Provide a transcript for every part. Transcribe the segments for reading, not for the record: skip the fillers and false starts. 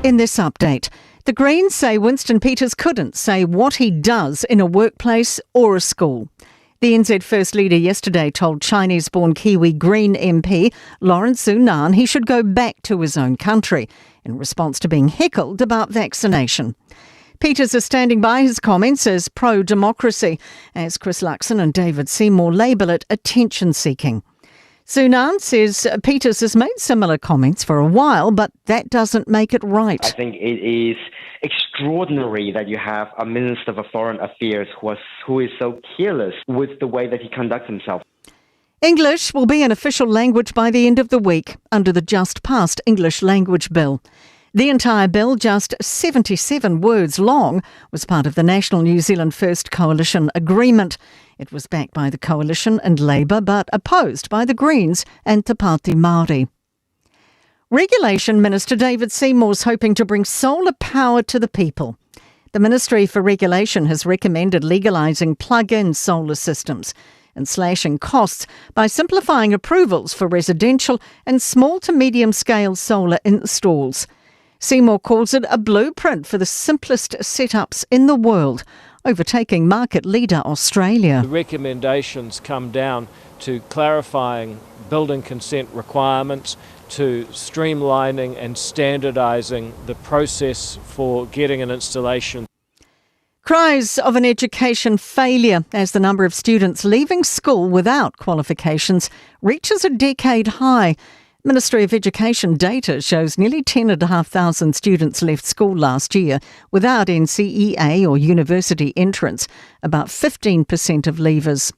In this update, the Greens say Winston Peters couldn't say what he does in a workplace or a school. The NZ First leader yesterday told Chinese-born Kiwi Green MP Lawrence Zunan he should go back to his own country in response to being heckled about vaccination. Peters is standing by his comments as pro-democracy, as Chris Luxon and David Seymour label it attention-seeking. Zunan says Peters has made similar comments for a while, but that doesn't make it right. I think it is extraordinary that you have a Minister for Foreign Affairs who is so careless with the way that he conducts himself. English will be an official language by the end of the week under the just passed English Language Bill. The entire bill, just 77 words long, was part of the National New Zealand First Coalition Agreement. It was backed by the Coalition and Labour, but opposed by the Greens and Te Pāti Māori. Regulation Minister David Seymour's hoping to bring solar power to the people. The Ministry for Regulation has recommended legalising plug-in solar systems and slashing costs by simplifying approvals for residential and small to medium-scale solar installs. Seymour calls it a blueprint for the simplest setups in the world, overtaking market leader Australia. The recommendations come down to clarifying building consent requirements, to streamlining and standardising the process for getting an installation. Cries of an education failure as the number of students leaving school without qualifications reaches a decade high. Ministry of Education data shows nearly 10,500 students left school last year without NCEA or university entrance, about 15% of leavers.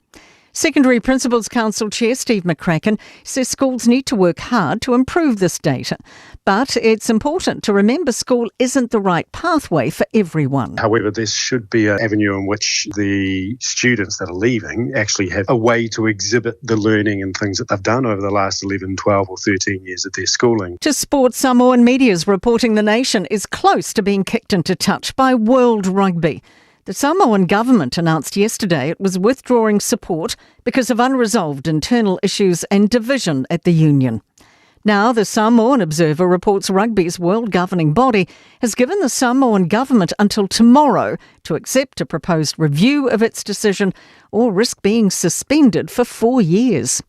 Secondary Principals Council Chair Steve McCracken says schools need to work hard to improve this data. But it's important to remember school isn't the right pathway for everyone. However, this should be an avenue in which the students that are leaving actually have a way to exhibit the learning and things that they've done over the last 11, 12 or 13 years of their schooling. To sport, Samoan media's reporting the nation is close to being kicked into touch by World Rugby. The Samoan government announced yesterday it was withdrawing support because of unresolved internal issues and division at the union. Now, the Samoan Observer reports rugby's world governing body has given the Samoan government until tomorrow to accept a proposed review of its decision or risk being suspended for 4 years.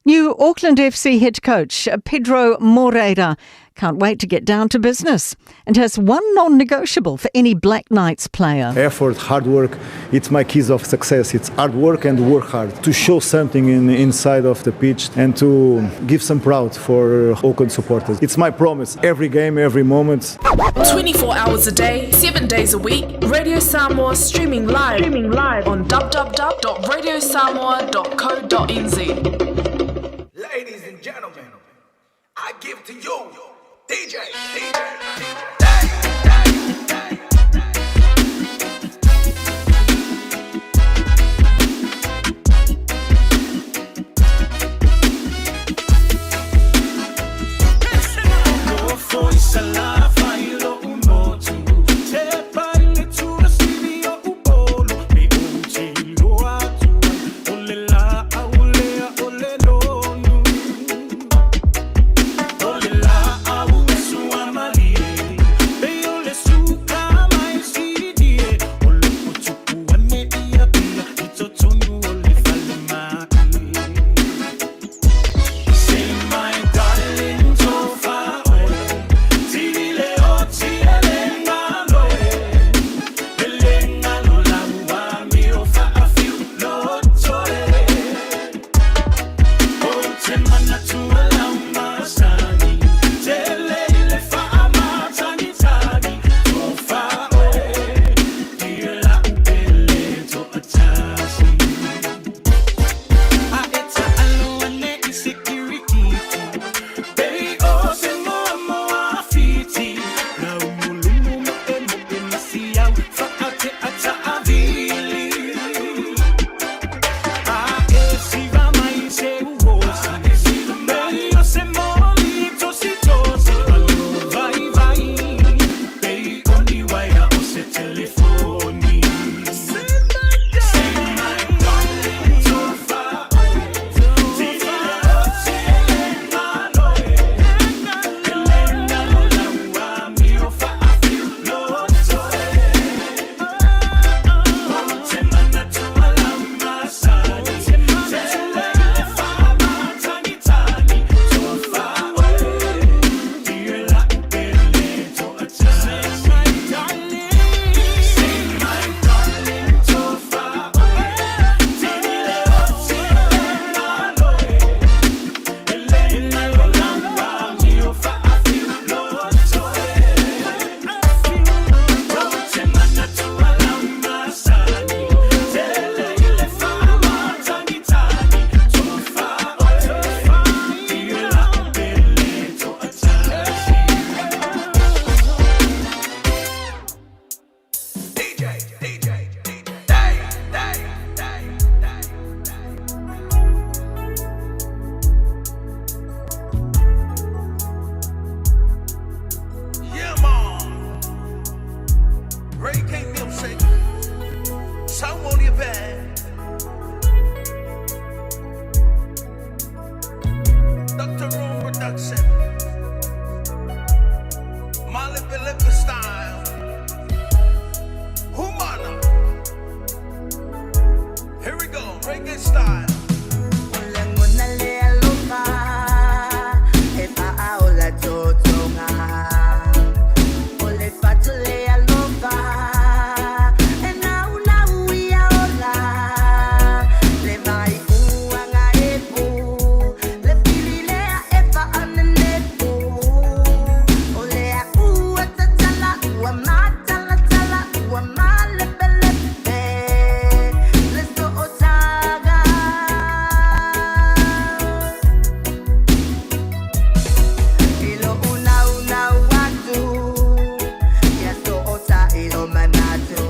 New Auckland FC head coach Pedro Moreira can't wait to get down to business and has one non-negotiable for any Black Knights player. Effort, hard work, it's my keys of success. It's hard work and work hard to show something inside of the pitch and to give some proud for Auckland supporters. It's my promise, every game, every moment. 24 hours a day, 7 days a week, Radio Samoa streaming live on www.radiosamoa.co.nz. Ladies and gentlemen, I give to you DJ, DJ, DJ. Saumolia pea. Dr. Room Production. Malepe style. Humana. Here we go, reggae style. O lagona le alofa e faaola totoga. O le fatu le alofa e naunau ia ola. Le mai uaga e pu, le fili lea e faanenepu. O le ua tatala ua matalatala ua malepelepe le sootaga. I lou naunau atu ia sootaʻi o manatu.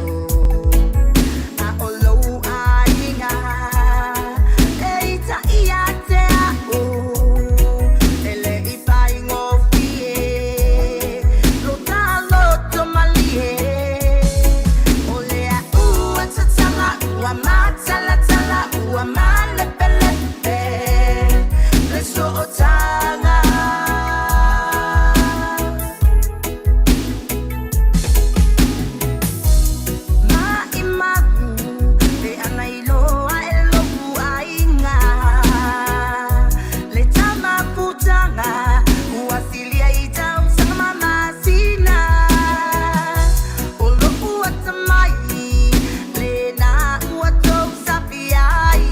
A o lou aiga e itaʻi ia te a'u. E leʻi faigofie lo ta loto malie. O le ua tatala ua matalatala ua malepelepe le sootaga. Maʻimau pe ana iloa e lou aiga le tamafutaga ua silia i tausaga ma masina. O lou atamai lena ua tou sapi ai.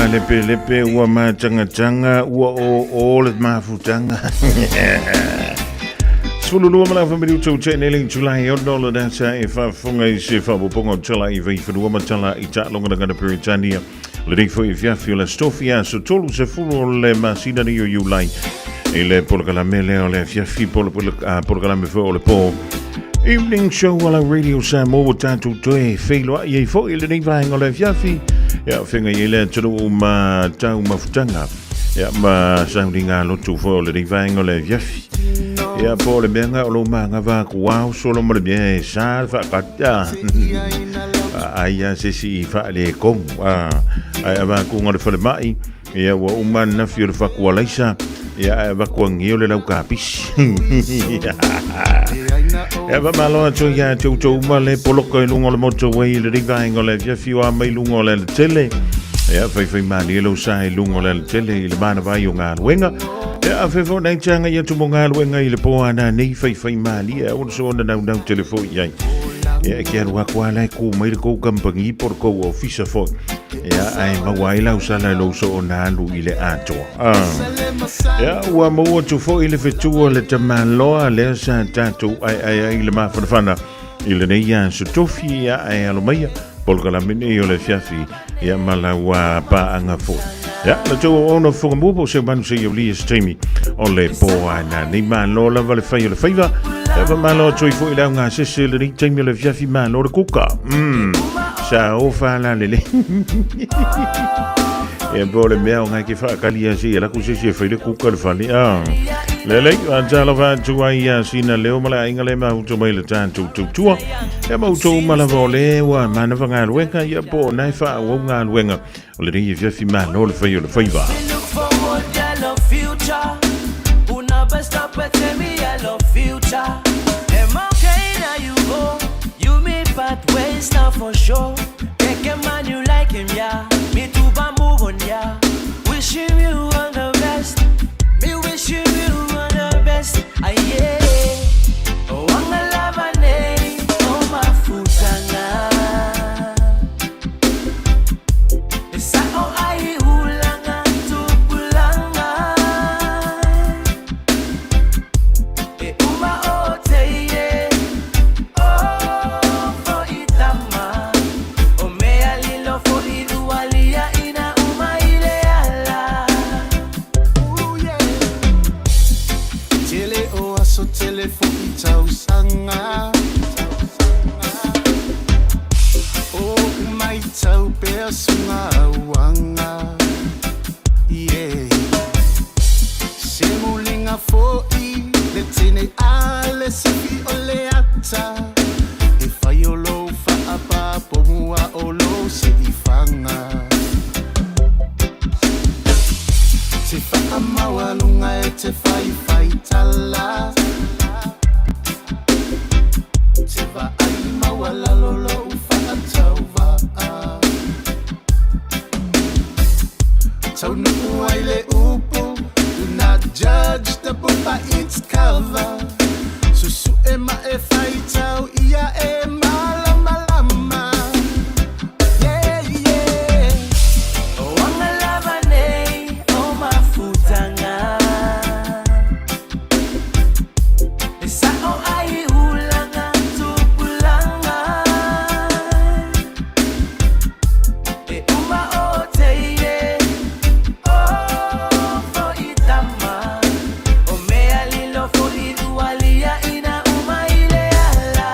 malepelepe, ua matagataga, ua ō le mafutaga. 12 ma le afa minute ua tea nei le itula e 6 o le data e faafofoga i se faaopoopoga o tala i vaifanua ma tala i taalogalagana Peretania. Lenei foi afiafi o le Aso Tofi, aso 30 o le masina nei o Iulai i le polokalame lea o le afiafi polokalame foi o le po Evening Show a la Radio Samoa ua tatou toe feiloai ai foi i lenei vaega o le afiafi. Ia, feagai ai le atunuu ma tau mafutaga. Ia, ma sauniga lotu foi o lenei vaega o le afiafi. Ia, po o le mea nga o lou magava aku ao solo ma le mea e sa le faakata. Ai a se si i faaletonu. Ae avakuga o le falemai. Ia ua uma ananafi o le fakualaisa. Ia ae avatu anio le laukapisi. Ia faamalo atu ia te outou uma le poloka i luga o le motorway i lenei vaega o le afiafi o a mai luga o le alatele. Ia faifai malie lou sa i luga o le alatele i le manava ai o galuega. Ia afe foi nai te agai atu mo galuega i le po a nanei faifai malie aua le soona naunau tele foi i ai. Ia e ke alu atu a la e ku mai le kou kampangi po le kou ofisa foi. Ia ae maua ai lau sala i lou soona alu i le atoa. Ia ua maua atu foi le fetua le tamaloa lea sa tatou aeae ai i le mafanafana i lenei aso tofi. Ia ae alo maia polokalame nei o le afiafi ia ma lau paaga foi. Ia la tou ona fofoga mua po o se manu se i aulia se taimi o le po ana nei malo lava le fai o le faiva. Ia faamalo atu ai foi le augasese i lenei taimi o le afiafi malo le kuka. Sa ofa la lele. Ia po o le mea o ngai ke whaakali a se ia laku se se whai le kuka le fale. Lelei, a talofa atu ai ia sina leo ma le aiga le mahuto mai le tātou tautua. Ia mautou malava o le ua manava galuega ia po o nai whaawau galuega. O lenei afiafi malo le fai o le faiva. Look forward, I love future. Una best up and tell me I love future. Am okay now you go. You meet pathways now for sure. Take a man you like him, yeah. Me too, but move on, yeah. Wishing you all the best. Me wishing you all the best. Ah, yeah. Oh, I'm a lover, oh, my futanga. Sa o ai ulanga tupulanga. E uma o te ie. O fo itama. O mea lilo fo i lualia ina uma ile ala. Ooh, yeah. Tele o aso tele fo i tausaga. O mai tau pea sunga auanga. Yeah. Se mulinga fo i le tene a le sifi o le ata. E fai o lou faapapo mua o lou se i fanga. Te whakamaualunga e te whaiwhai tala. Te vaai maualalo lou faatauva'a. Taunuu ai le upu, do not judge the book by its cover. Susu'e ma e faitau ia e malamalama. Yeah, yeah. O anga lava nei o mafutaga. E sa o ai ulanga tupulanga. E uma o te ie. O fo itama. O mea lilo fo i lualia ina uma ile ala.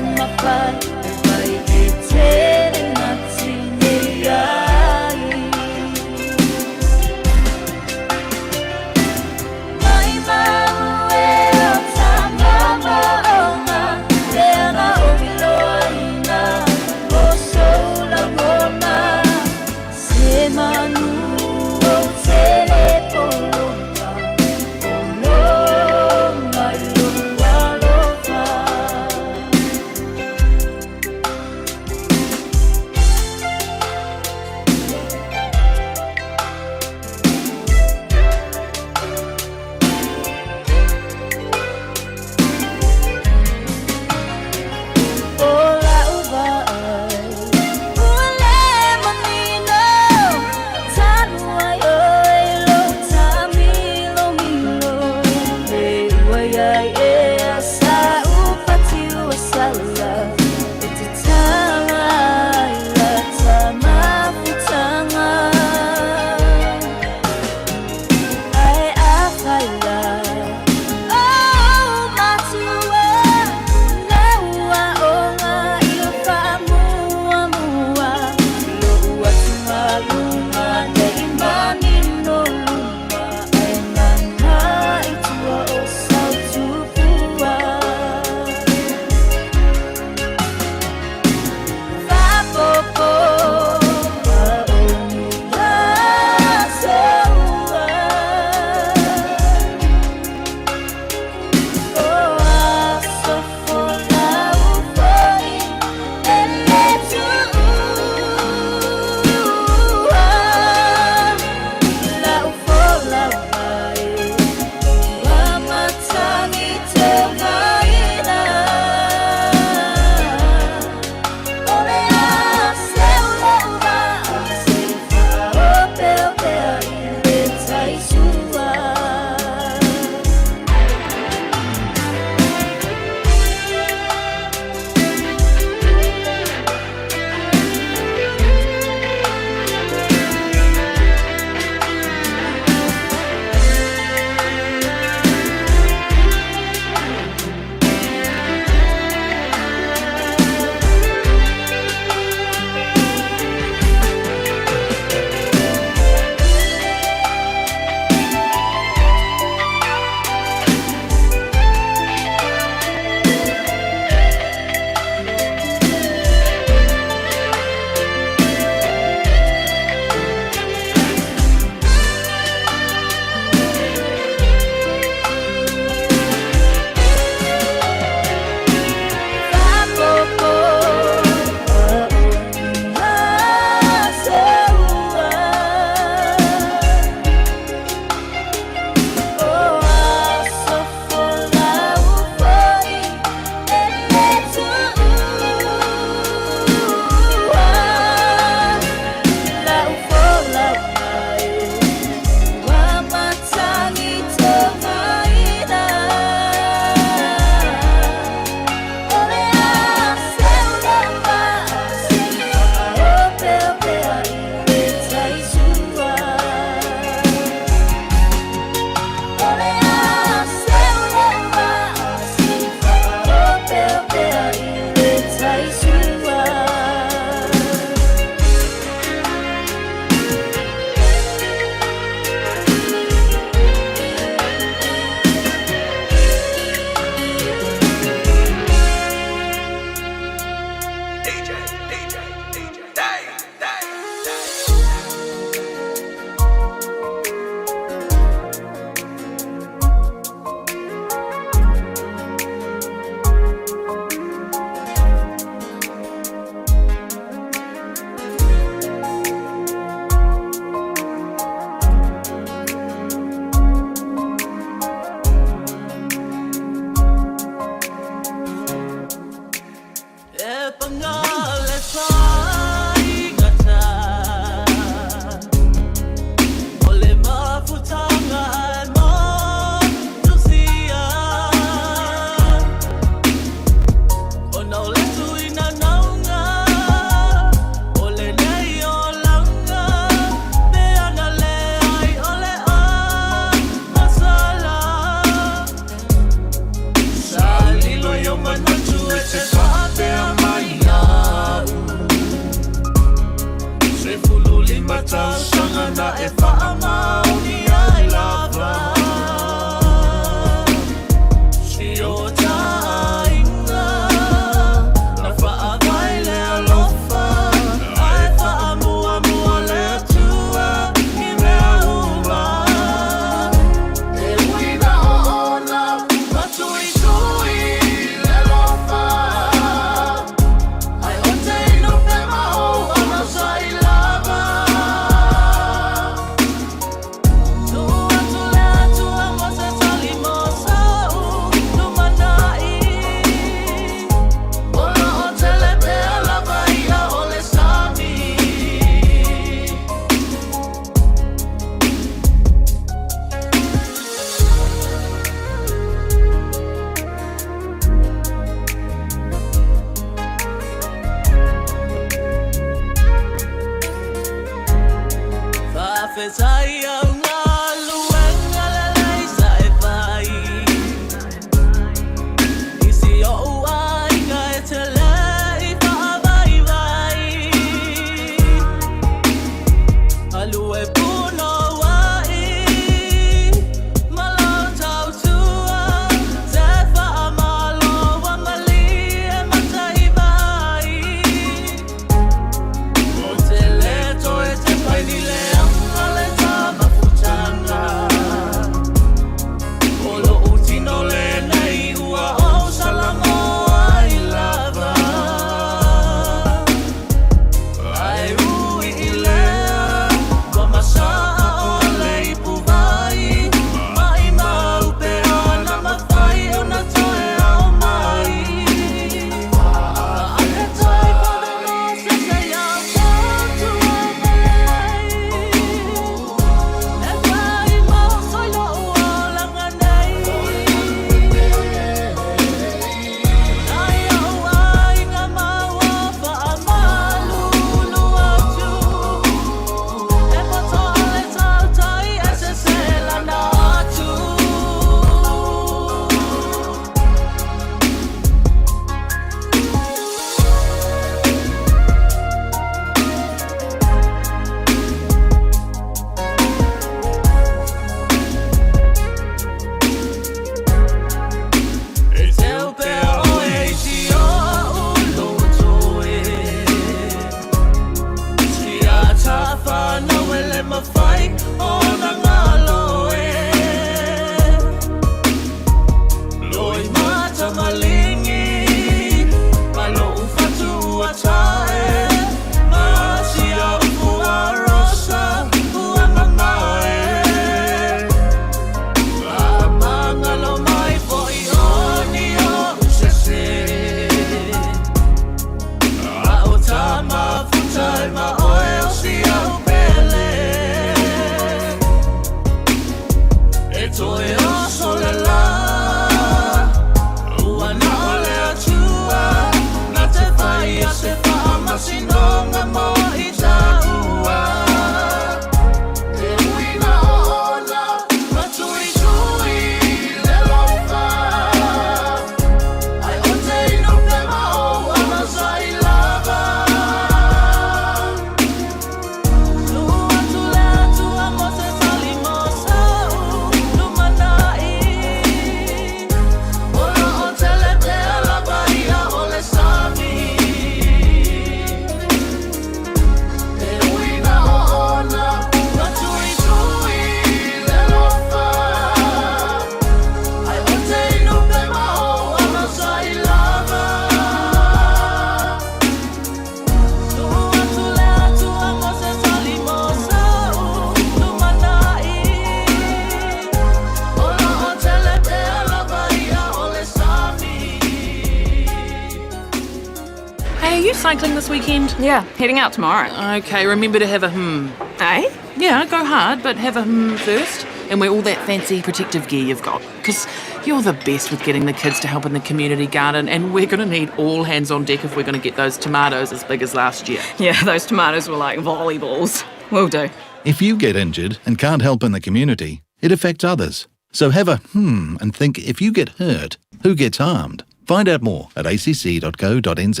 you cycling this weekend? Yeah, heading out tomorrow. Okay, remember to have a hmm. Eh? Yeah, go hard, but have a hmm first. And wear all that fancy protective gear you've got. Because you're the best with getting the kids to help in the community garden, and we're going to need all hands on deck if we're going to get those tomatoes as big as last year. Yeah, those tomatoes were like volleyballs. Will do. If you get injured and can't help in the community, it affects others. So have a hmm and think if you get hurt, who gets harmed? Find out more at acc.co.nz.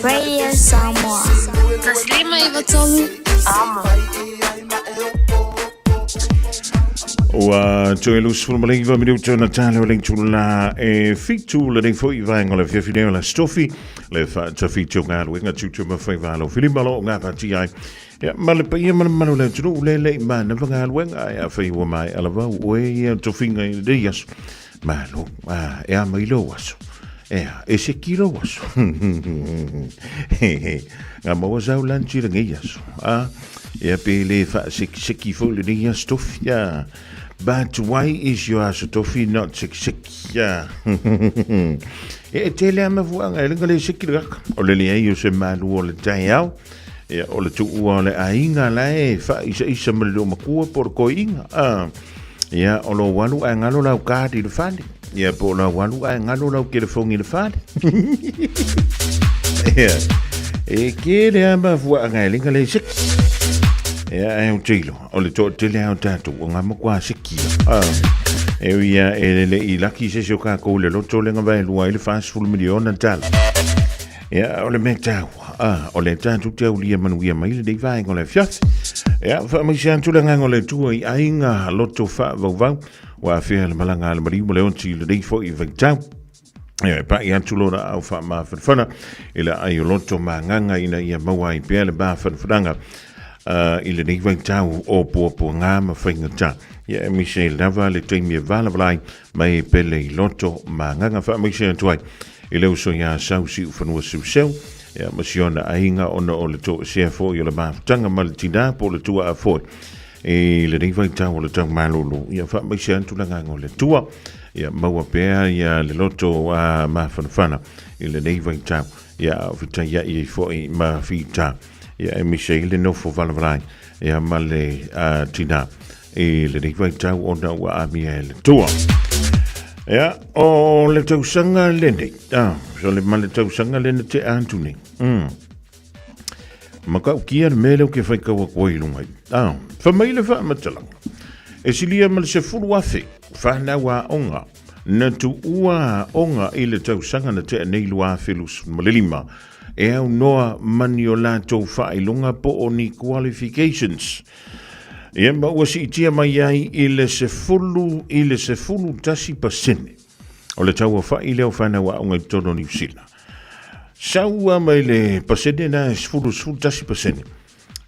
Radio Samoa. Ua toe 29 minuta ona tala o le itula e fitu lenei foi vaega o le afiafi nei o le Aso Tofi, le faatafiti o galuega tiute ma faiva alo filima o lo o gapatia ai. Ia, ma le paia ma le mamalu o le atunuu le le i manava galuega ae afai ua maea lava ua e ia tofiga i lenei aso. Malo, a, e a mai lou aso. Ea, e seki lou aso. Ngā maua sau lunch i lenei aso. A, ia pe le whaasekiseki fo lenei aso tofi. A, but why is your aso tofi not sekiseki? A, e tele ama fuanga e lenga le seki le kaka. O le leai o se malu o le taeao. Ia, o le tuua o le aiga la e whaisaisa ma le loomakua po o le koiiga. A, ia, o lou alu ae galo lau card i le fale. Ia, po o lau alu ae galo lau telefoni i le fale. Ia, e tele lava mafuaaga e lenga le seki. Ia, ae ou te iloa, o le toatele lava o tatou o ngā makuā seki ia. A, e ui ia e lele i laki se isi o kākou i le loto lenga vaelua ai le 40 miliona tala. Ia, o le mea taua, a, o le tatou te aulia manuia mai lenei vaega o le afiafi. Ia, faamaise atu le agaga o le Atua i aiga loto faavauvau, ua afea le malaga a le maliu ma le oti i lenei foi vaitau. Ia, e pai atu lo laau faamafanafana i le ai o loto magaga ina ia maua ai pea le mafanafanaga i lenei vaitau o puapuaga ma faigata. Ia, e mise lava le taimi e valavala ai mai pele i loto magaga. Faamaise atu ai i le uso iā Sau Siufanua Seuseu, ia ma si ona aiga ona o le toesea foi o le mafutaga ma le tinā po o le tuaa foi i lenei vaitau o le tau malolo. Ia faamaise atu le agaga o le Atua, ia maua pea ia le loto a mafanafana i lenei vaitau, ia a o fetaiai ai foi ma fita, ia e mise ai le nofo valavalai ia ma le tinā i lenei vaitau ona ua amia e le Atua. Ia, o le tausaga lenei, so le ma le tausaga lena te atu nei. Matautia le mea lea ou te faitau atu ai i luga i. Fai mai le faamatalaga, e silia ma le 10,000 fanau aoga na tuua aoga i le tausaga na tea nei 2025 e aunoa ma ni o latou faailoga po o ni qualifications. Ia ma ua siitia mai ai i le 10 i le 11% o le tauafa'i lea o fanau aoga i totonu o Niu Sila. Sau a mai le pasene na e 11%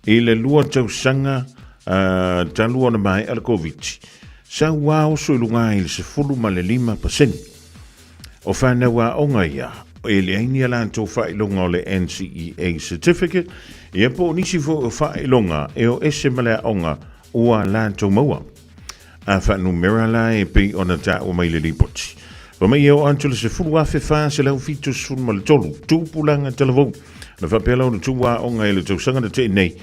i le lua tausaga talu ona maea le Koviti. Sau a oso i luga i le 15%. O fanau aoga ia, e leai ni a latou faailoga o le NCEA Certificate, ia po o nisi foi o faailoga e o ese ma le aoga ua latou maua. A faanumera la e pei ona taua mai le lipoti. Fa mai e oo atu le 10,473 tupulaga talavou na faapea la ona tuu aoga i le tausaga na tea nei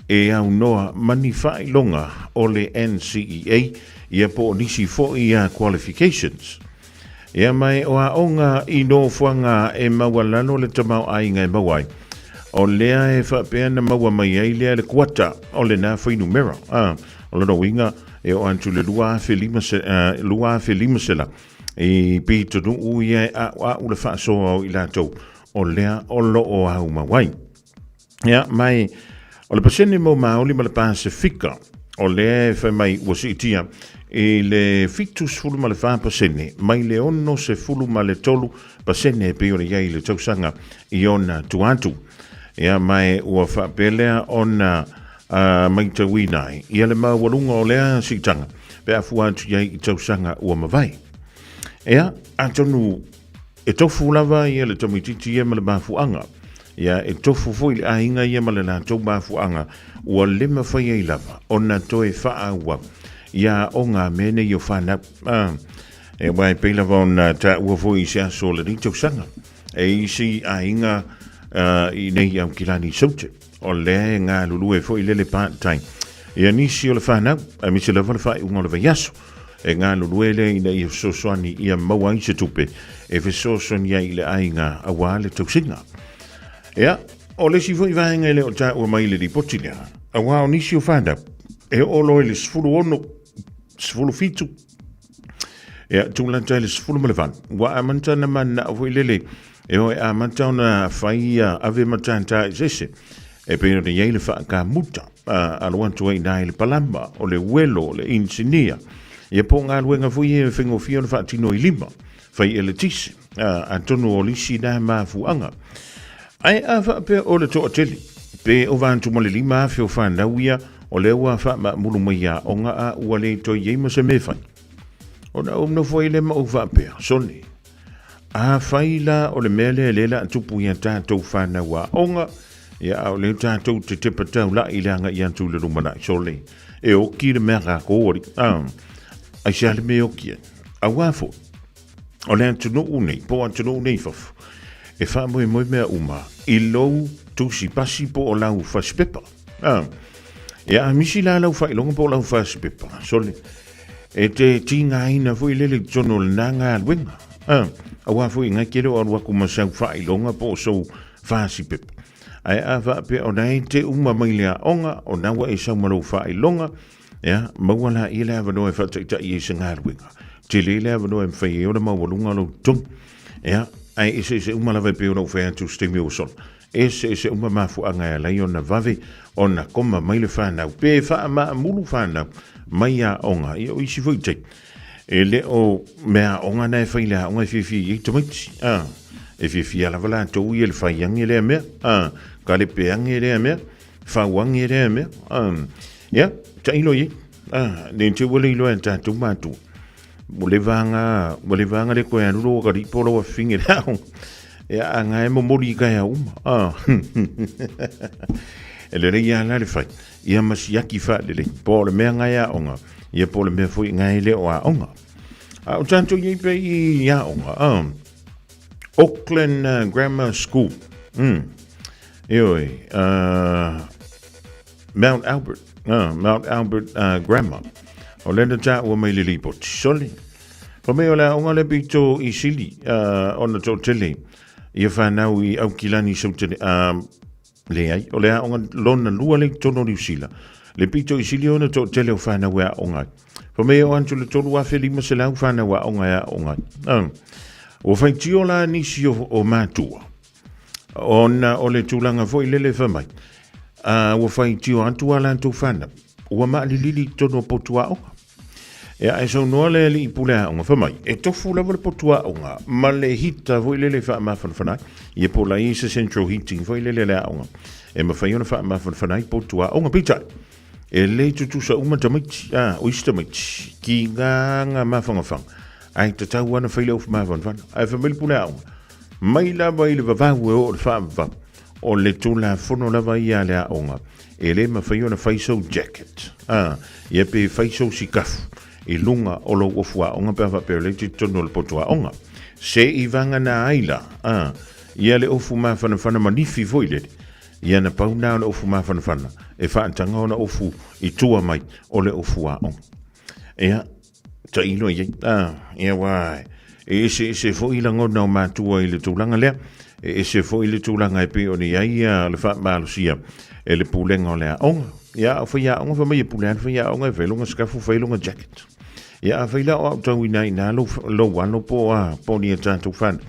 e aunoa ma ni faailoga o le NCEA ia po o nisi foi a qualifications. Ia mai o aoga i nofoaga e maualalo le tamaoaiga e maua ai. O lea e faapea na maua mai ai lea le kuata o lena fuainumera. A, o lona uiga e oo atu i le 2500 i pitonuu ia e a'ua'u le faasoa o i latou o lea o lo o aumau ai. Ia, mai o le pasene mo Maoli ma le Pasefika, o lea e fai mai ua siitia i le 74% mai le 63% e pei ona i ai i le tausaga i ona tua atu. Ia, mai ua faapea lea ona matauina ai ia le maualuga o lea siitaga pe a fua atu i ai i tausaga ua mavae. Ia, atonu E tofu lava ia le tamaitiiti ia ma le mafuaaga. Ia, e tofu foi le aiga ia ma le latou mafuaaga, ua le mafai ai lava ona toe faaauau ia aoga a mea nei o fanau. A, e aua e pei lava ona taua foi i se aso o lenei tausaga, e isi aiga. i nei i Aukilani Saute. O lea e galulue foi lele part time. Ia nisi o le whanau, aemaise lava le faaiuga o le vaiaso, e galulue lea ina ia fesoasoani ia maua ai se tupe e fesoasoani ai i le aiga aua le tausiga. Ia, o le isi foi vaega e le o taua mai i le lipoti lea, aua o nisi o whanau, e oo loa i le 16, 17, ia, tūlata i le 18, ua amata ona mananao foi lele E o e amata ona fai ia ave matata eseese e pei ona i ai le faakamuta a alo atu ai i ina i le palama, o le uelo, o le inisinia, ia po o galuega foi ia e faigofie ona faatino i lima, fai eletise, a, atonu o lisi na mafuaaga. Ae a faapea o le toatele, pe ova atu ma le 5,000 o fanau ia o lea ua faamaamulu mai i aoga a ua le toe i ai ma se mea e fai. Ona ou nofo ai lea ma ou faapea, sole, Afai la o le mea lea lea la tupu ia tatou whanau aoga, ia a o lea tatou te tepa taula'i i le agai atu i le lumanai. Sole, e oki le mea kākou ali. Ah, ai se ale me oki ai. Auā foi, o le atunuu nei, po o atunuu nei i fafo, e faamoemoe mea uma i lou tusi pasi po o lau fasipepa. Ah, ia a misi la lau faailoga po o lau fasipepa, sole, E te tigaina foi lele i totonu o lena galuega. A, auā foi ngai ke le o alu aku ma sau faailoga po o sou fasipepa. Ae a faapea o na e te uma mai le aoga, o na ua e sau ma lou faailoga, ia, maua laia le avanoa e faataitai ai se galuega. Tele le avanoa e mafai ai ona maualuga lou totogi. Ia, ae eseese uma lava e pei ona ou fai atu i se taimi ua sola. Eseese uma mafuaaga e ala ai ona vave ona koma mai le fanau, pe faamaamulu fanau mai aoga. Ia o isi foi taimi, e le o mea aoga na e fai i le aoga e fiafia i ai tamaiti. A, e fiafia lava latou ia i le fai age lea mea, a, kalepe age lea mea, fau age lea mea. A, ia, tailo i ai. A, ne i te i ua le iloa e tatou matua. Ua leva anga, ua leva anga le koe alu lo ka ripo lo finge le aoga. Ia a ngae momoli i kai uma. Ah. E lelei ia la le fai. Ia ma siaki whaalelei. Po o le mea ngai aoga. Ia po o le mea foi ngai le o aoga. A o tātou i pe i aoga. Ah. Auckland Grammar School. Eoi. Mount Albert, Mount Albert Grammar. O lea na tāua mai le lipoti. Sole. Fa mai o le aoga le pito i sili ona toatele ia whanau i Aukilani Sautele. Leai, o le aoga lona lua le i totonu o Niu Sila. Le pito i sili ona toatele o whanau e aoga ai. Fa mai o atu le 3,500 whanau aoga e aoga ai. Ua faitio la nisi o matua. Ona o le tulaga foi lele fai mai, a ua faitio atu a latou fanau, ua maalilili i totonu o potu aoga. Ia, ae saunoa le alii pule aoga, fai mai, e tofu lava le potu aoga ma le hita foi lele e faamafanafana ai. Ia po o la e i ai se central heating foi lele a le aoga e mafai ona faamafanafana ai potu aoga. Peitai, e le tutusa uma tamaiti, a, o isi tamaiti, ki ngā mafangafaga, ae tatau lava ona fai le ofu mafanafana. Ae fai mai le pule aoga, Mai lava i le vavau e oo i le faavavau, o le Tulafono lava ia a le aoga, e le mafai ona fai sou jacket, ā, ia pe fai sou sikafu i luga o lou ofu aoga pe a faapea o lea e te i totonu o le poto aoga. Se i vagana ai la, ā, ia le ofu mafanafana ma nifi foi lele, ia na pau na o le ofu mafanafana e faataga ona ofu i tua mai o le ofu aoga. Ia, Tailo i ai. Ah, ia wā, e eseese foi lagona o matua i le tulaga lea, e ese foi le tulaga e pei ona i ai ia le faamalosia e le pulega o le aoga. Ia, o faiaoga, fai mai e pule lava le faiaoga e fai lona sikafu, fai lona jacket. Ia, afai la o au tau ina ina lou, lou alo po o a, po o ni a tatou fanau,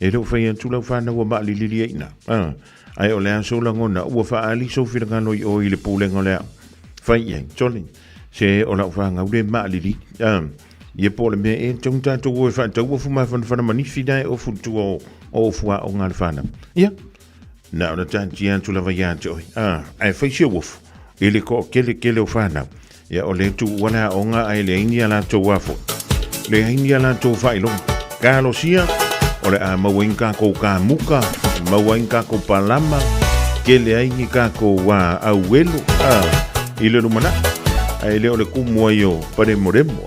e le o fai atu lau fanau ua maalilili ai i ina. Ah, ae o le a sou lagona, ua faaali sou finagalo i o i le pulega o le aoga. Fai i ai, sole. Se o lau fanau le maalilili. Ah, ia po o le mea e tatau ona tatou o e faatau ofu mafanafana ma nifi na e ofu i tua o, o ofu aoga a le fanau. Ia, na ona taatia atu lava ia te oe. Ah, ae fai si ou ofu i le toateletele o fanau. Ia, o lea tuua le aoga ae leai ni a latou a foi. Leai ni a latou faailoga. Talosia, o le a maua ai ni tatou kamuka, maua ai ni tatou palama, tele ai ni tatou auelo i le lumanai. Ae le o le kumu ai o Paremoremo.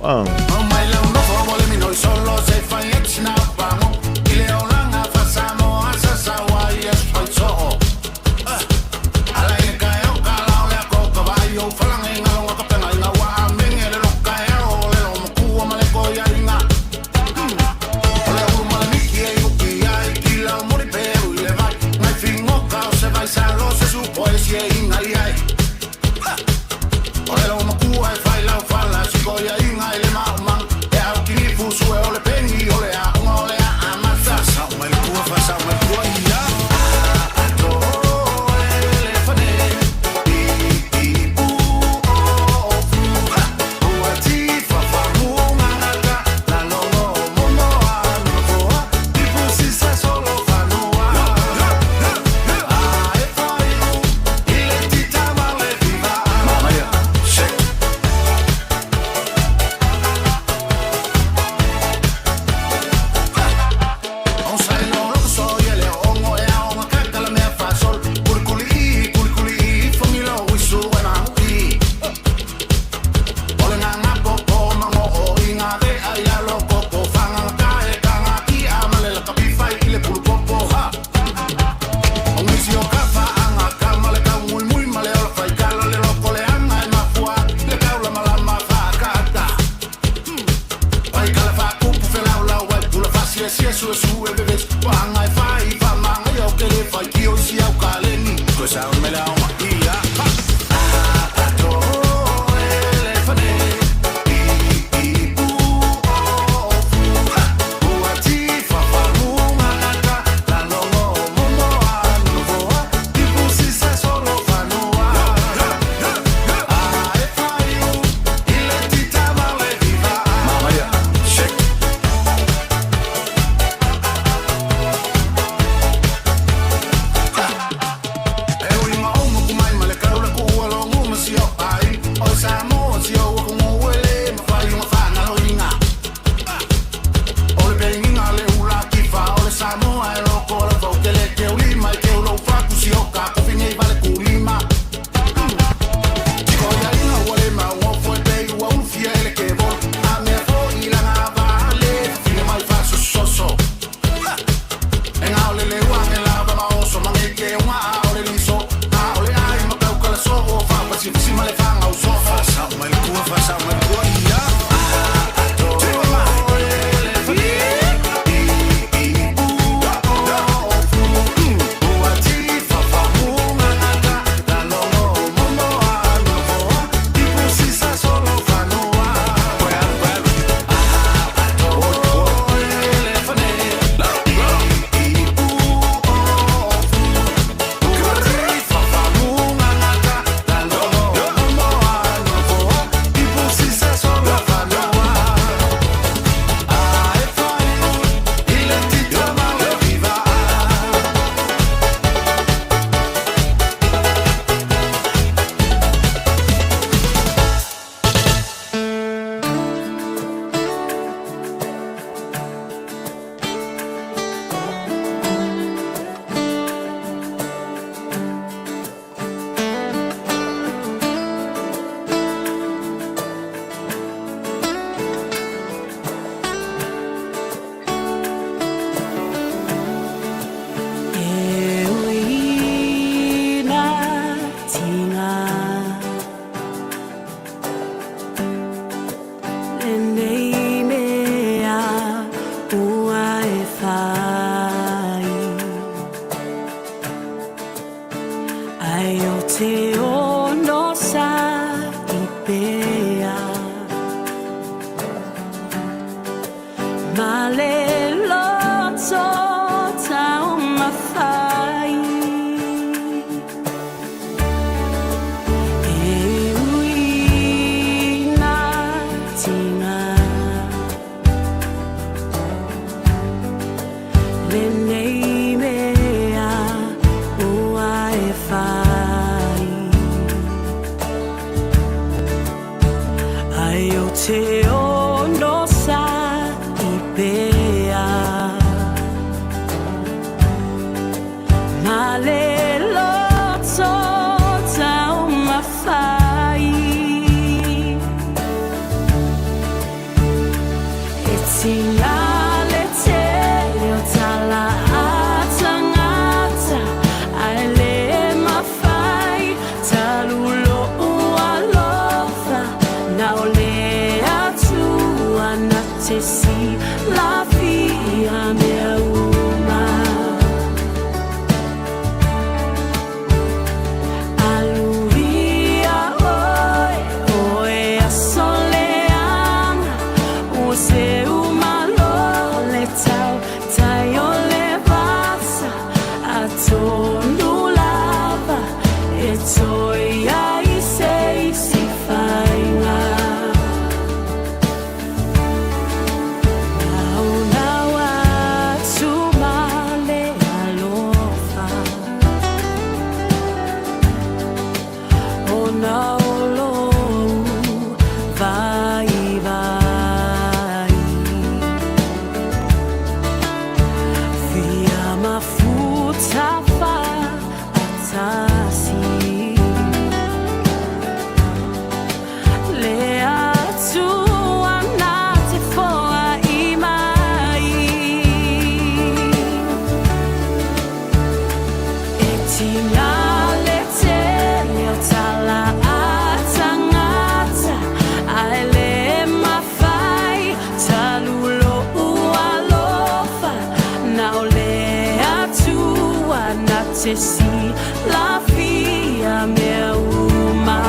Na o lou vai vai. te silafia mea uma.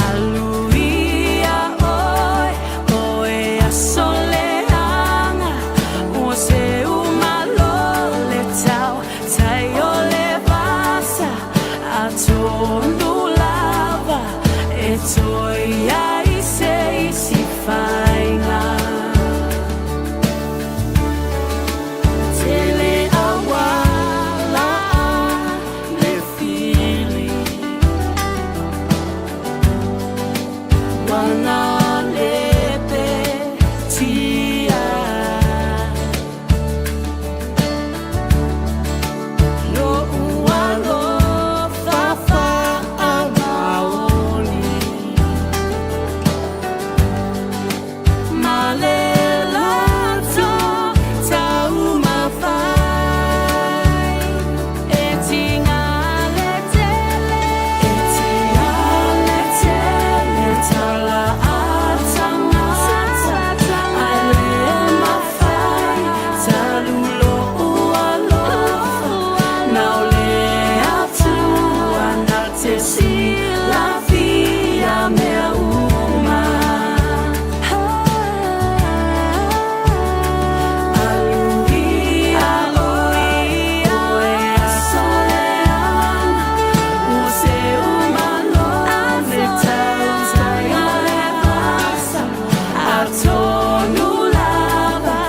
Aluia ʻoe, ʻoe aso leaga, ua seu malo le tau, tai o le vasa, atonu lava, e toe ai se isi faiga. Tele auala le fili, wana lepe tia. Lo'u alofa faamaoni, ma le loto taumafai, e tiga le tele, e tiga le tele tala a tagata, ae le mafai talu lo'u alofa. Na o le Atua na te silafia mea uma. Aluia ʻoe, ʻoe aso leaga, ua seu malo le tau, tai o le vasa, atonu lava,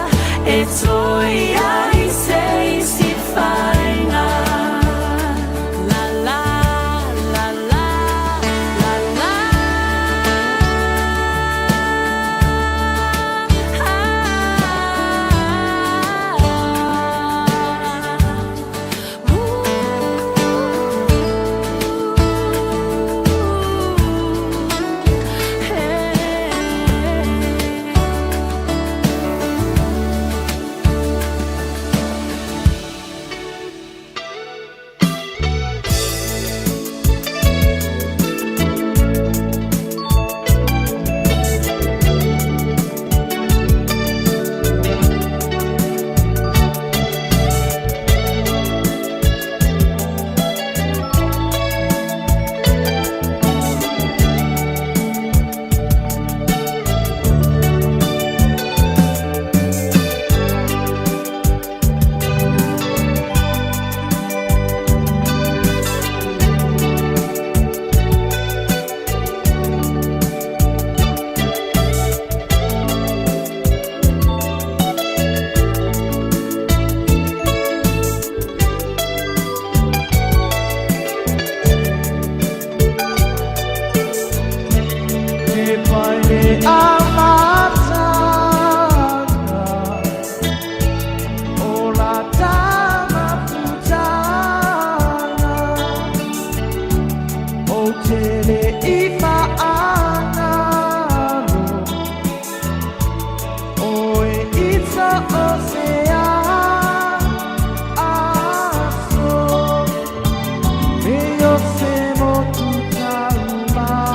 e toe ai se isi faiga. La la la la la la. E pai le amataga o la tamafutaga, o tele i faagalo oe i so o se aso me o se motu taumalulu.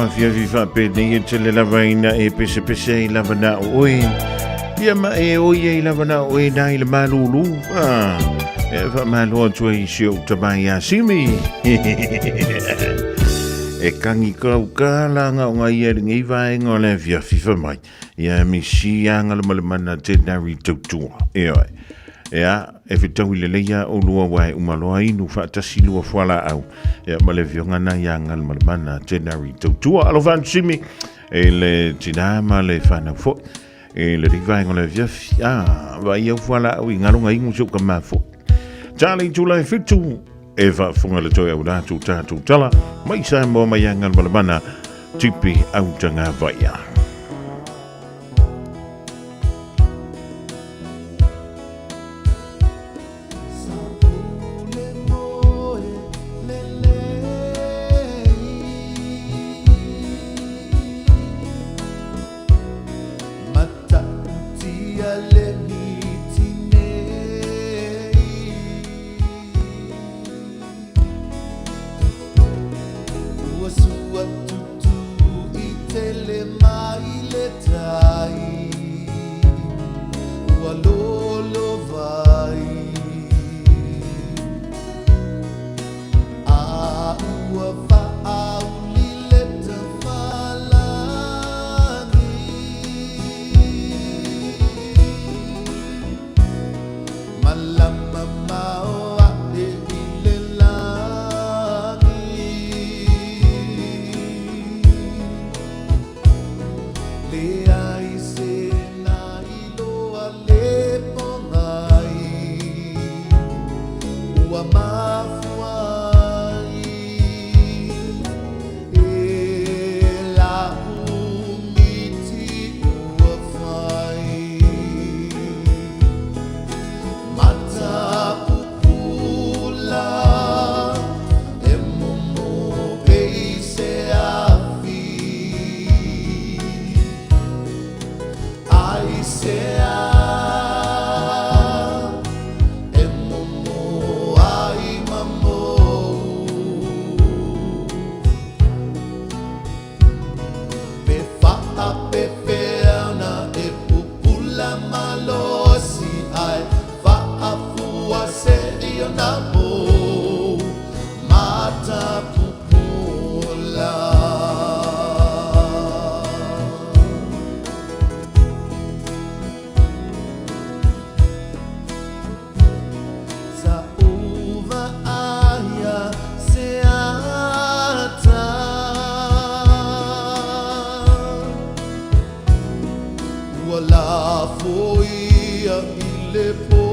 Afiafi faapenei e tele lava ina e pesepese ai lava na o oe. Ia ma e oi ai lava na o oe na i le malulu. Ah, e faamalo atu ai si ou tamai ia Simi. E kangi kau ka langa o ngai e lenei vaega o le afiafi fa mai. Ia misi anga le malemana te nari tautua. E oe. Ea, e fetau i le leia o lua wae umaloa inu faatasi lua fuala au. Ia ma le fioga na ia anga le malemana te nari tautua. Alofa atu Simi, e le tina ma le whanau fo. E le rivaenga o le afiafi. Ah, vai au fuala au i ngalonga ingu se uka mā fo. Charlie tula e fitu. E faafofoga le toe au latu tātou tala. Mai Samoa mai anga le malemana tipi au tanga vaia. Apoia i le pō.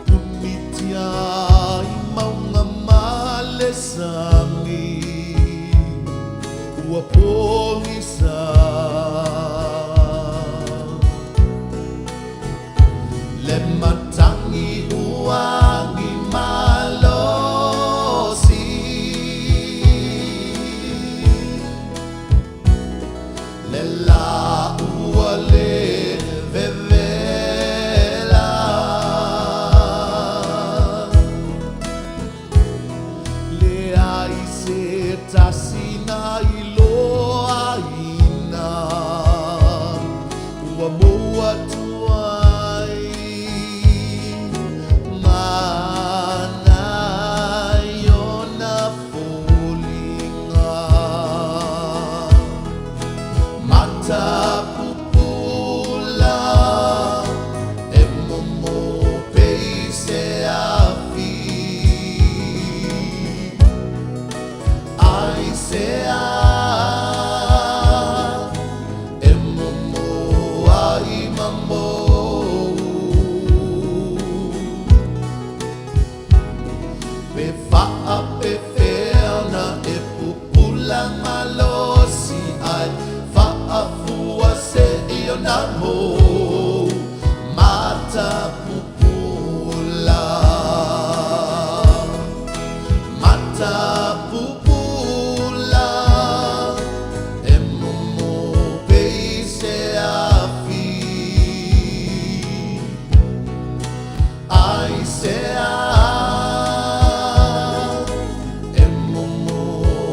Punitia i maunga ma le sami, ua pogisa. Le matangi uagi malosi. Le la ua le vevela. Leai se tasi na iloaina, ua mou atu ai mana i ona foliga. Matapupula e momo pei se afi. Ai se a e momo ai ma mou. Pe faapefea ona e pupula malosi ai faafua se i ona mou. Matapupula. Matapupula e momo pei se afi. Ai se a e momo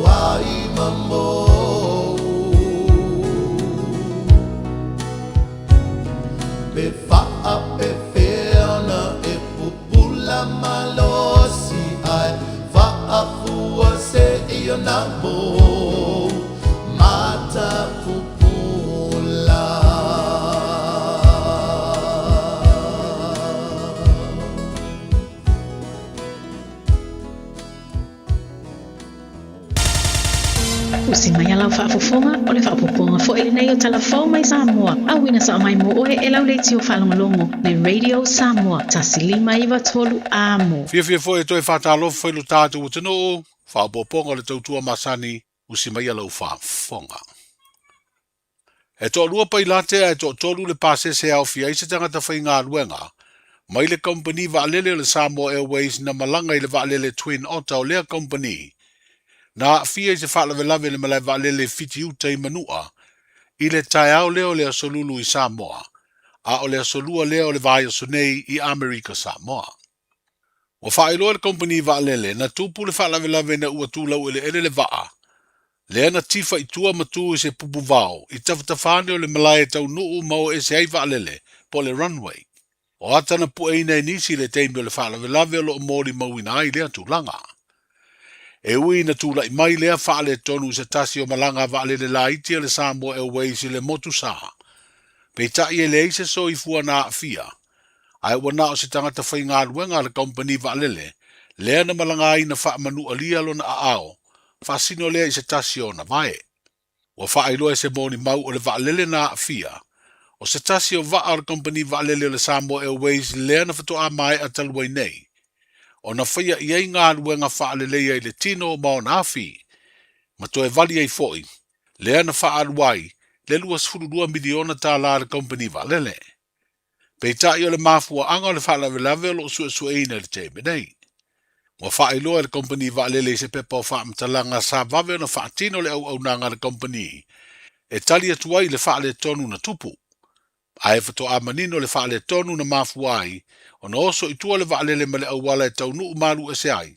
ai ma mou. Pe faapefea ona e pupula malosi ai faafua se i ona mou. Matapupula. Usi mai a lau faafofoga, o le faaopoopoga foi lenei o Tala Fou mai Samoa, auina sao mai mo oe e lau leitio faalogologo le Radio Samoa 1 5 93 Amo. Fiafia foi e toe faatalofa foi lo tatou atunuu, faaopoopoga o le tautua masani, usi mai a lau faafofoga. E toalua pailate ae toatolu le pasese e aofia ai se tagata faigaluega mai le kamupani vaalele o le Samoa Airways na malaga i le vaalele Twin Otter o lea kamupani na aafia i se faalavelave i le malae vaalele i Fitiuta i Manua i le taeao lea o le Aso Lulu i Samoa, a o le Aso Lua lea o le vaiaso nei i Amerika Samoa. Ua faailoa e le kamupani vaalele na tupu le faalavelave ina ua tu laueleele le vaa lea na tifa i tua ma tu i se pupu vao i tafatafa ane o le malae e taunuu ma o ese ai vaalele po o le runway. O ata na pueina e nisi i le taimi o le faalavelave o lo o molimauina ai lea tulaga. E ui ina tulai mai lea faaletonu i se tasi o malaga a vaalele laiti a le Samoa Airways i le motu sa, peitai e leai se soifua na aafia, ae ua na o se tagata faigaluega a le kamupani vaalele lea na malaga ai na faamanualia lona aao, faasino lea i se tasi o ona vae. Ua faailoa e se molimau o le vaalele na aafia, o se tasi o vaa o le kamupani vaalele o le Samoa Airways lea na faatoa maea talu ai nei ona faia i ai galuega faaleleia i le tino ma ona afi, ma toe vali ai foi, lea na faaalu ai le $22 miliona a le kamupani vaalele. Peitai o le mafuaaga o le faalavelave o lo o suesueina i le taimi nei. Ua faailoa e le kamupani vaalele i se pepa o faamatalaga sa vave ona faatino le auaunaga a le kamupani e tali atu ai i le faaletonu na tupu. Ae faatoa manino le faaletonu na mafua ai ona oso i tua le vaalele ma le auala e taunuu malu ese ai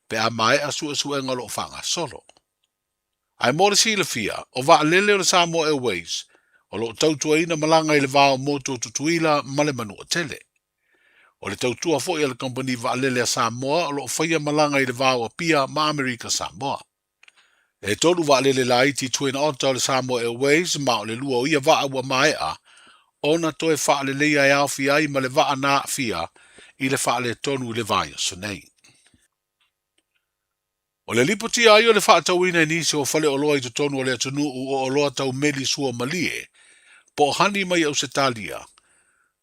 pe a maea suesuega o lo o faagasolo. Ae mo le silafia, o vaalele o le Samoa Airways o lo o tautuaina malaga i le va o motu o Tutuila ma le Manua Tele. O le tautua foi a le kamupani vaalele a Samoa o lo o faia malaga i le va o Apia ma Amerika Samoa. E tolu vaalele laiti Twin Otter o le Samoa Airways ma o le lua o ia vaa ua maea ona toe faaleleia e aofia ai ma le vaa na aafia i le faaletonu i le vaiaso nei. O le lipotia ai o le faatauina i nisi o faleoloa i totonu o le atunuu o oloa tau meli sua malie po o hani mai Ausetalia,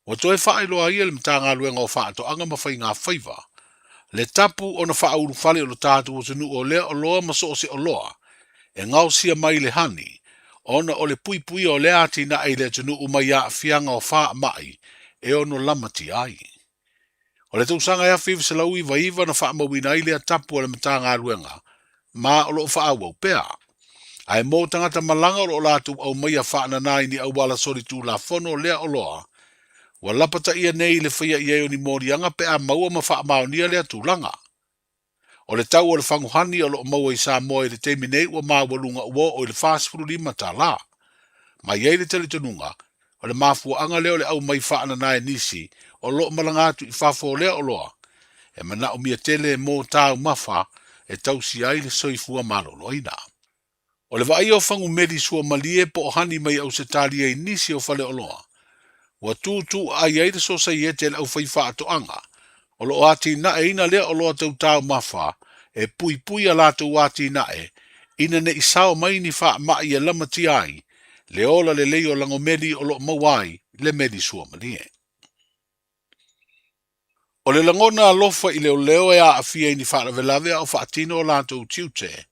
ua toe faailoa ai e le Matagaluega o Faatoaga ma Faiga Faiva le tapu ona faaulufale o lo tatou atunuu o lea oloa ma so o se oloa e gaosia mai le hani ona o le puipuia o lea atinae i le atunuu mai aafiaga o faamai e ono lamatia ai. O le tausaga e 1999 na faamauina ai lea tapu a le Matagaluega, ma o lo o faaauau pea. Ae mo tagata malaga o lo o latou aumaia faanana i ni auala solitulafono lea oloa, ua lapataia nei i le faia i ai o ni moliaga pe a maua ma faamaonia lea tulaga. O le tau o le fagu hani o lo o maua i Samoa i le taimi nei ua maualuga ua oo i le $45 tala. Ma i ai le talitonuga, o le mafuaaga lea o le aumai faanana e nisi o lo o malaga atu i fafo o lea oloa e manaomia tele mo taumafa e tausia ai le soifua maloloina. O le vaaia o fagu meli sua malie po o hani mai Ausetalia i nisi o faleoloa, ua tuutuuaai ai le Sosaiete a le Aufaifaatoaga o lo o atinaeina lea oloa tau taumafa e puipui a latou atinae ina ne i sao mai ni faamai e lamatia ai le ola lelei o lagomeli o lo o maua ai le meli sua malie. O le lagona alofa i leoleo e aafia i ni faalavelave a o faatino o latou tiute.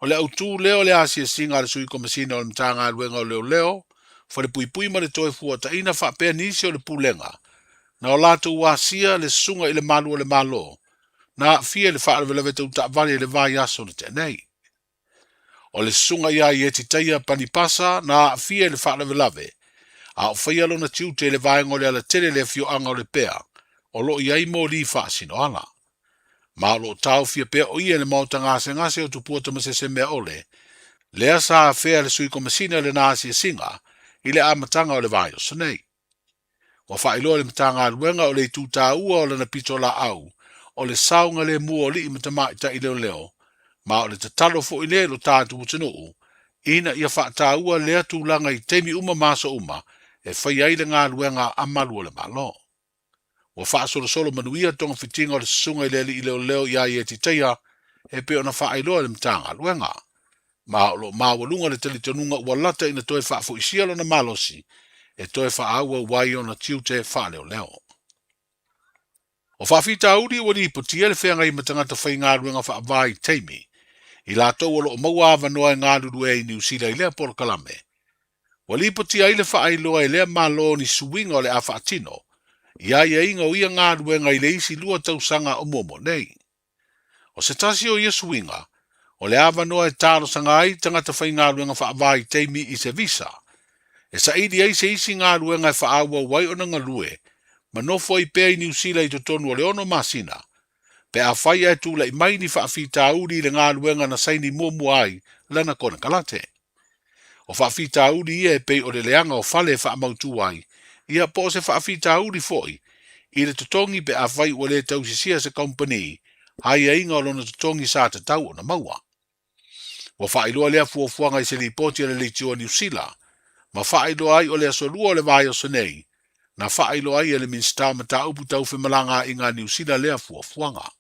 O le autu lea o le asiasiga a le Sui Komesina o le Matagaluega o Leoleo, Falepuipui ma le Toefuataiga faapea nisi o le Pulega na o latou asia le susuga i le Malu o le Malo na aafia i le faalavelave tau taavale i le vaiaso na tea nei. O le susuga ia Ietitaia Panipasa na aafia i le faalavelave a o faia lona tiute i le vaega o le alatele i le afioaga o Lepea o lo o i ai moli faasinoala. Ma o lo o taofia pea o ia i le maota gasegase o Tupua Tamasesemeaole, lea sa afea le Sui Komesina i lana asiasiga i le amataga o le vaiaso nei. Ua faailoa e le Matagaluega o le itu taua o lana pitolaau o le saogalemu o alii ma tamaitai leoleo, ma o le tatalo foi lea i lo tatou atunuu ina ia faataua lea tulaga i taimi uma ma aso uma e faia ai le galuega a malu o le Malo. Ua faasolosolo manuia togafitiga o le susuga i le alii leoleo ia Ietitaia e pei ona faailoa e le Matagaluega. Ma o lo o maualuga le talitonuga ua lata ina toe faafoisia lona malosi e toe faaauau ai ona tiute faaleoleo. O faafitauli ua lipotia le feagai ma tagata faigaluega faavaitaimi, i latou o lo o maua avanoa e galulue ai i Niu Sila i lea polokalame. Ua lipotia ai le faailoa e lea Malo ni suiga o le a faatino i aiaiga o ia galuega i le isi lua tausaga o muamua nei. O se tasi o ia suiga, o le avanoa e talosaga ai tagata faigaluega faavaitaimi i se visa, e saili ai se isi galuega e faaauau ai ona galue ma nofo ai pea i Niu Sila i totonu o le ono masina, pe afai ae tulai mai ni faafitauli i le galuega na saini muamua ai lana konekarate. O faafitauli ia e pei o le leaga o fale e faamautu ai, ia po o se faafitauli foi i le totogi pe afai ua le tausisia se kamupani aiaiga o lona totogi sa tatau ona maua. Ua faailoa lea fuafuaga i se lipoti a le Leitio a Niu Sila, ma faailoa ai o le aso Lua o le vaiaso nei, na faailoa ai e le Minisita o Mataupu Tau Femalagaaiga a Niu Sila lea fuafuaga.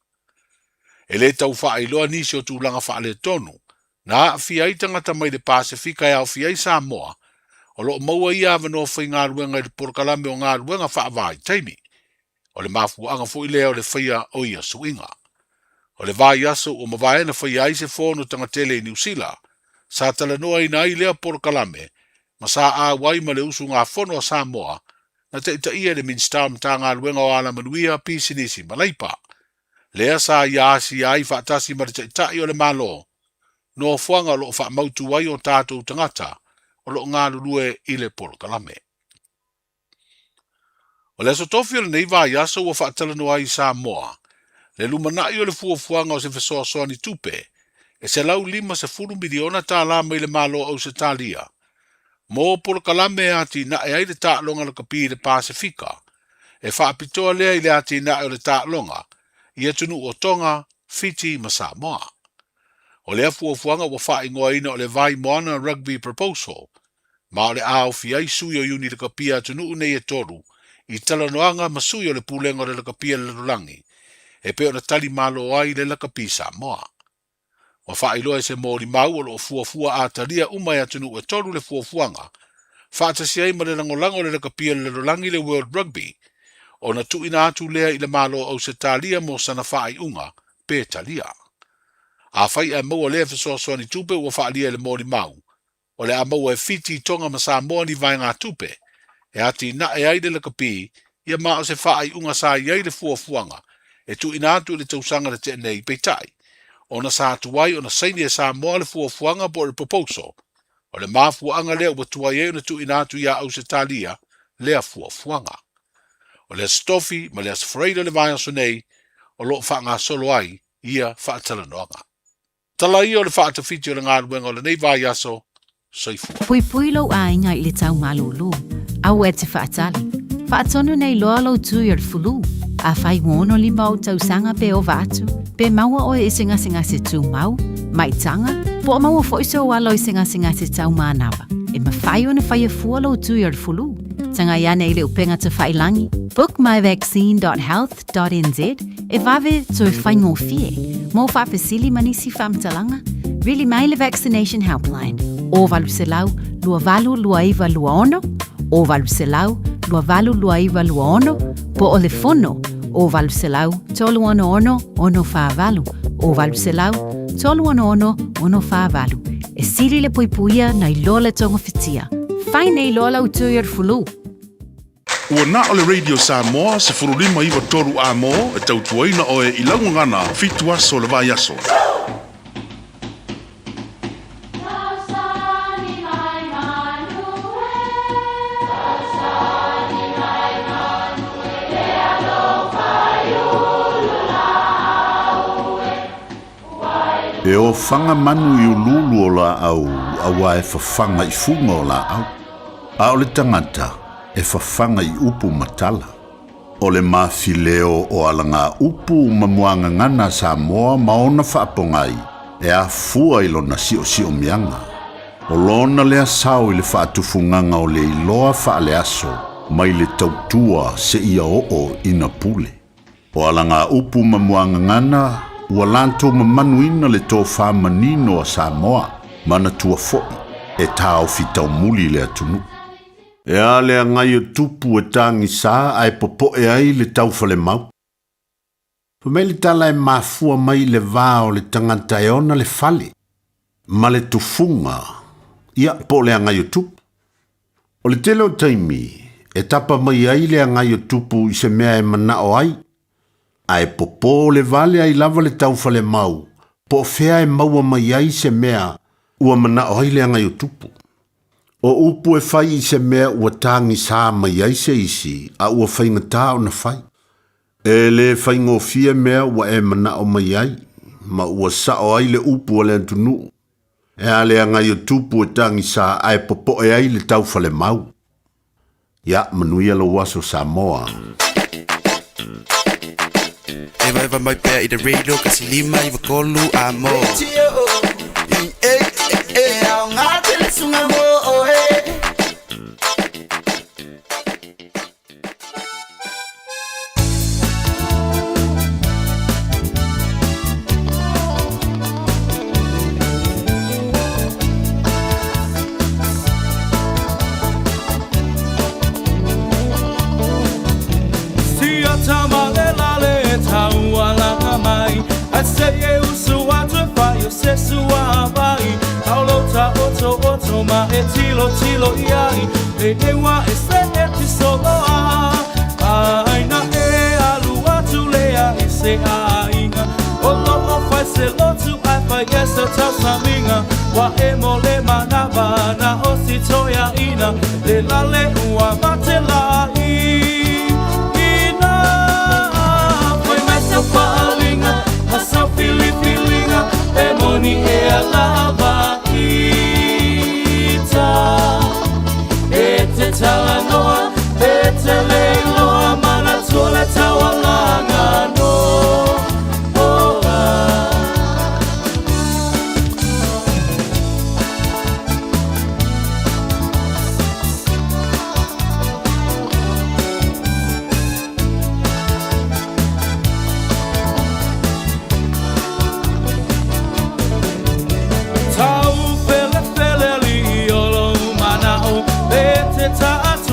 E le tau faailoa nisi o tulaga faaletonu na aafia ai tagata mai le Pasefika e aofia ai Samoa, o lo o maua ia avanoa faigaluega i le polokalame o galuega faavaitaimi. O le mafuaaga foi lea o le faia o ia suiga. O le vaiaso ua mavae na faia ai se fono tagatele i Niu Sila, sa talanoaina ai lea polokalame ma sa auai ma le usugafono a Samoa na taitaia e le Minisita o Matagaluega o Alamanuia, Pisinisi ma Leipa, lea sa ia asia ai faatasi ma le Taitai o le Malo nofoaga o lo o faamautu ai o tatou tagata o lo o galulue i le polokalame. O le Aso Tofi o lenei vaiaso ua faatalanoa ai i Samoa le lumanai o le fuafuaga o se fesoasoani tupe e $150 miliona tala mai le Malo o Ausetalia mo polokalame e atinae ai le taaloga lakapi i le Pasefika, e faapitoa lea i le atinae o le taaloga i atunuu o Tonga, Fiti ma Samoa. O lea fuafuaga ua faaigoaina o le Vaimoana Rugby Proposal, ma o le a aofia ai sui o iuni lakapi a atunuu nei e tolu i talanoaga ma sui o le Pulega o le Lakapi a le Lalolagi e pei ona tali malo ai le Lakapi Samoa. Ua faailoa e se molimau o lo o fuafua atalia uma e atunuu e tolu le fuafuaga, faatasi ai ma le lagolago o le lakapi a le lalolagi le World Rugby, ona tuuina atu lea i le Malo o Ausetalia mo sana faaiuga pe talia. Afai ae maua lea fesoasoani tupe ua faaalia e le molimau, o le a maua e Fiti, Tonga ma Samoa ni vaegatupe e atinae ai le lakapi ia ma o se faaiuga sa i ai le fuafuaga e tuuina atu i le tausaga na tea nei. Peitai, ona sa tuai ona saini e Samoa le fuafuaga po o le proposal, o le mafuaaga lea ua tuai ai ona tuuina atu iā Ausetalia lea fuafuaga. O le Aso Tofi ma le Aso Faraile o le vaiaso nei o lo o faagasolo ai ia faatalanoaga. Tala ia o le faatawhiti o le galuega o lenei vaiaso. Soifua. Puipui lou aiga i le tau malūlū. Aua e te faatali. Faatonu nei loa lou tui o le fulu. Afai ua 65 ou tausaga pe ova atu, pe maua oe i se gasegase tumau, maitaga, po o maua foi sou alo i se gasegase tau manava, e mafai ona faia fua lou tui o le fulu. Tagai ane i le upega tawhailangi, bookmyvaccine.health.nz, e vave toe faigofie. Mo faafesili ma nisi faamatalaga, vili mai le Vaccination Helpline, o 800 282926, o 800 282926, po o le fono, o 800 366 648, o 800 366 648. E sili le puipuia nai lo le togafitia. Fai nei loa lau tui o le fulu. Ua na o le Radio Samoa 15 9 3 A-mo e tautuaina oe i lau gagana fitu aso o le vaiaso. E ofaga manu i uluulu o laau auā e fafaga i fuga o laau, a o le tagata e fafaga i upu ma tala. O le mafileo o alagaupu ma muagagana a Samoa ma ona faapogai e afua i lona siosiomiaga. O lona lea sao i le faatufugaga o le iloa faaleaso mai le tautua seia oo ina pule. O alagaupu ma muagagana ua latou mamanuina le tofa manino a Samoa, manatua foi e taofi taumuli le atunuu. E a le agai o tupu e tagisa ae popoe ai le taufalemau? Fai mai le tala e mafua mai i le va o le tagata e ona le fale ma le tufuga, ia, po o le agai o tupu. O le tele o taimi e tapa mai ai le agai o tupu i se mea e manao ai, ae popō le vale ai lava le taufalemau po o fea e maua mai ai se mea ua manao ai le agai o tupu. O upu e fai i se mea ua tagisā mai ai se isi a ua faigata ona fai. E le faigofie mea ua e manao mai ai, ma ua sao ai le upu a le atunuu. E a le agai o tupu e tagisā ae popoe ai le taufalemau. Ia, manuia lou aso Samoa. Evaeva mai pea i le radio kasi lima iva tolu a mo. E aoga tele sunga mo oe.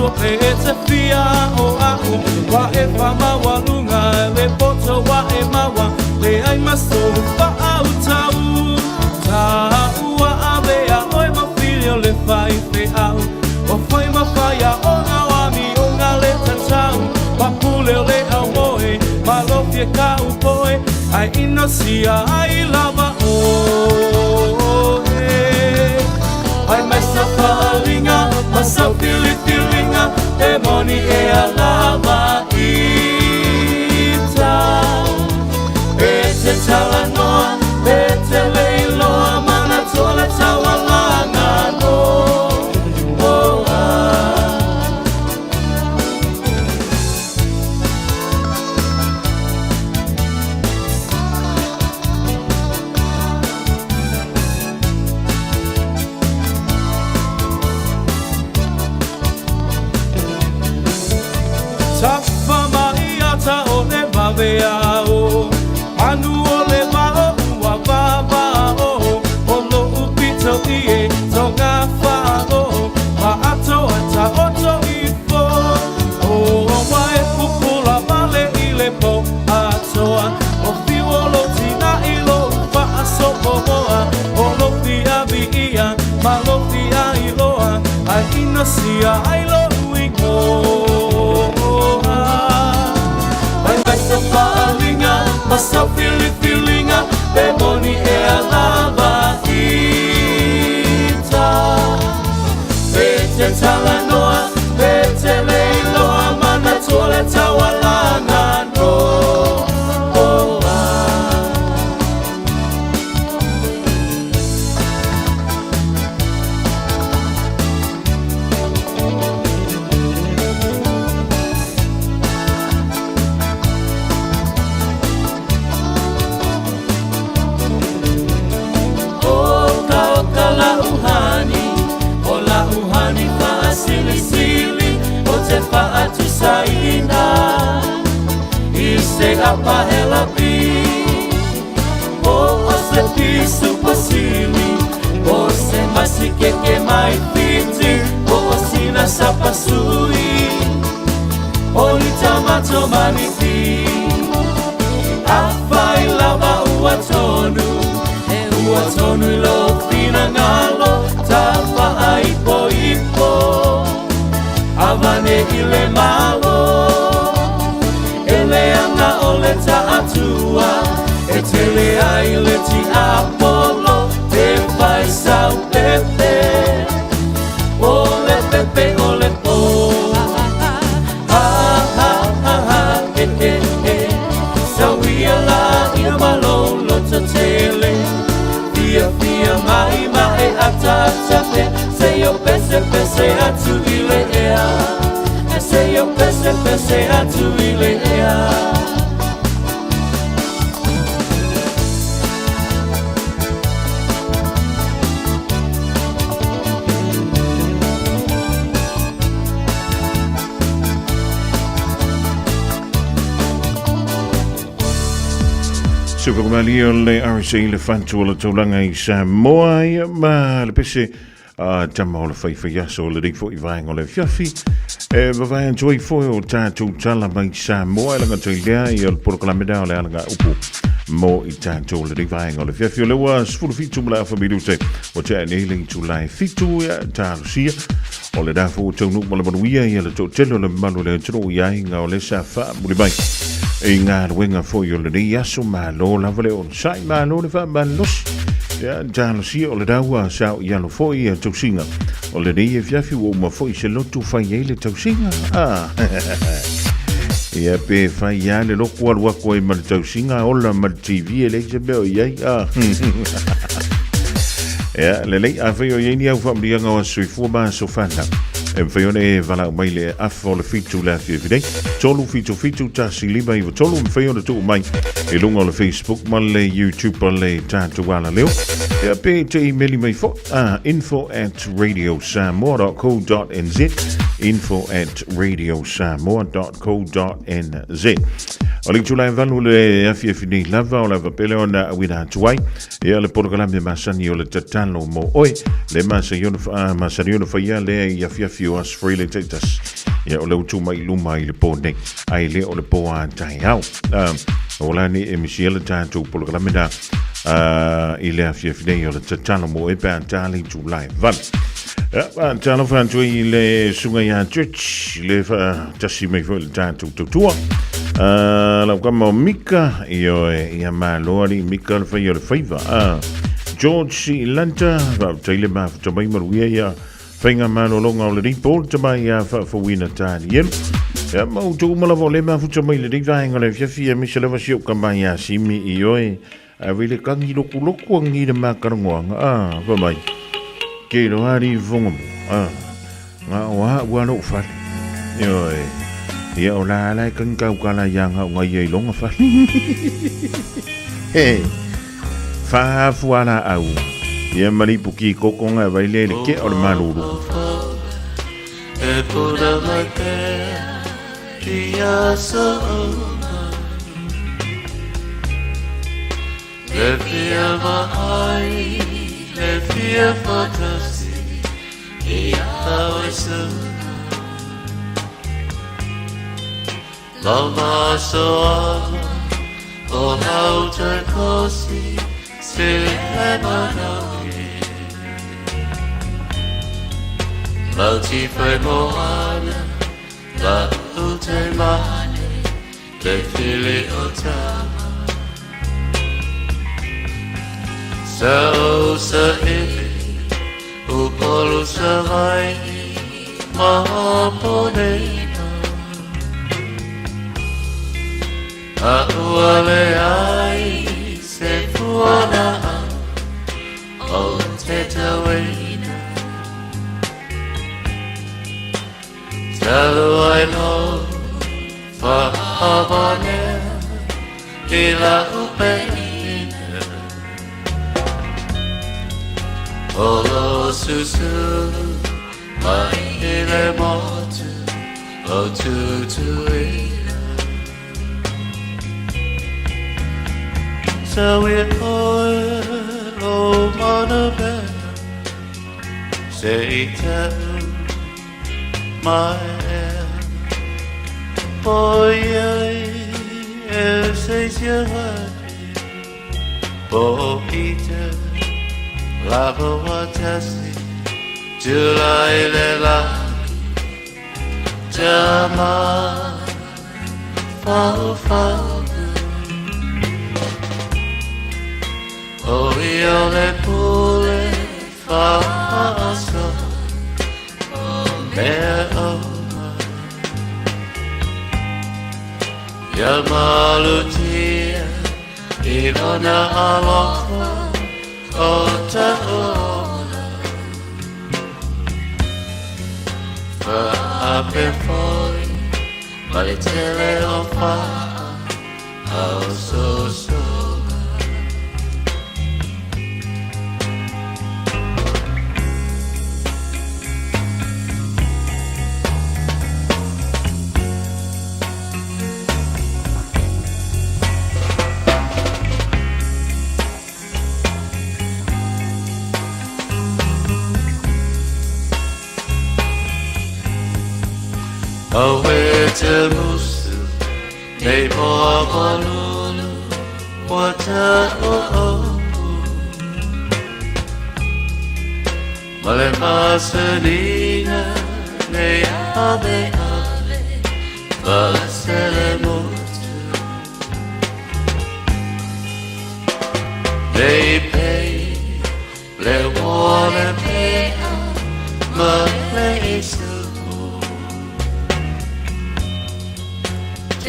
poto e e te fia o a'u Wa e whamaualuga le poto wa e maua Le ai maso whaautau Ta ua avea oe ma whiri o le whai fe au O whai ma whaia o ngā wami o ngā le tatau Papule o le au moe ma lofia ka upoe Ai inosia ai lava oe Ai mai sa whaalinga ma sa whiliwhilinga E moni e a lava ita E te talanoa, e te leiloa Mana toa le taualaga no oh, ah. Tafa mai ata o le vave ao Manu o le vao ua vavao O lo upito i e tonga whao Ma ato ata oto ifo O wa e pupula vale i le po atoa O whio lo tina i lo whaasopomoa O lo fia vi ia ma lo fia iloa Ai inosia ai lo uingoa Ai mai sa whaalinga ma sa whiliwhilinga E moni e a lava ita E te talanoa, e te leiloa Mana tua le taualaga no oh, ah. Oka oka la uhani, o la uhani whaasilisili, o te whaatusaina, i se apahela pi, o o se pisu pasili, o se masikeke mai fiti, o o sina sapasui, o ni tamato manipi, Awhai lava ua tonu, e ua tonu i lo whina ngalo, ta wha ipo ipo, avane i le malo. E le anga o le taatua, e tele ai le ti apolo, te whai sau pepe, o le pepe o le po. Ha ha ha ha, e e e, sauia la ia malolo tele, fia fia mai mai ata ata pe, se yo pese pese atu i le ea, se yo pese pese atu i le ea. Supakumali o le RSA le whantu o le taulanga i Samoa ia ma le pese a tama o le whaiwhai aso o le rei fo i vaenga o le fiafi. E vavae atu ai foi o tātou tala mai Samoa e langa tui lea i o le polokalame o le alanga upu mo i tātou le rei vaenga o le fiafi o le ua 17 ma le afa minute o te nei le itu lai fitu ia tālusia o le rafo o taunu ma le manuia ia le tōtele o le malu le tino i ai ngā o le sa wha muli mai. I ngā ruenga foi o le nei aso malo lava le on sai malo le wha malosi. Ia tālusia o le raua sao i alo foi ia tausinga. O le nei e fiafi ua uma foi se lotu whai ei le tausinga. Ah. Ia pe whai ia le loko alu ako ai ma le tausinga ola ma le TV e le se mea o iai. Ah. Ia, le lei a whai o iai ni au whaamrianga o soifua ma aso whana. E mwhai ona e walau mai le afa o le fitu le awhia whirei. 3 7 7 1 5 9 3 mwhai ona tuu mai e lunga o le Facebook ma le YouTube ma le tātou ala leo. Ia pe te emaili mai fo info@radiosamoa.co.nz info@radiosamoa.co.nz. O le itula e valu le afiafi nei lava o le ava pele ona auina atu ai ia le polokalame masani o le tatalo mo oe le masani ona faia lea i afiafi o aso Fri le taitasi. Ia o le utu mai i luma i le pō nei ai le o le pō a taeao. O la ni e misi le tātou polokalame na i le afiafi nei o le tatalo mo oe pe a tā le itula e valu. Ia, talofa atu ai i le susuga ia Church, le faatasi mai foi le tatou tautua. Lau kama o Mika, ioe, ia malo alii Mika le fai o le faiva. George Lanta, faafetai le mafuta mai manuia ia faiga malologa o lenei po, le tama ia faafouina Tanielu. Ia, ma outou uma lava o le mafuta mai lenei vaega o le afiafi, aemaise lava si ou kama ia Simi, ioe, Ave le kagi lokuloku angi le makalagoaga a fa mai. Ke lo ali fonga mo a nga o a ua lo fale. Ioe. Ia o la ala e kangi kau kala ia nga o ngai ia i longa fale. He. Whaafu ala au. Ia maripu ki kokonga vai le le ke o le malulu. E pura mai pea i aso uma Le fia vaai, le fia whakasi i au e suna Lau masoaga o lau te kosi se le manaui Lau ti whai moana La ute mane le fili o tama Sa o sa ili u polu sa vai ma ponena A ua le ai se fuana o te tauina Talu ai lo whaavane i la upeina O lo susulu mai i le motu o Tutuila Sa i oe lo mana pea Se i tau mai ea Po iai e se sia hati Po i te lava watasi July le laki Tama fau fau O i o le pule whaaso Mea oma Ia malutia i lona alofa o ta ola Whaape foi ma le tele o whaa au sosoga Awe te musu nei moa malulu wa ta o o Male masanina nei ave ave Valasele motu Nei pei le wale pea ma le isu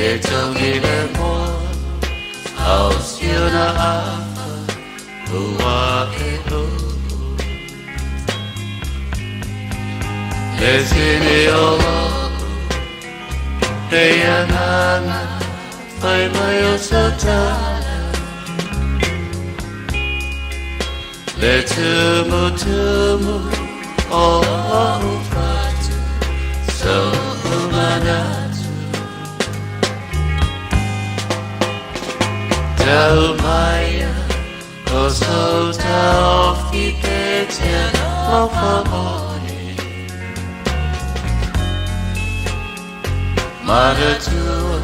Te tangi le moa au siona afa ua e o Le sini o loko Nei ananga Whai mai o satana Le tumu tumu o o fatu So umanatu Tau mai o so tau fi te te alofa oe. Manatua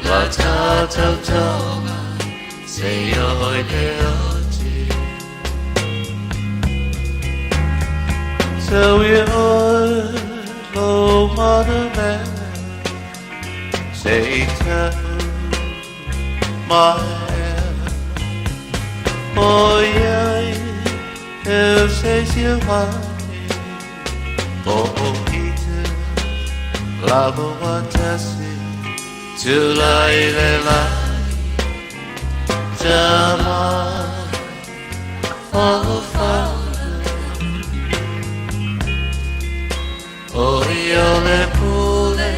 la tātou tonga se oi te oti. So we oi lo mana se tau mai Oi eu sei se vai O ite lavo atasi Tu lai le lai Tama o fa O io le pule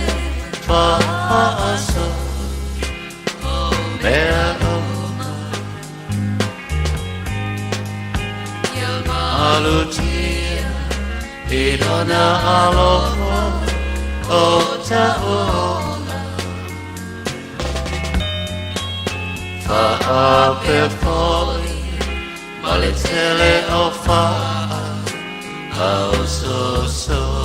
fa so Mea Alutia i lona alofa o ta'ola Fa'ape foi ma le tele o fa'a au so so.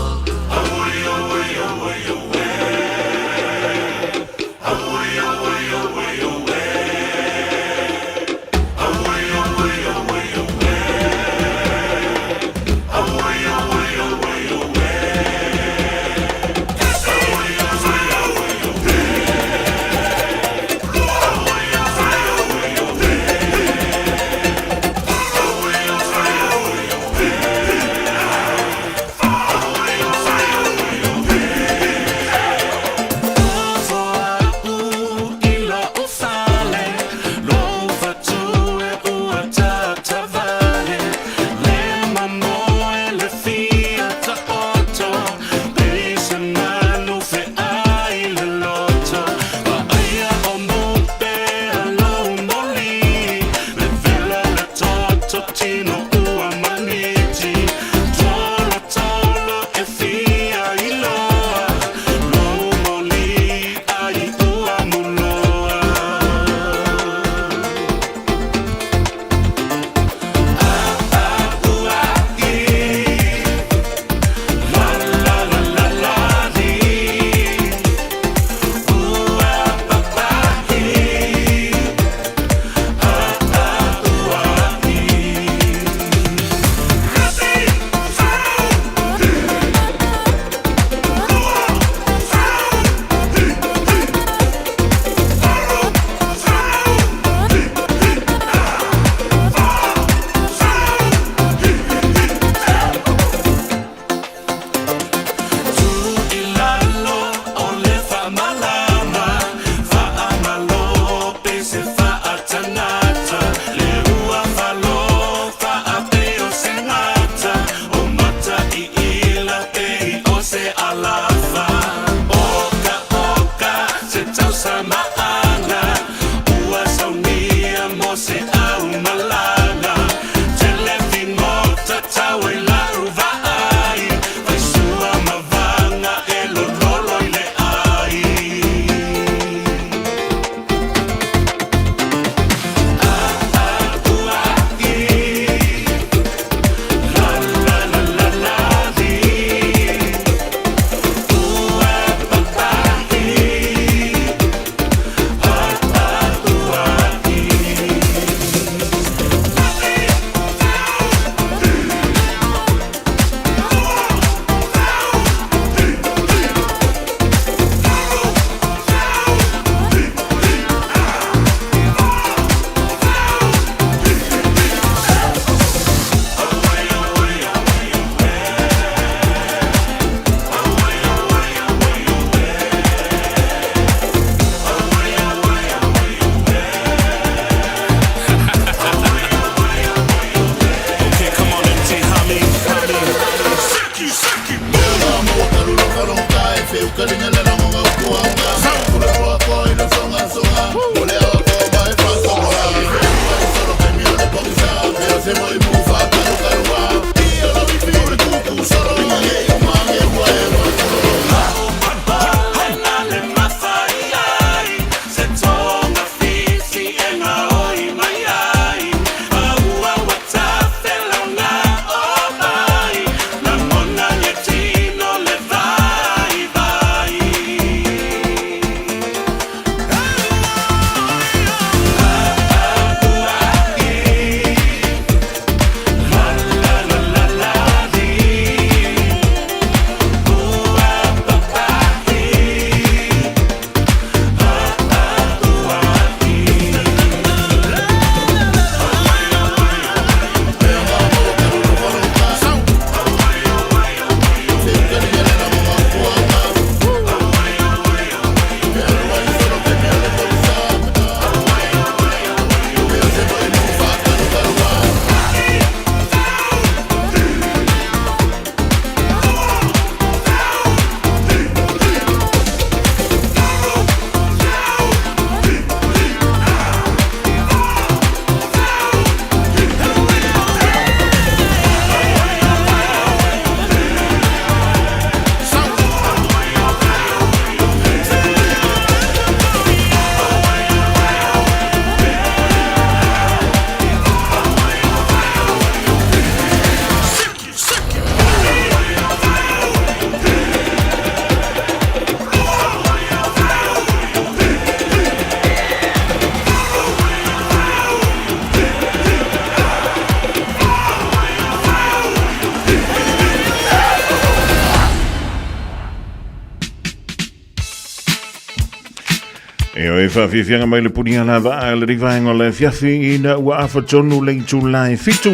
Ia e whawhiwhianga mai le puni ala waa le rivaenga o le fiafi ina ua afa tonu le itu lai fitu.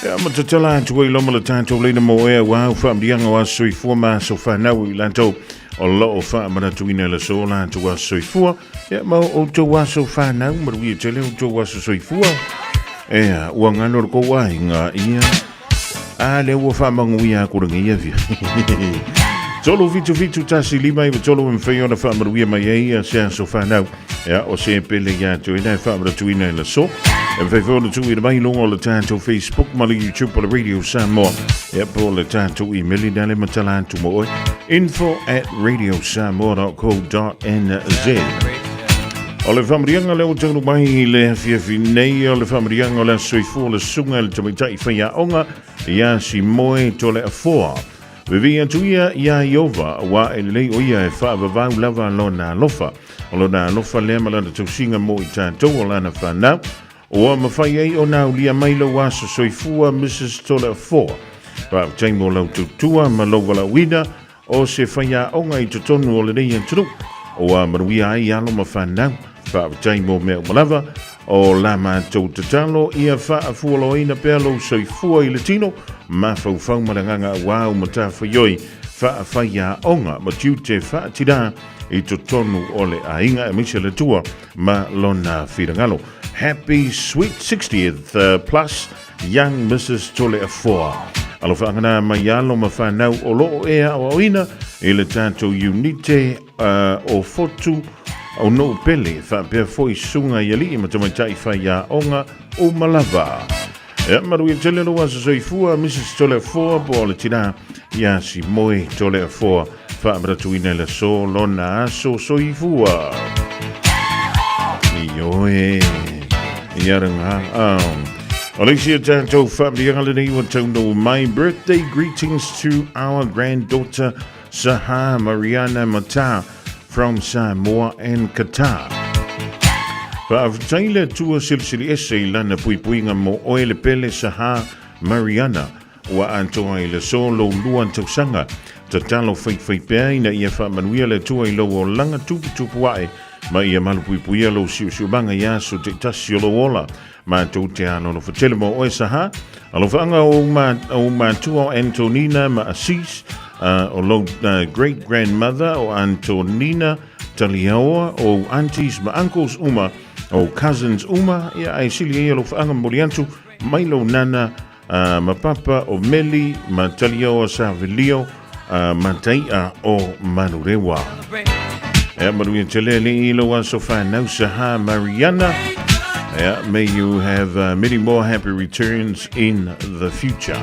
Ia ma tatala atu ai loma le tātou leina mo ea ua au whaamrianga o aso soifua ma aso whanau i lātou o loo whaamanatuina le so lātou aso soifua. Ia ma o tau aso whanau maruia tele o tau aso soifua. Ea, ua ngalo le kou aiga ia. A le ua whaamanguia aku rangi ia fia. 3 7 7 1 5 9 3 e mwhai ona whaamaruia mai ai ia se aso whanau. Ia, o se pele ia atu ina e whaamaratuina i la so. E mwhai whaona tu i mai lunga o le tātou Facebook ma le YouTube o le Radio Samoa. Ia, po le tātou email i nale matala atu mo oe. Info at radiosamoa.co.nz. O le whamrianga le o taunu mai i le afiafi nei o le whamrianga o le aso soifua o le sunga le tamaitai whaiaonga ia si moe tole afoa. Vivi atu ia ia Iova, wa e lelei o ia e whaavavau lava lona alofa. O lona alofa lea ma lana tausiga mo i tātou o lana whanau. Ua mawhai ai o nā ulia mai lau aso soifua Mrs. Tole Afoa. Whaafetai mo lau tautua ma lau walauina o se whaiaonga i totonu o lenei atunuu. Ua manuia ai alo ma whanau. Whaafetai mo mea umalava o la mātou tatalo ia whaafualoina pea lou soifua i le tino ma faufau ma le nganga wau ma tāwhaioi whaawhaiaonga ma tiute whaatira i totonu o le aiga e maise le tua ma lona whirangalo. Happy sweet 60th plus young Mrs. Tole Afoa. Alofa angana mai alo ma whanau o loo ea o aoina i le tātou unite o fotu o no pele whaapea foi sunga i alii ma tamaitai whai a onga o malava. Ia, maru i tele loa sa soifua, Mrs. Tole Afoa, po o le tina ia si moe Tole Afoa, whaamaratuina le so lona aso soifua. Ioe, ia ranga. Alicia tātou whaamrianga lenei ua tauno mai. Birthday greetings to our granddaughter Sahar Mariana Mata from Samoa and Qatar. Whaafetai le Atua silisili ese i lana puipuiga mo oe le pele Sahar Mariana ua atoa i le aso lou lua tausaga. Tatalo faifai pea ina ia faamanuia le Atua i lou olaga tuputupu ae ma ia malupuipuia lou siusiumaga i aso taitasi o lou ola. Matou te alolofa tele mo oe Sahar. Alofaaga o ou matua o Antonina ma Assis, o lou great grandmother o Antonina Taliaoa, o ou aunties ma uncles uma, o ou cousins uma, ia ae sili ai alofaaga momoli atu mai lou nana ma papa o Meli ma Taliaoa Savelio ma Tai'a o Manurewa. Ea manuia tele le i lou aso whanau Sahar Mariana. Yeah, may you have many more happy returns in the future.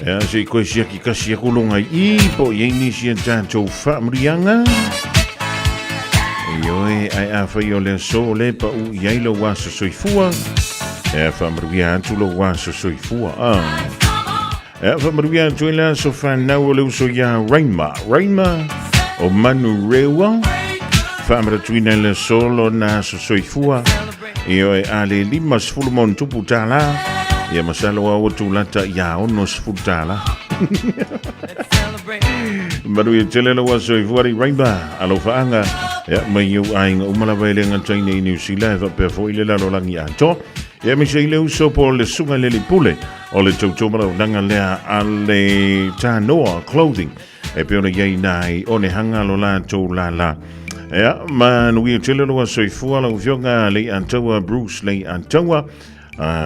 Ea, se koe siaki kasi aku longa i po i eini sia tātou whaamurianga. Ioe, ai a whai o le aso le pa u i ai lou aso soifua. Ea, whaamaruia atu lou aso soifua. Ea, whaamaruia atu i le aso whanau o le uso ia Raima. Raima o Manu Rewa. Whaamaratuina i le aso lona aso soifua. Ioe, a le 50 mo tupu tālā. Ia masalo au atu lata ia 60 tālā. Manuia tele lau aso soifua ri Raima. Alofa Ia, mai au aiga uma lava e le gataina i Niu Sila e faapea foi le lalolagi atoa. Ia aemaise ai le uso po o le susuga i le alii pule o le tautua malaunaga lea a le Tanoa Clothing e pei ona i ai nai onehanga lo latou lala. Ia, manuia tele lou aso soifua lau Afioga Leiataua Bruce Leiataua,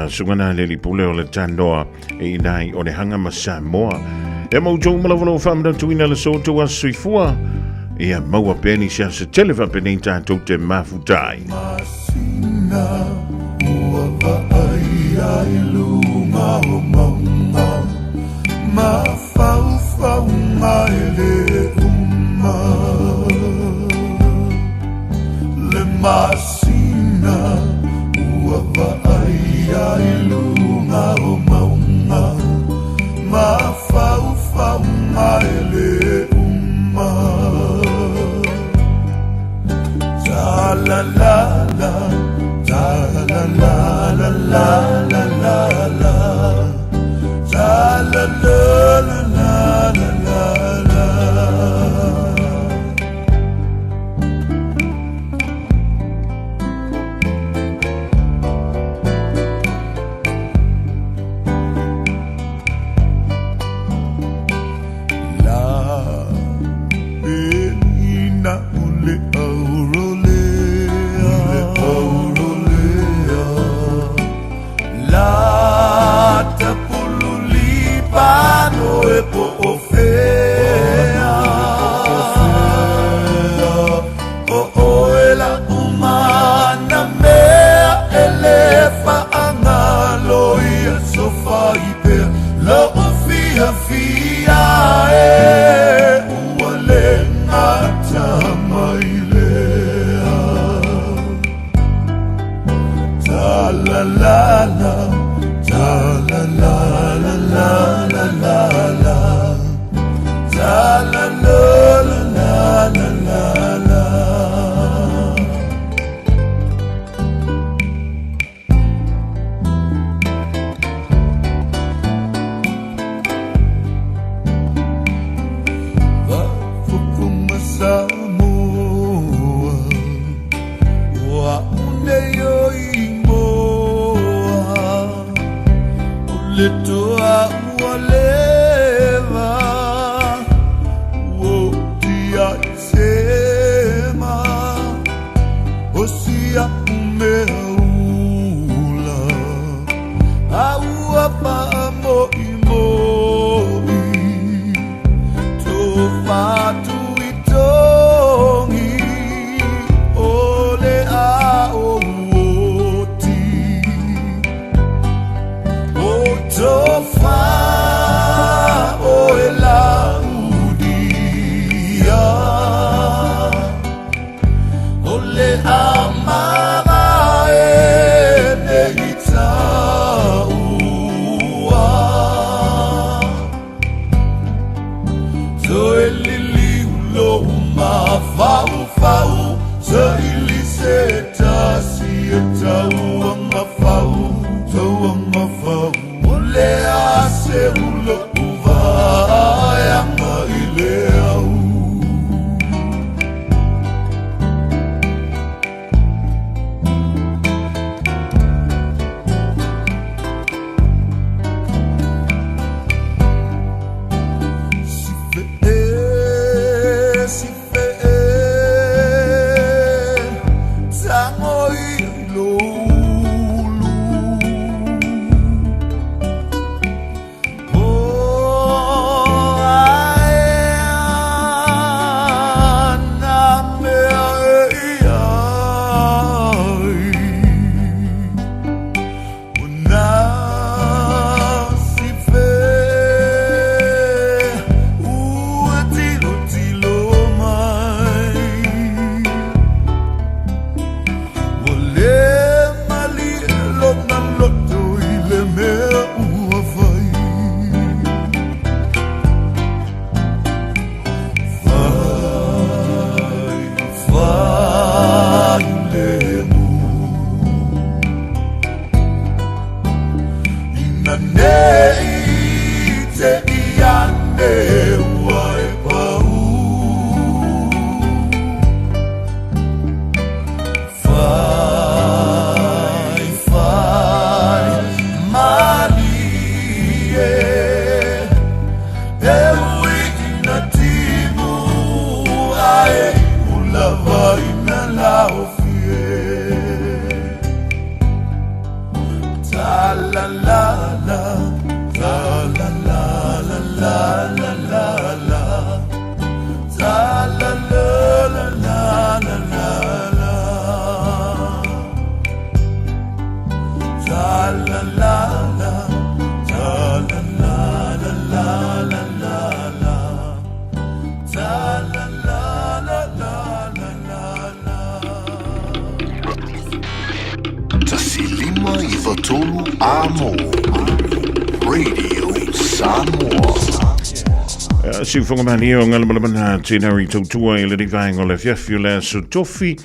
susuga na le alii pule o le Tanoa e i nai onehanga ma Samoa. Ia ma outou uma lava lou faamanatuina le so outou aso soifua. Ia maua pea nisi aso tele faapenei tatou te mafuta ai. Masina ua vaaia i luga o mauga, mafaufauga e lē uma. Le masina ua vaaia i luga o mauga, mafaufauga e lē uma. Ta la la la, ta la. la la la Ta la la la la la la la Ta la la la la la la la Faafofoga Samoa Ua une o imoa O le toa ua leva Ua tia i sema O sia umea ula A ua faamoimoi Tofatu i togi O le ao oti O tofa o e laudia O le amama e nei taua Toe lili ulo mafaufau Sa ili se tasi e taua mafau Taua mafau O le a se ulo uvaeanga i le au. Si fe e, tango i lolu. O ae ana mea e iai. O nā si fe, ua tilo tilo mai. Ua le malie lona loto i le mea ua fai. Fai, fai le mu. Ina nei te iane ua e pau. Fai, fai, malie. E ui ina timu ae ulava ina laofie. Ta la la la, ta la la la la la la la. Ta la la la la la la la. Ta la la la, ta la la la la la la la. Ta la la la la la la la. 153 Amo. Radio Samoa. Siufoga malie o ngalamalama tena i tautua i le vaenga o le afiafi o le aso tofi.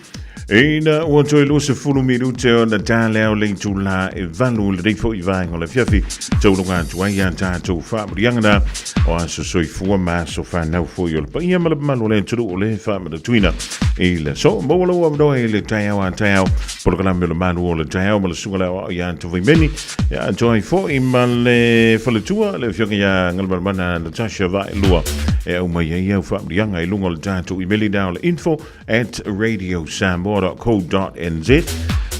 Ina ua toe 20 minute o na tāleo le itulā e 8 le rifo i vaenga o le afiafi. Taulunga atu ai a tātou whaamurianga o aso soifua ma aso whanau foi o le paia ma le mamalu o le atunuu o le faamanatuina i le so maua lau avanoa i le taeao a taeao polokalame o le malu o le taeao ma le suga le aoao ia Tavaimeni ia atoa ai foi ma le faletua le afioga ia Galumalemana Natasha Vaelua e au mai ai au faamuriaga i luga o le tatou imeli na o le info at radiosamoa.co.nz e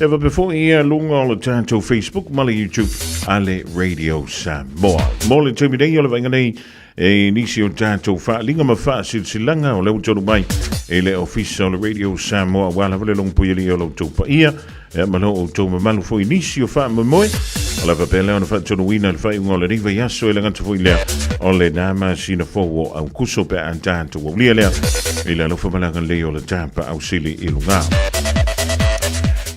faapea foi ia luga o le tatou Facebook ma le YouTube a le Radio Samoa. Mo le taimi nei o le vaaiga nei e nisi o tatou faaliga ma faasilasilaga o lea ua tonu mai i le ofisa o le Radio Samoa aua lava le logopuialii o lo outou paia e ma lo outou mamalu foi nisi o faamoemoe. O le faapea lea ona faatonuina le faaiuga o lenei vaiaso e le gata foi lea o le na masina fou o Aukuso pe a tatou aulia lea i le alofa ma le agalelei o le tapaau sili i luga.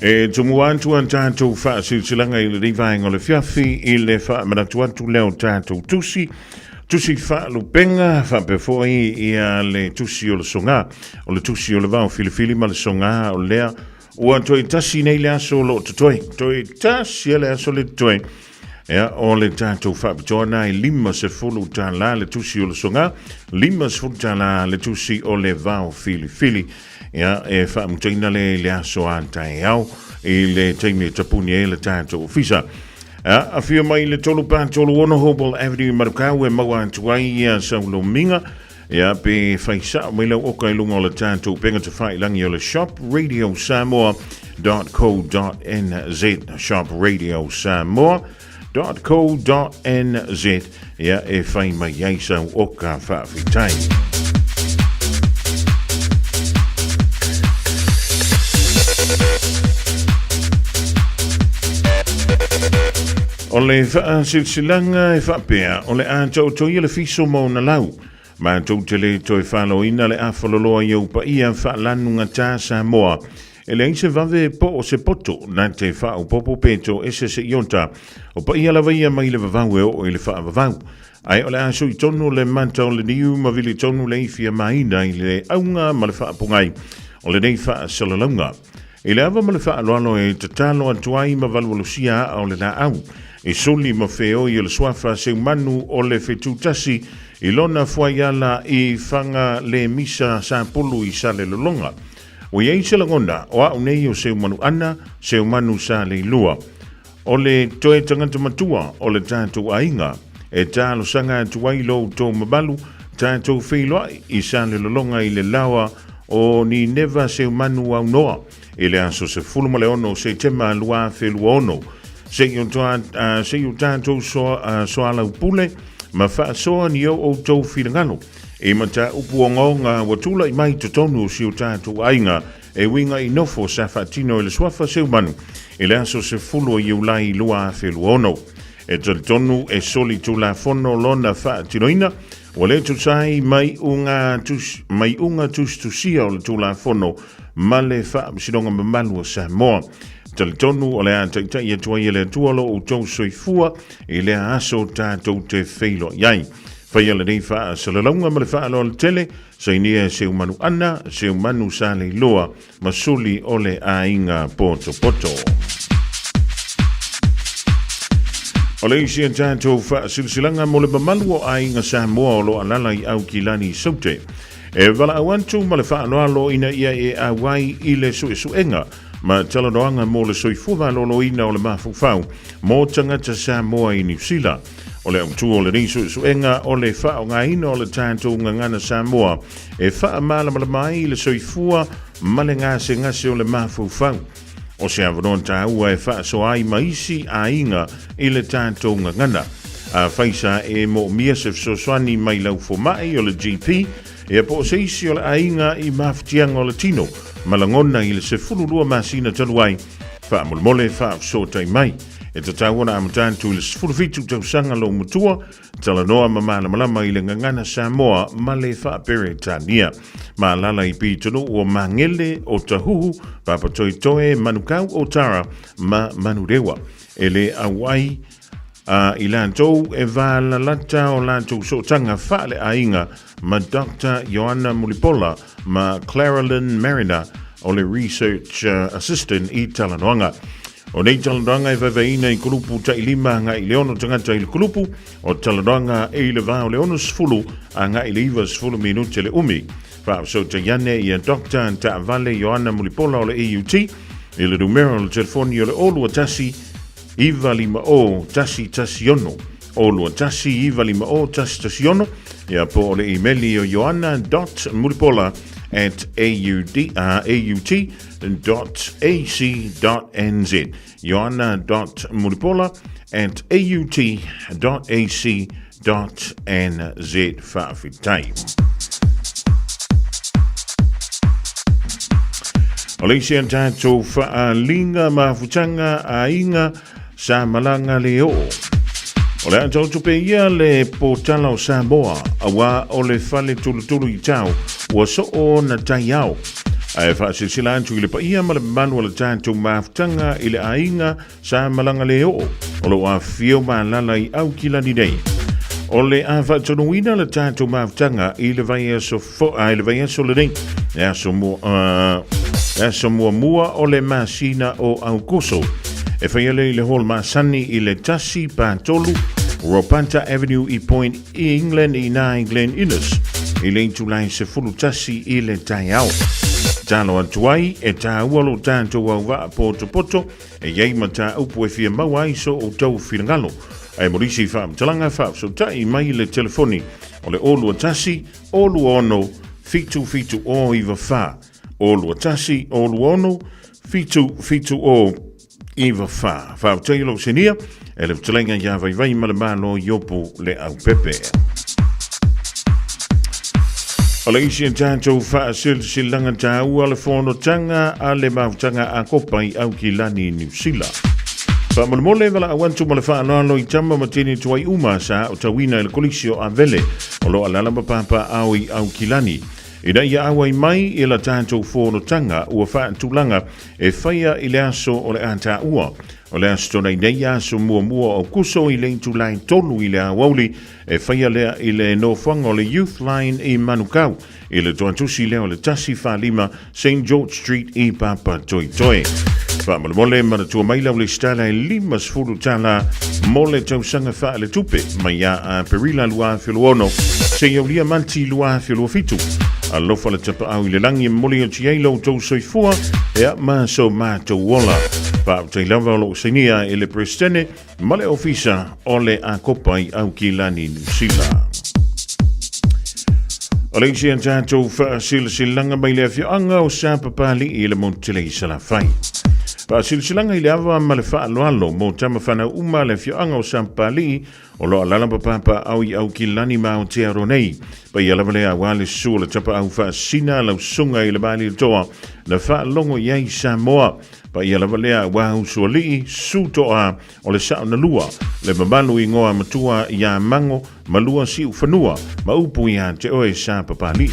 E tumu atu a tātou whaasilasilaga i lenei vaega o le fiafi i le faamanatu atu lea o tātou tusi, tusi faalupenga, faapea foi ia le tusi o le sogā. O le tusi o le vao filifili ma le sogā o lea ua toe tasi nei le aso o lo o totoe. Toe tasi le aso le totoe. Ia, o le tātou faapitoa na e $50 le tusi o le sogā, $50 le tusi o le vao filifili. Ia, e faamutaina le i le aso a taeao i le taimi e tapuni ai le tātou ofisa. Ia, afio mai le 336 Hobble Avenue Manukau e maua atu ai ia saulomiga. Ia, pe fai sao mai lau oka i lunga o le tātou penga te whailangi o le Shop Radio Samoa.co.nz Shop Radio Samoa.co.nz Ia, e whai mai ai sau oka whaawhitai. O le whaasilasilaga e faapea, o le a taotoia le fiso ma ona lau. Matou te le toe faloina le afaloloa i ou paia faalanugatā Samoa. E leai se vave po o se poto na te faaopoopo pe toese se iota. O paia lava ia mai le vavau e oo i le faavavau. Ae o le a sui tonu le mata o le niu ma vili tonu le ifi a maina i le auga ma le faapogai o lenei faasalalauga. I le ava ma le faaaloalo e tatalo atu ai ma valuvalusia aa o le laau, i suli ma feoi o le suafa seumanu o le fetutasi i lona fuaiala i Faga le misa sapulu i Salelologa. Ua i ai se lagona, o au nei o Seumanu Ana, Seumanu Saleilua. O le toe tagata matua o le tatou aiga, e talosaga atu ai lo outou mamalu, tatou feiloai i Salelologa i le laoa o Nineva Seumanu Aunoa i le aso 16 o Setema 2026. Se i o tatou soalaupule ma faasoa ni o outou finagalo i mataupu ogaoga ua tulai mai totonu o si o tatou aiga e uiga i nofo sa faatino e le suafa Seumanu i le aso 10 o Iulai 2026. E talitonu e soli tulafono lona faatinoina, ua le tusa ai ma iuga tusitusia o le Tulafono ma le Faamasinoga Mamalu o Samoa. Talitonu o le a taitai atu ai e le Atua lo outou soifua i lea aso tatou te feiloai ai. Faia lenei faasalalauga ma le faaaloalo tele, sainia e Seumanu Ana, Seumanu Saleiloa ma Suli o le Aiga Potopoto. O le isi a tatou faasilasilaga mo le mamalu o aiga Samoa o lo alala i Aukilani i Saute. E valaau atu ma le faaaloalo ina ia e auai i le suesuega ma talanoaga mo le soifua maloloina o le mafaufau mo tagata Samoa i Niu Sila. O le autu o lenei suesuega o le faaaogaina o le tatou gagana Samoa e faamalamalama ai le soifua ma le gasegase o le mafaufau. O se avanoa taua e faasoa ai ma isi aiga i le tatou gagana. Afai sa e moomia se fesoasoani mai lau fomai o le GP, ia po o se isi o le aiga i mafatiaga o le tino ma lagona i le 12 masina talu ai, faamolemole faafesootai mai. E tatau ona amata atu i le 17 tausaga lou matua, talanoa ma malamalama i le gagana Samoa ma le Faa-Peretania. Maalala i pitonuu o Magele, Otahuhu, Papatoetoe, Manukau, Otara ma Manurewa. E le auai a i latou e valalata o latou sootaga faaleaiga ma Doctor Ioana Mulipola ma Claralyn Mariner o le Research Assistant i talanoaga. O nei talanoaga e vaevaeina i kulupu tailima agai i le 6 tagata i le kulupu, o talanoaga e i le va o le 60 agai i le 90 minute le umi. Faafesootai ane ia Doctor Taavale Ioana Mulipola o le AUT i le numera o le telefoni o le 021 950 116 021 950 116 ia po o le imeli o ioana.mulipola at aut.ac.nz ioana.mulipola at aut.ac.nz Faafetai. O le isi a tatou faaliga mafutaga aiga sa malaga le oo. O le a tautupe ia le potala o Samoa, auā o le fale tulutulu i tao, ua soo ona taiao. Ae faasilasila atu i le paia ma le mamalu o le tatou mafutaga i le aiga sa malaga le oo o lo o afifio ma alaala i Aukilani nei. O le a faatonuina le tatou mafutaga i le vaiaso fo, a, i le vaiaso lenei, le aso mua, le aso muamua o le masina o Aukuso. E faia lea i le Hall Masani i le 1 pa 3 Ropata Avenue i Point England i nā i Glen Innes i le itulai 11 i le taeao. Talo atu ai e tāua lo tātou auvaa potopoto e iai mataupu e fia maua ai so outou finagalo. Ae mo nisi faamatalaga faafesootai mai le telefoni o le 021 026 77094 021 026 770 94. Faafetai lou sinia e le fetalaiga ia Vaivai ma le Malo Iopu le Aupepe. O le isi e tatou faasilasilaga taua le fonotaga a le mafutaga a Kopa i Aukilani, Niu Sila. Faamolemole valaau atu ma le faaaloalo i tama ma teine tuai uma sa aotauina i le Kolisi o Avele o lo o alaala ma papaaao i Aukilani. Ina ia auai mai i la tatou fonotaga ua faatulaga e faia i le aso o le a taua. O le Aso Toonai nei, aso muamua o Aukuso i le itulai 3 i le aoauli, e faia lea i le nofoaga o le Youth Line i Manukau, i le toatusi lea o le 145 St George Street i Papatoetoe. Faamolemole manatua mai lau lesitala e 50 tala mo le tausaga faaletupe mai ia Aperila 2026 seia aulia Mati 2027. Alofa le tapaau i le lagi e momoli atu i ai lo outou soifua ea ma so matou ola. Faafetai lava o loo sainia e le Peresetene ma le Ofisa o le Akopa i Aukilani, Niu Sila. O le isi a tatou faasilasilaga mai le afioaga o Sapapalii i le motu tele i Salafai. Faasilasilaga i le ava ma le faaaloalo mo tama fanau uma le afioaga o Sapapalii o lo o alaala ma papaaao i Aukilani ma Aotearoa nei. Paia lava lea aua le susu o le tapaau faasina lau susuga i le Malietoa na faalogo i ai Samoa. Paia lava lea aua usoalii, susu toa o le sao na lua, le mamalu ingoa matua iā Mango ma lua Siufanua ma upu iā te oe Sapapalii.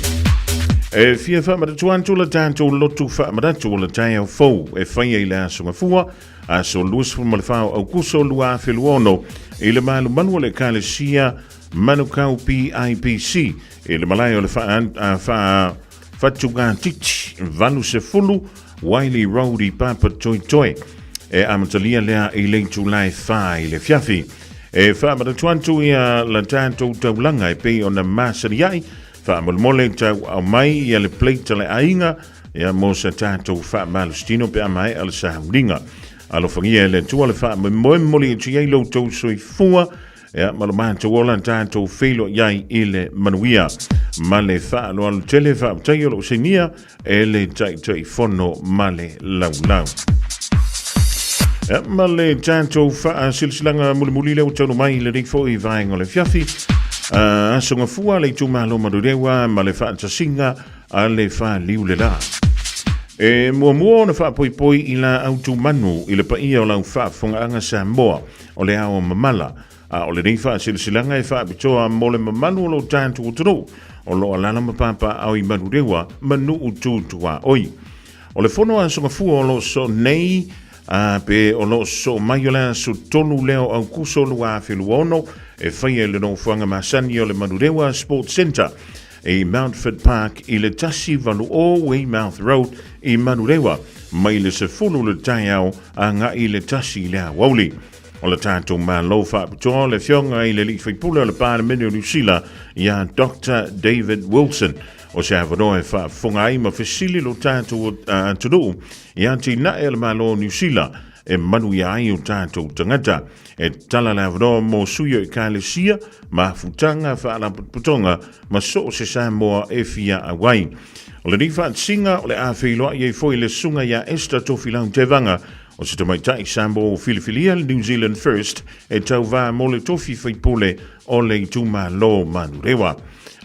E fia faamanatu atu le tatou lotu faamanatu o le taeao fou e faia i le Aso Gafua, aso 24 o Aukuso 2026 i le malumalu o le Ekalesia Manukau PIPC i le malae o le Fatugatiti 80 Wiley Road i Papatoetoe. E amatalia lea i le itula e 4 i le afiafi. E faamanatu atu ia la tatou taulaga e pei ona masani ai, faamolemole tau aumai ia le plate a le aiga ia mo sa tatou faamalositino pe a maea le sauniga. Alofagia e le Atua le faamoemoe momoli atu i ai lo outou soifua ia ma lo matou ola tatou feiloai ai i le manuia ma le faaaloalo tele. Faafetai o lou sainia e le Taitaifono ma le laulau. Ia, ma le tatou faasilasilaga mulimuli lea ua taunuu mai i lenei foi vaega o le afiafi. Aso Gafua le itumalo Manurewa ma le faatasiga a le faliu le la. E muamua ona faapoipoi i la autumanu i le paia o lau faafofogaaga Samoa o le ao mamala, a o lenei faasilasilaga e faapitoa mo le mamalu o lo tatou atunuu o lo o alaala ma papaaao i Manurewa ma nuu tu tuaoi. O le fono Aso Gafua o lo o sosoo nei a pe o lo o sosoo mai o le aso 3 lea o Aukuso 2026 e faia i le nofoaga masani o le Manurewa Sports Centre i Mountford Park i le 180 Weymouth Road i Manurewa mai le 10 le taeao agai i le 1 i le aoauli. O le tatou Malo faapitoa o le Afioga i le Alii Faipule o le Palemene o Niu Sila ia Doctor David Wilson. O se avanoa e faafofoga ai ma fesili lo tatou atunuu i atinae a le Malo o Niu Sila e manuia ai o tatou tagata. E tala le avanoa mo sui o Ekalesia, mafutaga, faalapotopotoga ma so o se Samoa e fia auai. O lenei faatasiga o le a feiloai ai foi le Susuga ia Esther Tofilau Tevaga O se tamaitai Samoa ua filifilia le New Zealand First e tauvā mo le tofi faipule o le itumalo Manurewa.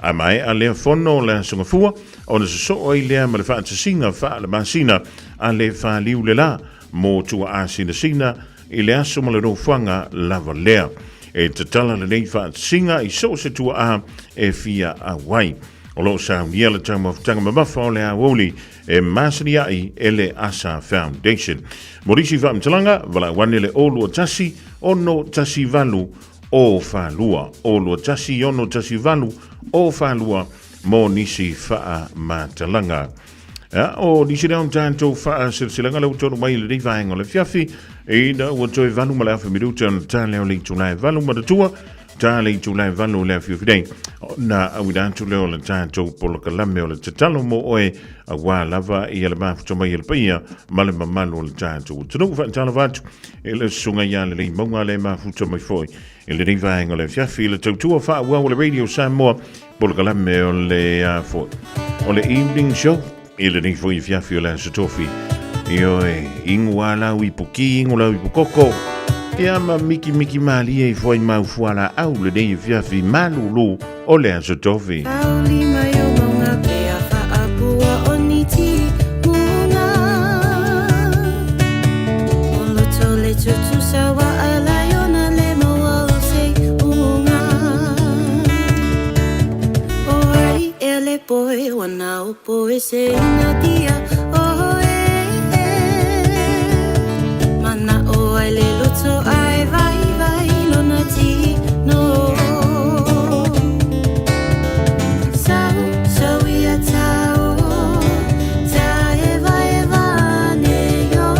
A maea lea fono o le Aso Gafua, ona sosoo ai lea ma le faatasiga faale-masina a le faliu le la mo Tuaasinasina i le aso ma le nofoaga lava lea. E tatala lenei faatasiga i so o se tuaa e fia auai. O lo o saunia le taumafataga mamafa o le aoauli. e masani ai e le Asa Foundation. Mo nisi faamatalaga, valaau ane le 021 618 042, 021 618 042 mo nisi faamatalaga. Ia, o nisi lea o tatou faasilasilaga lea ua tonu mai i lenei vaega o le afiafi, ina ua toe valu ma le afa minuta ona ta lea o le itula e valu manatua, ta le itula e valu o le afiafi nei, ona auina atu lea o le tatou polokalame o le tatalo mo oe, aua lava ia le mafuta mai e le paia ma le mamalu o le tatou atunuu. Faatalofa atu i le susuga ia Lelei Mauga le mafuta mai foi i lenei vaega o le afiafi i le tautua faaauau o le Radio Samoa, polokalame o le a foi o le evening show i lenei foi afiafi o le Aso Tofi. Ioe, ingu a lau ipu ki, ingu lau ipu koko. Ia ma miki miki malie i foi mau fuala au lenei afiafi malulu o le Aso Tofi. Taulima i o maunga pea whaapua o niti muna. O loto le tutusa wa alai ona le maua o se unga. O ai e le poe wana o poe se ina tia o e e. Mana o ai le loto ai vai vai lona ti no. Sau, sau ia tau, ta eva eva ne yo.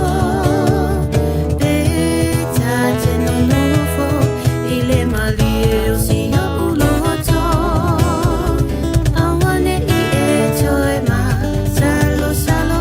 Pe ta te no nofo, i le malie o si o uloto. Awane i e toe ma, salo salo.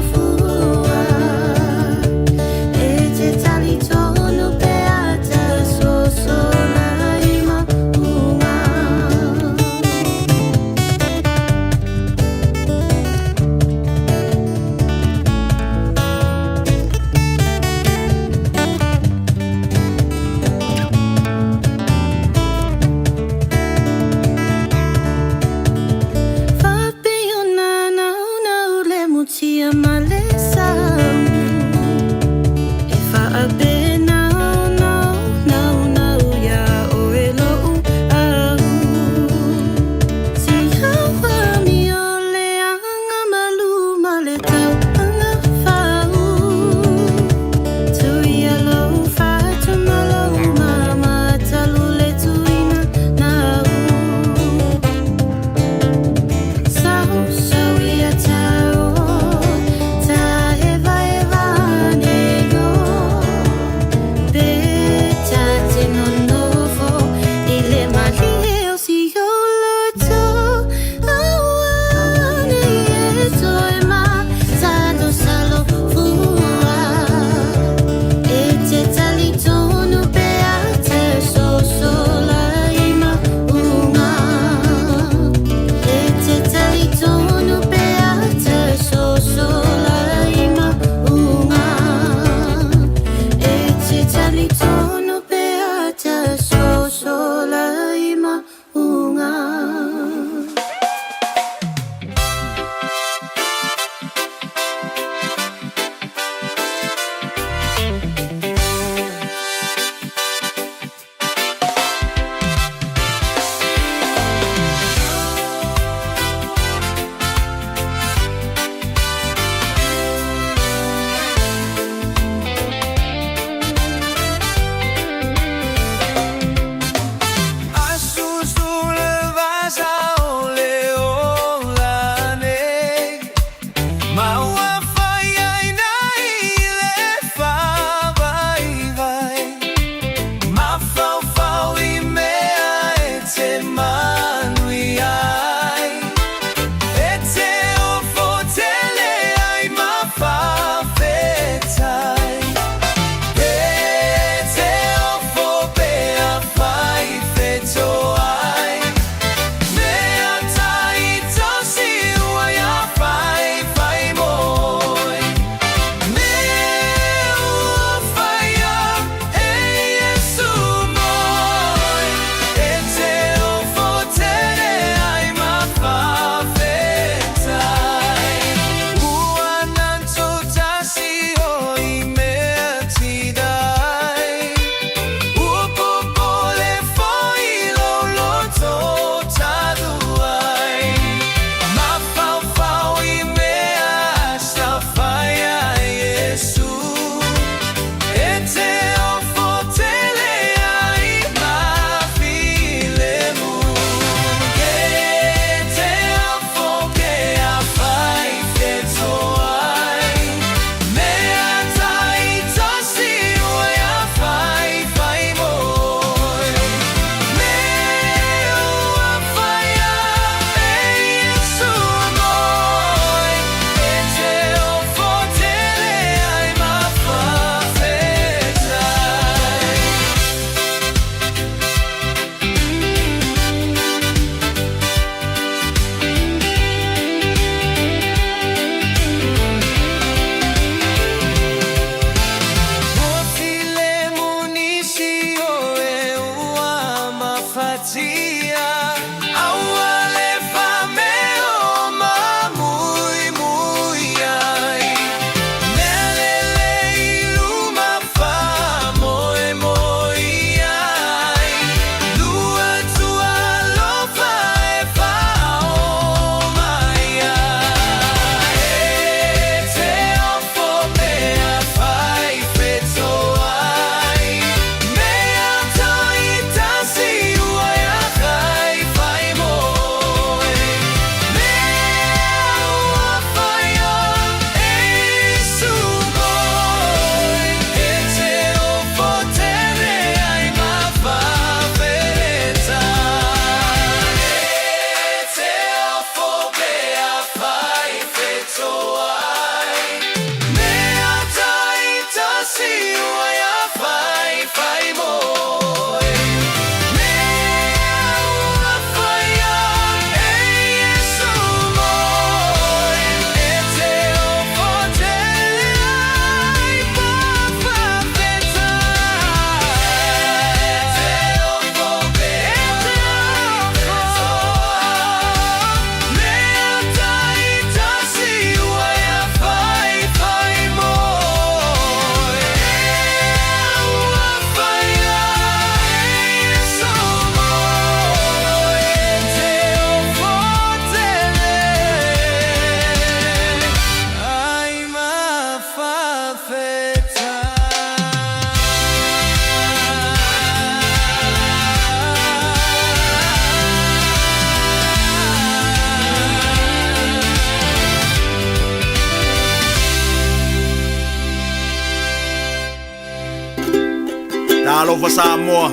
Talofa Samoa,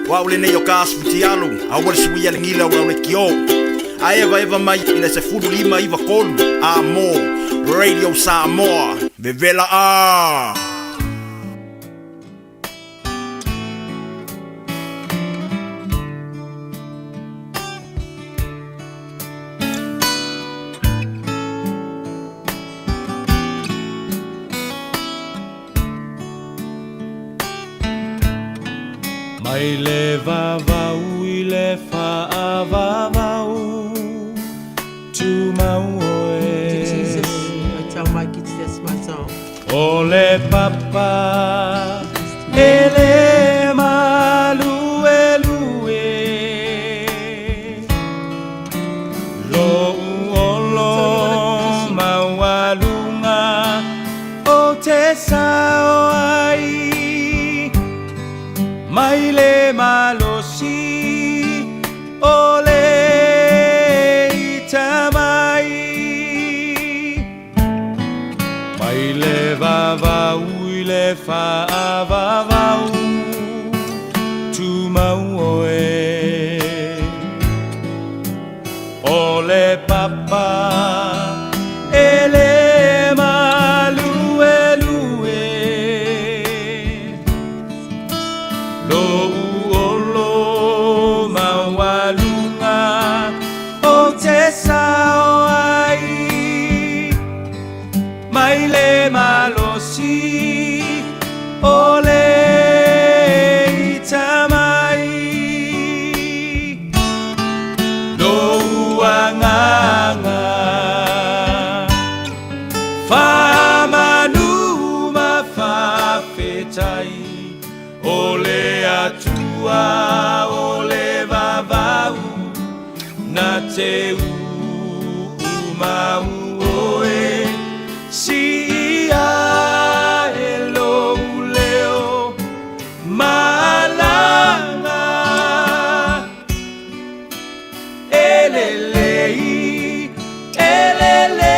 o au lenei o ka asu futialu, aua le suia le gila o lau leitio. A evaeva mai i le 15 93 a mo Radio Samoa. Vevela a! Mai le vavau i le faavavau Tumau oe Jesus, I tell my kids that's my song. O le papa e le maluelue Lo'u olo maualuga o te sao ai Mai le malosi o le itamai Mai le vavau i le faavavau Tumau oe O le papa e le maluelue Lo'u olo maualuga o te sao ai Mai le malosi o le itamai Lo'u agaga Faamanu ma faafetai O le Atua o le vavau Na te uumau oe Siia e lou leo Malaga E lelei E lelei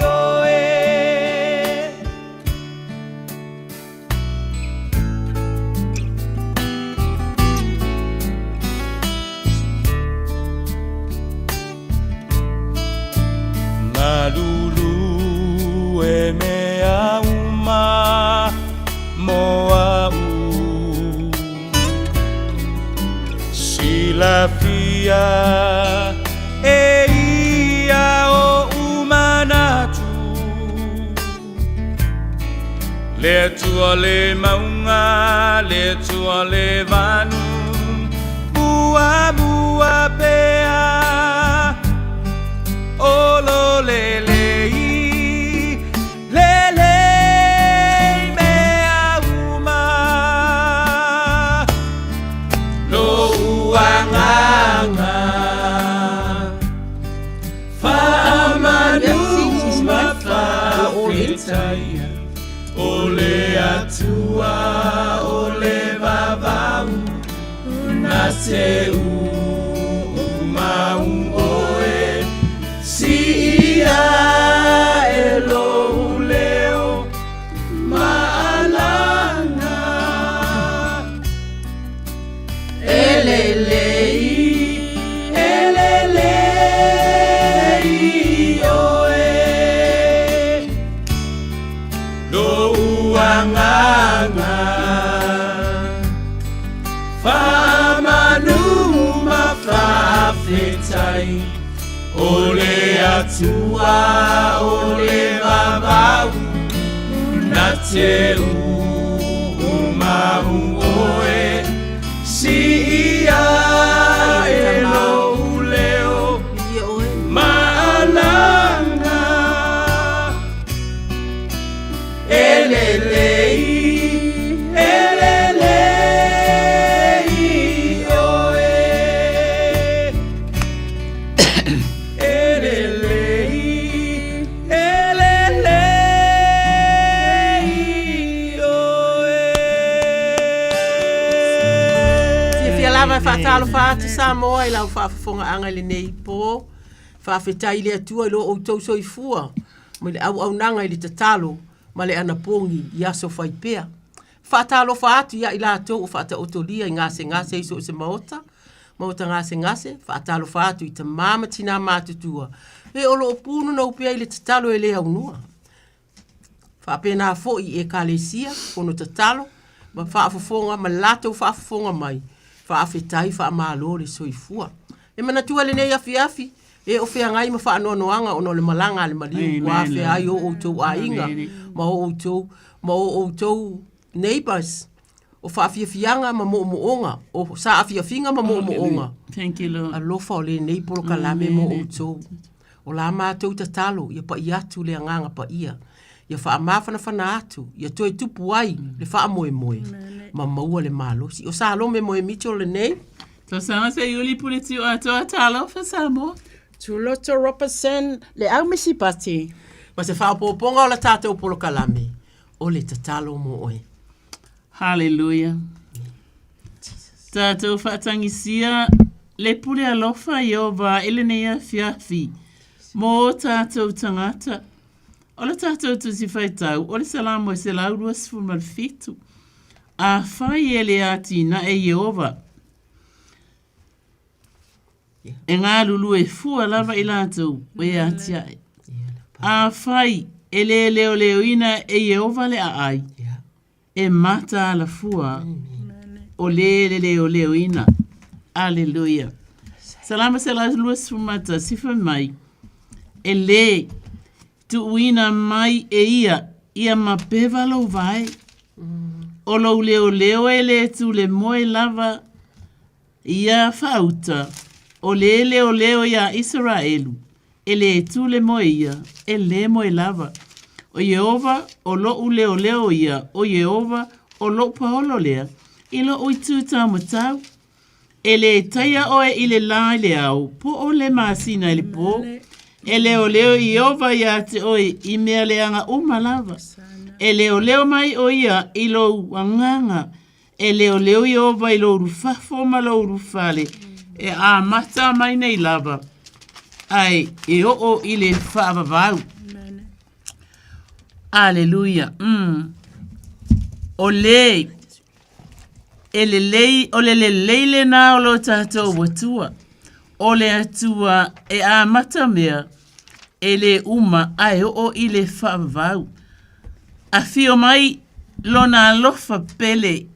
oe. Malulu e mea uma mo a'u Silafia e ia oʻu manatu Le Atua le mauga le Atua le vanu Muamua pea O lo lelei Lelei mea uma Lo'u agaga Faamanu ma faafetai O le Atua o le vavau Na te uumau oe Siia e lou leo Maalaga E lelei E lelei oe Lo'u agaga Faamanu ma faafetai O le Atua o le vavau Na te uumau oe Siia e lou leo Maalaga E lelei E lelei oe E lelei E lelei oe Fiafia lava e faatalofa atu Samoa i lau faafofogaaga i lenei po. Faafetai i le Atua i lo outou soifua mai le auaunaga i le tatalo ma le anapogi i aso fai pea. Faatalofa atu ia i latou o faataotolia i gasegase i so o se maota, maota gasegase, faatalofa atu i tamā ma tinā matutua, e o lo o pūnonou pea i le tatalo e le aunua. Faapena foi i Ekalesia, fono tatalo, ma faafofoga ma le latou faafofoga mai, faafetai faamalo le soifua. E manatua lenei afiafi, e o feagai ma faanoanoaga ona o le malaga a le maliu ua afea ai o outou aiga ma o outou ma o outou neighbors o faafiafiaga ma moomooga o saafiafiga ma moomooga. Thank you, Lord. Alofa o lenei polokalame mo outou. O la matou tatalo ia pai atu le agaga paia, ia faamafanafana atu, ia toe tupu ai le faamoemoe ma maua le malosi. O Salome Moe Mitchell lenei. Tausaga Seiuli Pule Tiu Atoa Talofa Samoa. Tuloto Robertson, le au Misipati. Ma se faaopoopoga o la tatou polokalame, o le tatalo mo oe. Hallelujah. Tatou faatagisia le pule alofa Ieova i lenei afiafi mō o tātou tagata. O le tatou tusi faitau o le Salamo e 127. Afai e le atinae Ieova, e galulue fua lava i latou e atiae. Afai e le leoleoina e Ieova le aai, e mataala fua o le le leoleoina. Aleluia. Salamo 121 fai mai, e le tuuina mai e ia ia mapeva lou vae. O lou leoleo e le tule moe lava ia faauta, o le leoleo iā Isaraelu, e le tule moe ia, e le moe lava. O Ieova, o loʻu leoleo ia, o Ieova, o loʻu paolo lea, i loʻu itu taumatau. E le taia oe i le lā i le ao, po o le masina i le pō. E leoleo Ieova iā te oe i mea leaga uma lava. E leoleo mai ʻo ia i lou agaga. E leoleo Ieova i lou ulufafo ma lou ulufale, e amata mai nei lava, ae e oo i le faavavau. Aleluia. Mm. O le E lelei, o le lelei lena o lo tatou Atua. O le Atua e amata mea, e le uma ae oo i le faavavau. Afio mai lona alofa pele,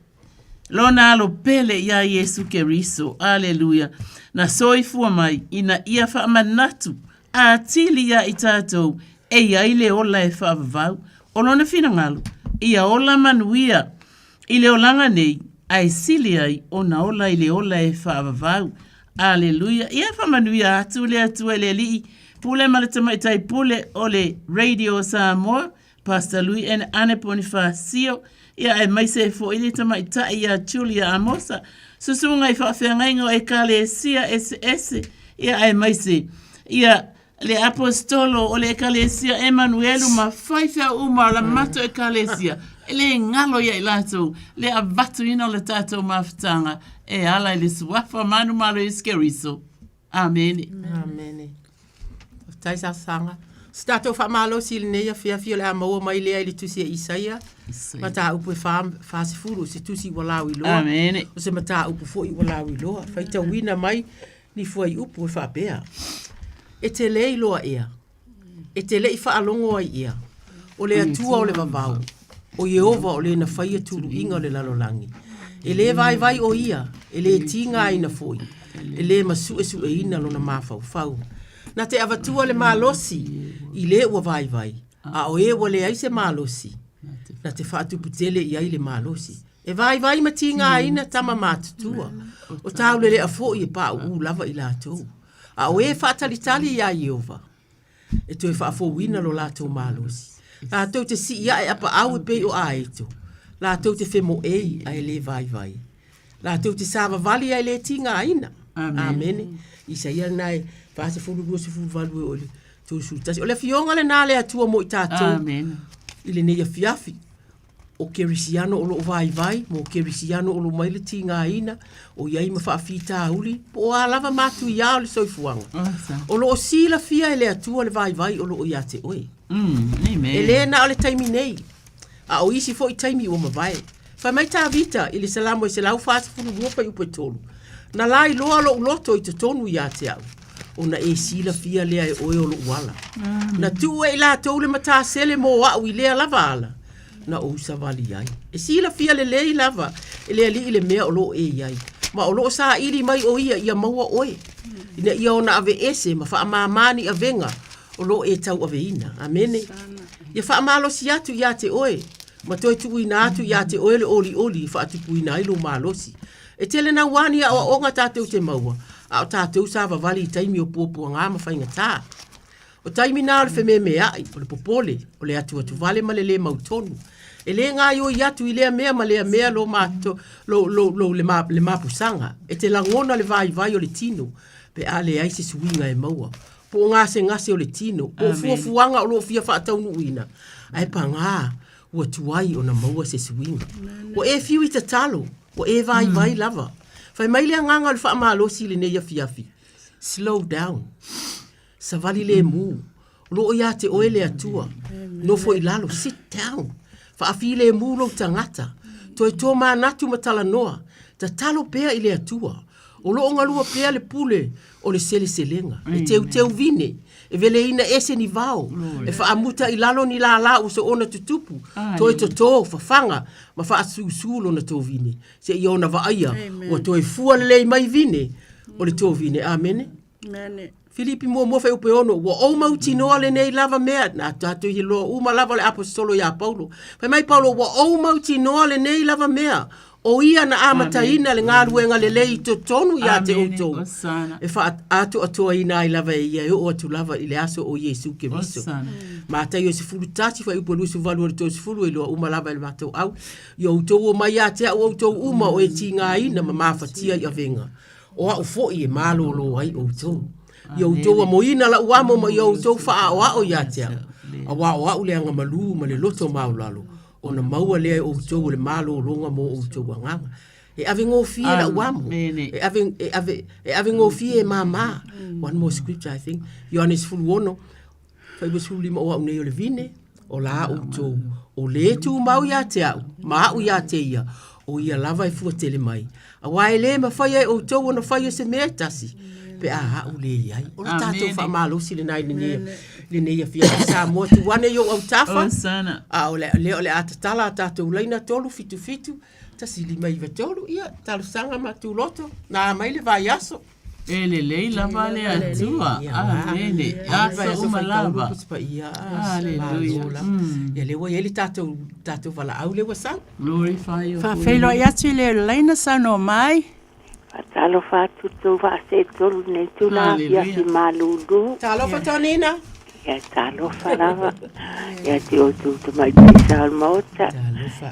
lona alo pele iā Iesu Keriso. Aleluia. Na soifua mai ina ia faamanatu atili iā i tatou e i ai le ola e faavavau. O lona finagalo, ia ola manuia I le olaga nei, ae sili ai ona ola i le ola e faavavau. Aleluia! Ia faamanuia atu le Atua i le Alii Pule ma le Tamaitai Pule o le Radio Samoa, Pastor Lui and Anne Ponifasio, ia aemaise ai foi le Tamaitai ia Julia Amosa, susuga i faafeagaiga o Ekalesia eseese, ia aemaise ia le Aposetolo o le Ekalesia Emanuelu ma faifeau uma o la matou Ekalesia, e le galo ia i latou le avatuina o le tatou mafutaga e ala i le Suafa manumalo Iesu Keriso. Amene. Amene. Faafetai Sasaga. Se tatou faamalosi i lenei afiafi o le a maua mai lea i le tusi a Isaia, mataupu e 40, o se tusi ua lauiloa. Amene. O se mataupu foi ua lauiloa. Faitauina mai ni fuaiupu e faapea, E te lē iloa ea, e te le i faalogo ai ea, o le Atua o le vavau, o Ieova o le na faia tuluiga o le lalolagi. E lē vaivai ʻo ia, e lē tigaina foi, e lē masuʻesuʻeina lona mafaufau. Na te avatua le malosi i le ua vaivai, a o e ua leai se malosi, na te faatupu tele i ai le malosi. E vaivai ma tigaina tama matutua, o taulelea foi e paʻuʻu lava i latou. A o e faatalitali iā Ieova, e toe faafouina lo latou malosi. Latou te sii aʻe apaau e pei o aeto, latou te femoei ae le vaivai. Latou te savavali ae le tigaina. Amene. Isaia lena e 40, 28 e oo i le 31. O le afioga lena a le Atua mo i tatou i lenei afiafi. o Kerisiano o lo o vaivai, mo Kerisiano o lo o mai le tigaina, o i ai ma faafitauli, po o a lava matuiā o le soifuaga. O lo o silafia e le Atua le vaivai o lo o ia te oe. Amen. E le na o le taimi nei, a o isi foi taimi ua mavae. Fai mai Tavita i le Salamo e 142 fuaiupu e 3, Na lailoa lou loto i totonu ia te au, ona e silafia lea e oe o lou ala. Na tuu e i latou le matasele mo au i lea lava ala, na ou savali ai. E silafia lelei lava e le Alii le mea o lo o e i ai, ma o lo o saili mai o ia ia maua oe, ina ia ona aveese ma faamāmā ni avega o lo o e tauaveina. Amene. Ia faamalosi atu ia te oe, ma toe tuuina atu ia te oe le olioli e faatupuina ai lou malosi. E tele nauā ni aoaoga tatou te maua, a o tatou savavali i taimi o puapuagā ma faigatā. O taimi na o le fememea'i, o le popole, o le atuatuvale ma le lē mautonu. E lē gaioi atu i lea mea ma lea mea lo mato, lo, lo, lo, le, ma, le mapusaga. E te lagona le vaivai o le tino pe a leai se suiga e maua. Po o gasegase o le tino, po o fuafuaga o lo o fia faataunuuina, ae pagā ua tuai ona maua se suiga. Ua e fiu i tatalo, ua e vaivai lava. Fai mai le agaga o le faamalosi i lenei afiafi, slow down. Savali lemu. O lo o ia te oe le Atua. Nofo i lalo, sit down. Faafilemu lou tagata. Toe tomanatu ma talanoa. Tatalo pea i le Atua. O lo o galua pea le pule o le seleselega. E teuteu vine, e veleina ese ni vao, e faamuta i lalo ni lālā ua soona tutupu, toe totō, fafaga, ma faasusu lona tovine, seia ona vaaia ua toe fua lelei mai vine o le tovine. Amene. Mene. Filipi muamua fuaiupu e 6, ua ou mautinoa lenei lava mea, na tatou iloa uma lava o le aposetolo ia Paulo. Fai mai Paulo, ua ou mautinoa lenei lava mea, o ia na amataina le galuega lelei i totonu ia te outou, e faaatoatoaina ai lava e ia e oo atu lava i le aso o Iesu Keriso. Mataio 11 fuaiupu e 28 i le 30, e iloa uma lava e le matou au, ia outou omai ia te au outou uma o e tigaina ma mafatia i avega, O au foi e malōlō ai ʻoutou. Ia outou amoina laʻu amo ma ia outou faaʻaoaʻo ia te au, auā o aʻu le agamalū ma le loto maualalo, ona maua lea e ʻoutou o le malōlōga mo ʻoutou agaga. E ave gofie laʻu amo, e ave, e ave, e ave gofie e māmā. One more scripture, I think. Ioane 16, Fuaiupu 15 o au nei o le vine, o la outou, o lē tumau ia te au, ma aʻu ia te ia, o ia lava e fuatele mai. Auā e lē mafai e outou ona faia se mea e tasi, pe a aʻu lē i ai. O le tatou faamalosi lena i lenei, lenei afiafi Samoa, tuu ane i ou autafa, a o le, lea o le a tatala a tatou laina 377 1593, ia, talosaga ma tuloto, na mai le vaiaso. E lelei lava le Atua. Amene. Aso uma lava. Aleluia. Ia lea ua i ai le tatou, tatou valaau lea ua sau. Glorify your holy Faafeiloai atu i le laina saunoa mai. Faatalofa atu tou vaaseetolu i lenei itula afiafi malulu. Talofa Tonina. Ia talofa lava ia te outou tamaitai sa o le Maota.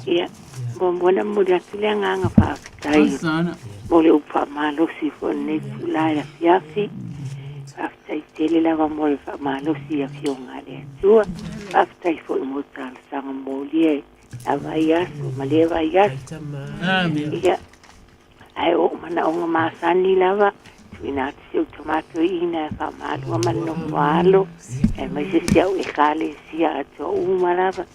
Ia, muamua ona momoli atu le agaga faafetai mo le upu faamalosi foi o lenei itula i le afiafi. Faafetai tele lava mo le faamalosi i Afioga a le Atua. Faafetai foi mo talosaga molia i la vaiaso ma lea vaiaso. Ia, Ae o ou manaoga masani lava, tuuina atu si ou tama toeaina e faamalua ma le nofo a alo, aemaise si au Ekalesia atoa uma lava,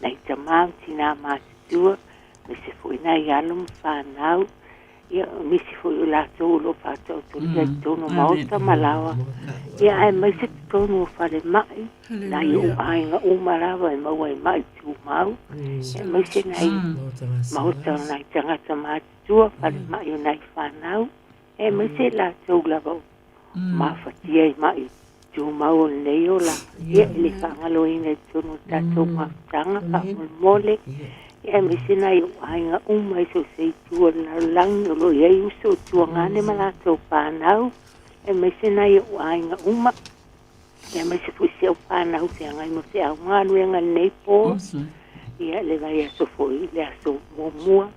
nai tama ma tinā matutua, aemaise foi nai alo ma fanau, ia, o nisi foi o latou o lo o faataotolia i totonu o maota ma laoa, ia, aemaise totonu o falemai, nai ou aiga uma lava e maua ai maʻi tumau, aemaise nai maota o nai tagata matutua. Tua falemai o nai fanau, aemaise i latou lava o mafatia i maʻi tumau o lenei ola. Ia, e le faagaloina i totonu o le tatou mafutaga faamolemole, ia aemaise nai ou aiga uma i so o se itu o le lalolagi o lo o i ai uso o tuagane ma latou fanau, aemaise nai ou aiga uma, aemaise foi si au fanau feagai ma feau galuega i lenei po, ia le vaiaso foi i le aso muamua.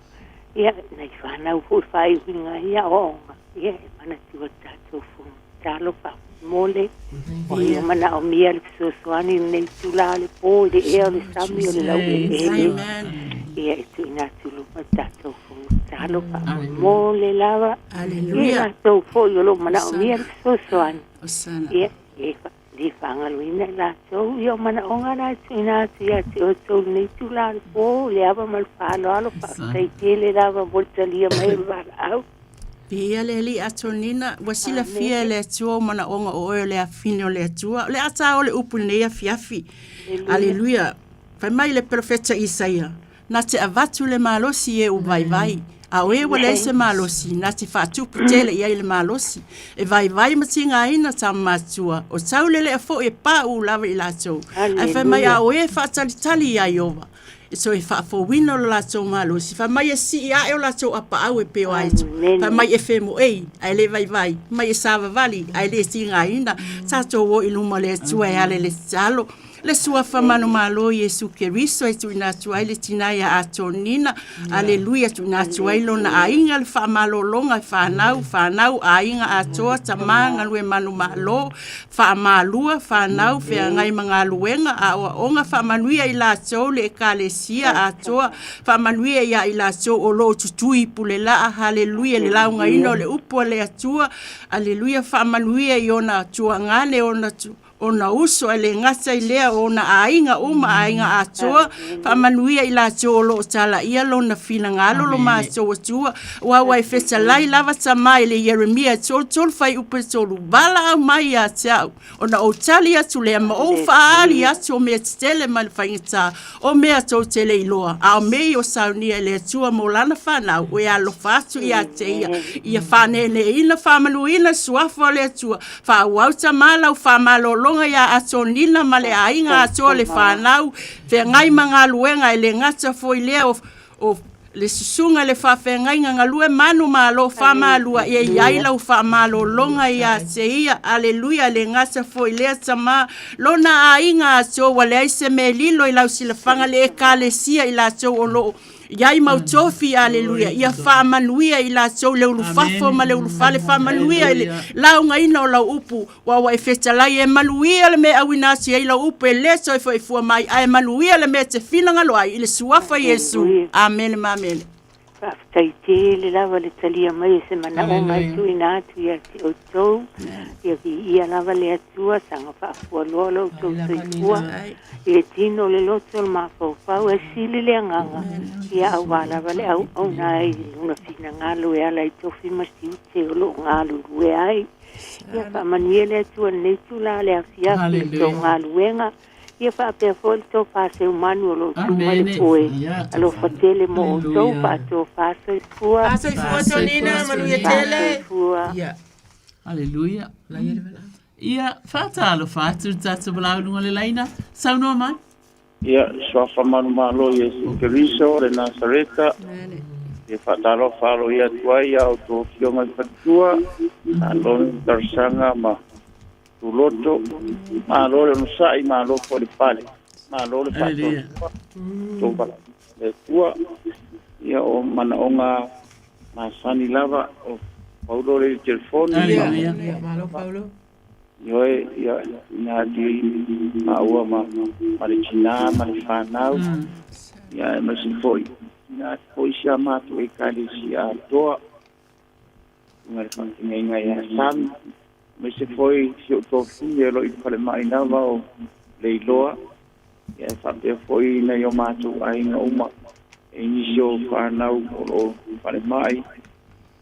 Ia, nai fanau foi faaiuina ai aoaoga, ia e manatua tatou fono tatalo faamolemole. O ai o manaomia le fesoasoani i lenei itula o le po i le ea o le sami o le laueleele. Ia e tuuina atu i luma le tatou fono tatalo faamolemole lava. Ia i latou foi o lo o manaomia le fesoasoani. Ia, e lē faagaloina i latou. Ia o manaʻoga la e tuuina atu iā te outou lenei itulā o le pō i le ava ma le faaaloalo. Faafetai tele lava mo le talia mai o le valaau. Viia le Alii Atonina, ua silafia e le Atua ou manaoga o oe o le afine o le Atua. O le a tā o le upu i lenei afiafi. Aleluia. Fai mai le perofeta Isaia, Na te avatu le malosi i e ua vaivai, a o e ua leai se malosi, na te faatupu tele i ai le malosi. E vaivai ma tigaina tama matutua, o taulelea foi e paʻu lava i latou. Ae fai mai, a o e faatalitali iā Ieova, e toe faafouina lo latou malosi. Fai mai e sii ae o latou apaau e pei o aeto. Fai mai e femoei, ae le vaivai, mai e savavali, ae le tigaina. Tatou o i luma o le Atua e ala i le tatalo. Le Suafa manumalo Iesu Keriso e tuuina atu ai le tina ia Atonina. Aleluia, tuuina atu ai lona aiga le faamalologa e fanau, fanau, aiga atoa, tama, galue manumalo, faamalua, fanau, feagai ma galuega, aoaoga, faamanuia i latou le Ekalesia atoa, faamanuia ia i latou o lo o tutui i pulelaa, haleluia, le laugaina o le upu a le Atua, aleluia, faamanuia i ona tuagane, ona ona uso, ae le gata i lea o ona aiga uma, aiga atoa, faamanuia i latou o lo o talaia lona finagalo, lo matou Atua. Aua ua e fetalai lava tama i le Ieremia e 33 fuaiupu e 3, Valaau mai ia te au, ona ou tali atu lea ma ou faaali atu o mea tetele ma le faigata, o mea tou te le iloa, a o mea o saunia e le Atua mo lana fanau, o e alofa atu ia te ia, ia faaneeneeina, faamanuina suafa o le Atua, Faaauau tama lau faamalologa iā Atonina ma le aiga atoa le fanau, feagai ma galuega e le gata foi lea o, o le susuga le faafeagaiga galue manu malo faamalua ia iai lau faamalologa ia te ia aleluia le gata foi lea tama lona aiga atoa ua leai se mea lilo i lau silafaga le ekalesia i latou o loo Iai mau tofi, aleluia, ia faamanuia i latou le ulufafo ma le ulufale, faamanuia i le laugaina o lau upu, ua ua e fetalai e manuia le mea e auina atu i ai lau upu, e le toe foifua mai, ae manuia le mea e te finagalo ai, i le suafa Iesu. Amene ma amene. Faafetai tele lava le talia mai o se manaoga e tuuina atu ia te outou. Ia viia lava le Atua, saga faafualoa lo outou soifua. I le tino, le loto, le mafaufau, e sili le agaga, ia auā lava le auauna ai i lona finagalo e ala i tofi ma tiute o lo o galulue ai. Ia faamanuia le Atua i lenei itula o le afiafi i le tou galuega, ia faapea foi le tofa seumanu o lo o tu mai le foe. Alofa tele mo outou, faatofa soifua. Soifua Tonina, manuia tele. Soifua. Haleluia. Ia, faatalofa atu le tatou valaau i luga o le laina. Saunoa mai. Ia, suafa manumalo Iesu Keriso le Nasareta. E faatalofa aloaia atu ai ia outou afioga i faletua, malo le talosaga ma tuloto, malo le onosai, malo foi le pale, malo le faatoatoa, outou valaauina e le Atua. Ia, o manaoga masani lava o Paulo le telefoni. Aleluia. Malo Paulo. Ioe, ia, ina atu i maua ma, ma le tinā ma le fanau. Ia, aemaise foi, ina atu foi si a matou ekalesia atoa. Nga le faafeagaiga ia Sami. Aemaise foi si ou tofi e lo i falemai lava o Leiloa. Ia, e faapea foi nai o matou aiga uma e nisi o fanau o lo o falemai,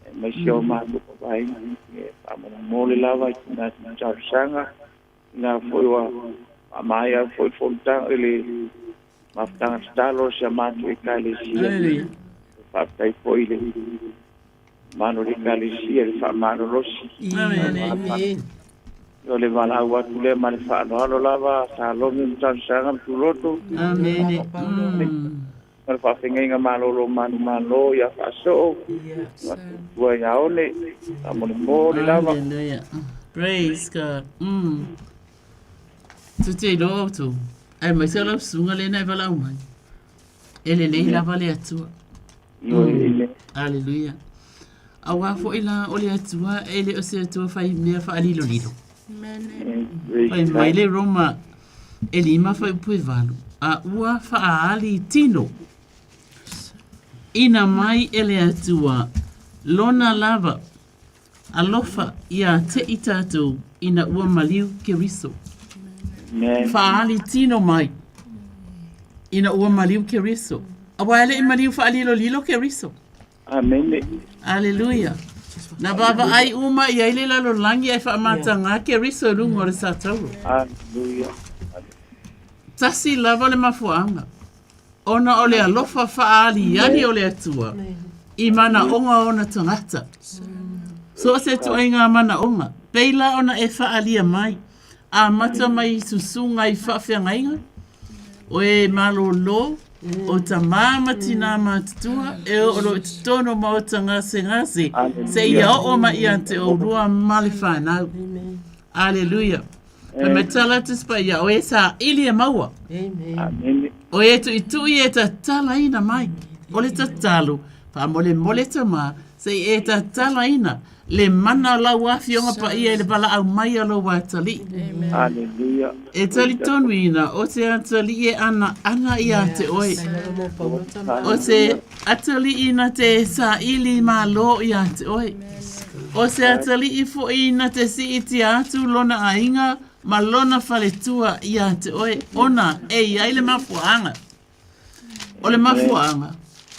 aemaise o matou vavaega. E faamolemole lava i tina talosaga, ina foi ua faamaea foi le fonotaga i le mafutaga tatalo a si a matou ekalesia. E faafetai foi i le mamalu o le ekalesia i le faamalolosi. Amen. O le valaau atu lea ma le faaaloalo lava, Salome ma Talosaga ma Tuloto. Amene. Ma le faafeagaiga malolo o manumalo ia Faasoo, ma Tua ia One, faamolemole lava. Hallelujah. Praise God. Tu te iloa outou. Aemaise o lau susuga lea na e valaau mai. E lelei lava le Atua. Aleluia. Auā foi la o le Atua e le o se Atua fai mea faalilolilo. Fai mai le Roma e 5 fuaiupu e 8, a ua faaali i tino ina mai e le Atua lona lava alofa ia te i tatou ina ua maliu Keriso. Faaali tino mai ina ua maliu Keriso. Auā e le i maliu faalilolilo Keriso. Amene. Aleluia. Na vaavaai uma i ai le lalolagi ae faamatagā Keriso i luga o le satauro. Aleluia. Tasi lava le mafuaaga, ona o le alofa faaaliali o le Atua i manaoga o ona tagata. So o se ituaiga manaoga, pei la ona e faaalia mai, amata mai i susuga i faafeagaiga, o e malōlō, o tamā ma tinā matutua, e oo loa i totonu o maota gasegase, seia oo mai ia te oulua ma le fanau. Aleluia. Fai mai tala Tusi Paia, o e saili e maua. Amen. O e tuitui e tatalaina mai. O le tatalo, faamolemole tamā, se i e tatalaina le mana o lau Afioga Paia i le valaau mai a lou atalii. Hallelujah. E talitonuina o te atalii e anaana ia te oe. O te atalii na te saili malo ia te oe. O se atalii foi na te siitia atu lona aiga ma lona faletua ia te oe, ona e i ai le mafuaaga. O le mafuaaga,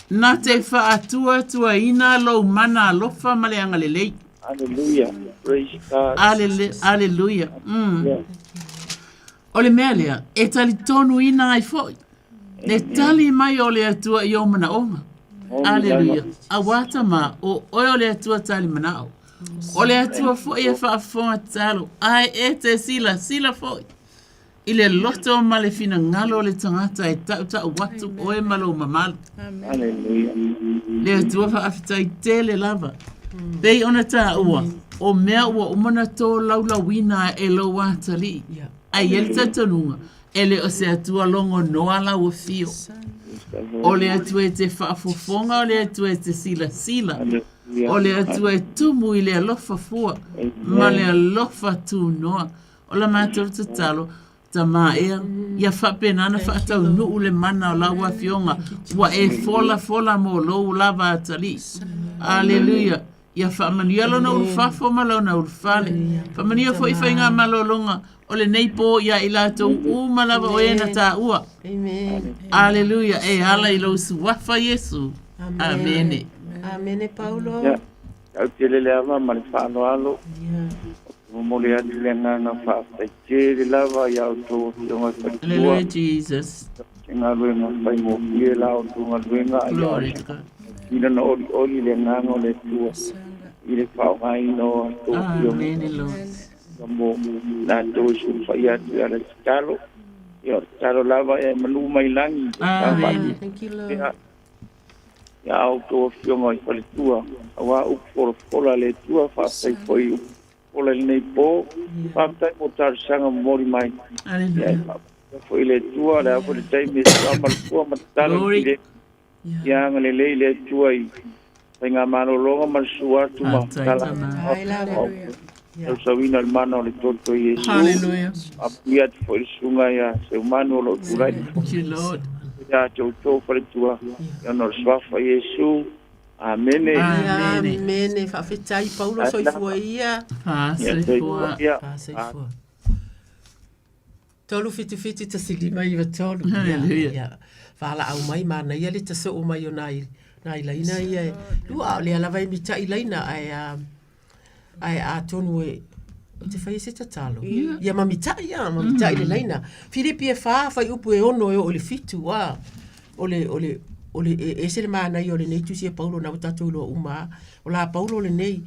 na te faatuatuaina lou mana alofa ma le agalelei. Hallelujah. Praise God. Aleluia. O le mea lea, e talitonuina ai foi le tali mai o le Atua i ou manaoga. Aleluia. Auā tamā, o oe o le Atua tali manao. O le Atua foi e faafofoga tatalo, ae e te silasila foi i le loto ma le finagalo o le tagata e tautau atu oe ma lou mamalu. Aleluia. Le Atua faafetai tele lava. Pei ona taua, o mea ua uma ona tolaulauina e lou atalii. Ae i ai le talitonuga, e le o se Atua logonoa lau afio. O le Atua e te faafofoga, o le Atua e te silasila, o le Atua e tumu i le alofa fua ma le alofa tunoa. O la matou tatalo, Tamā ea, ia faapena ona faataunuu le mana o lau Afioga ua e folafola mo lou lava atalii. Aleluia! Ia faamanuia lona ulufafo ma lona ulufale. Faamanuia foi faigamalologa o lenei pō iā i latou uma lava o e na taua. Aleluia! E ala i lou suafa Iesu. Amene. Amene Paulo. Tau tele le ava ma le faaaloalo. Ou te momoli atu le agaga faafetai tele lava i a outou afioga i faletua. Hallelujah Jesus. Se galuega faigofie la outou galuega a ia Glory to God. Tino na olioli le agaga o le Atua i le faaaogaina o a outou afioga. Amene Lord. Ia mo latou e sulufai atu e ala i tatalo. Ia o le tatalo lava ia e malu mai lagi. Amene. Thank you Lord. Ia a outou afioga i faletua, auā upu folafola a le Atua, faafetai foi i upu fola i lenei po, faafetai mo talosaga momoli mai. Ia e faamanuia foi le Atua, le a foi le taimi e suama le fua ma tatalo i le Ia agalelei le Atua i faigamalologa ma le susu atu ma tala tausauina o le mana o le toto i Iesu. Hallelujah. Faamanuia atu foi le susuga ia Seumanu o lo o tulai. Thank you, Lord. Ia te outou faletua, ona o le suafa o Iesu. Amene. Amene. Amene. Faafetai Paulo soifua ia. Faasoifua. Faasoifua. 3 7 1 5 9 3. Hallelujah. Ia, faalaau mai manaia le tasoo mai o nai nai laina ia e lua a o lea lava e mita'i laina ae a ae atonu e ou te faia se tatalo ia ma mita'i a ma mita'i le laina. Filipi e 4 fuaiupu e 6 e oo i le 7 a o le o le o le e ese le manaia o lenei tusi a Paulo na ua tatou iloa uma a. O la Paulo lenei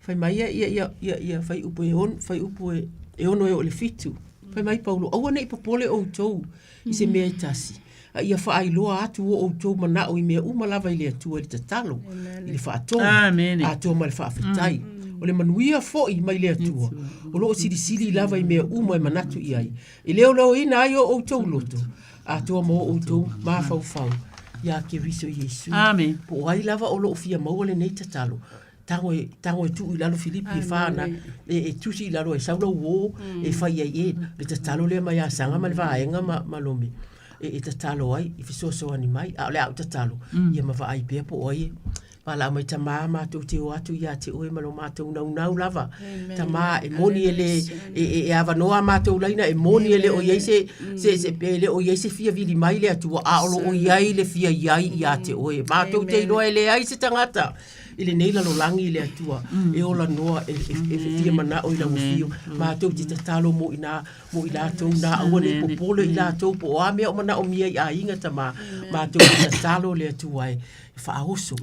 Fai mai ia, ia, ia, ia, ia, fuaiupu e ono, fuaiupu e, e ono e oo i le fitu. Fai mai Paulo, aua ne i popole outou i se mea e tasi, a ia faailoa atu o outou manao i mea uma lava i le Atua i le tatalo, i le faatoga, Amene. atoa ma le faafetai. O le manuia foi mai le Atua, o lo o silisili lava i mea uma e manatu i ai, e leoleoina ai o outou loto, atoa ma o outou mafaufau iā Keriso Iesu. Amene. Po o ai lava o lo o fia maua lenei tatalo, tago e tago e tuu i lalo Filipi e fa na e, e tusi i lalo e sau lau uō e fai ai e le tatalo lea mai Asaga ma le vaega ma, ma Lome e, e tatalo ai i fesoasoani mai a o le a ou tatalo ia ma vaai pea po o ai e. Valaau mai Tamā matou te o atu ia te oe ma lo matou naunau lava. Tamā e moni e le e, e, e avanoa a matou laina e moni e le o iai se, se, se, e le o iai se fia vili mai le Atua a o lo o iai le fia iai ia te oe. Matou te iloa e leai se tagata i lenei lalolagi i le Atua e ola noa e, e, e fia manao i lau afio. Matou te tatalo mo ina mo i latou na aua nei popole i latou po o a mea o manaomia i aiga Tamā. Matou te tatalo le Atua e faaoso,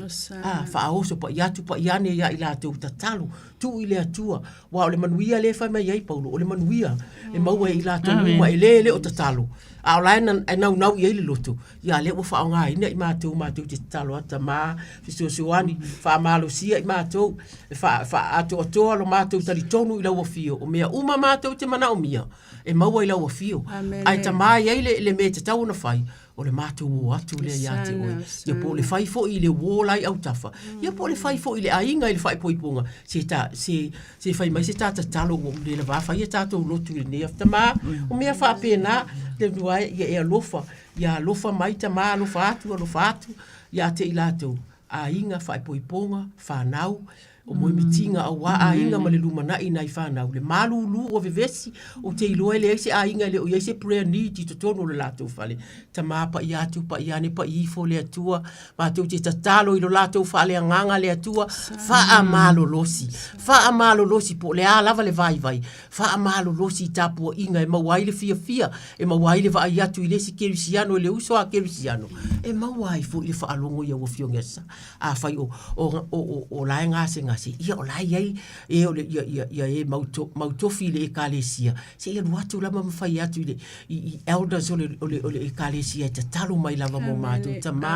a, faaoso pa'i atu pa'i ane ia i latou tatalo, tuu i le Atua, aua o le manuia lea e fai mai ai Paulo, o le manuia e maua e i latou uma e lē le o tatalo, a o la e e naunau i ai le loto, ia lea ua faaaogaina i matou matou te tatalo atu, Tama, fesoasoani, faamalosia i matou, e faaatoatoa lo matou talitonu i lau Afio, o mea uma matou te manaomia, e maua i lau Afio. Ae Tama e i ai le, le mea e tatau ona fai, o le matou o atu lea ia te oe. Ia po o le fai foi i le uō la i autafa, ia po o le fai foi i le aiga i le faaipoipoga, se ta, se, se fai mai se ta tatalo ua ou le lavā fai a tatou lotu i lenei aso. Tamā, o mea faapena, le Atua e, ia e alofa, ia alofa mai Tamā, alofa atu, alofa atu ia te i latou, aiga, faaipoipoga, fanau, o moemitiga auā aiga ma le lumanai i nai fanau, le malūlū ua vevesi, ou te iloa e leai se aiga e le o i ai se prayer need i totonu o le latou fale. Tamā paʻi atu, paʻi ane, paʻi ifo le Atua, matou te tatalo i lo latou faaleagaga le Atua, faamalolosi, faamalolosi po o le a lava le vaivai, faamalolosi i tapuaiga e maua ai le fiafia, e maua ai le vaai atu i le isi kerisiano i le uso a kerisiano, e maua ai foi le faalogo i au Afioga i Aso Sa. Afai o, o, o, o, o la e gasegase, ia o la e i ai e o le, ia, ia, ia e mau, to, mau tofi i le Ekalesia, se i alu atu lava ma fai atu i le, i, i elders o le, o le, o le Ekalesia e tatalo mai lava mo matou. Tamā,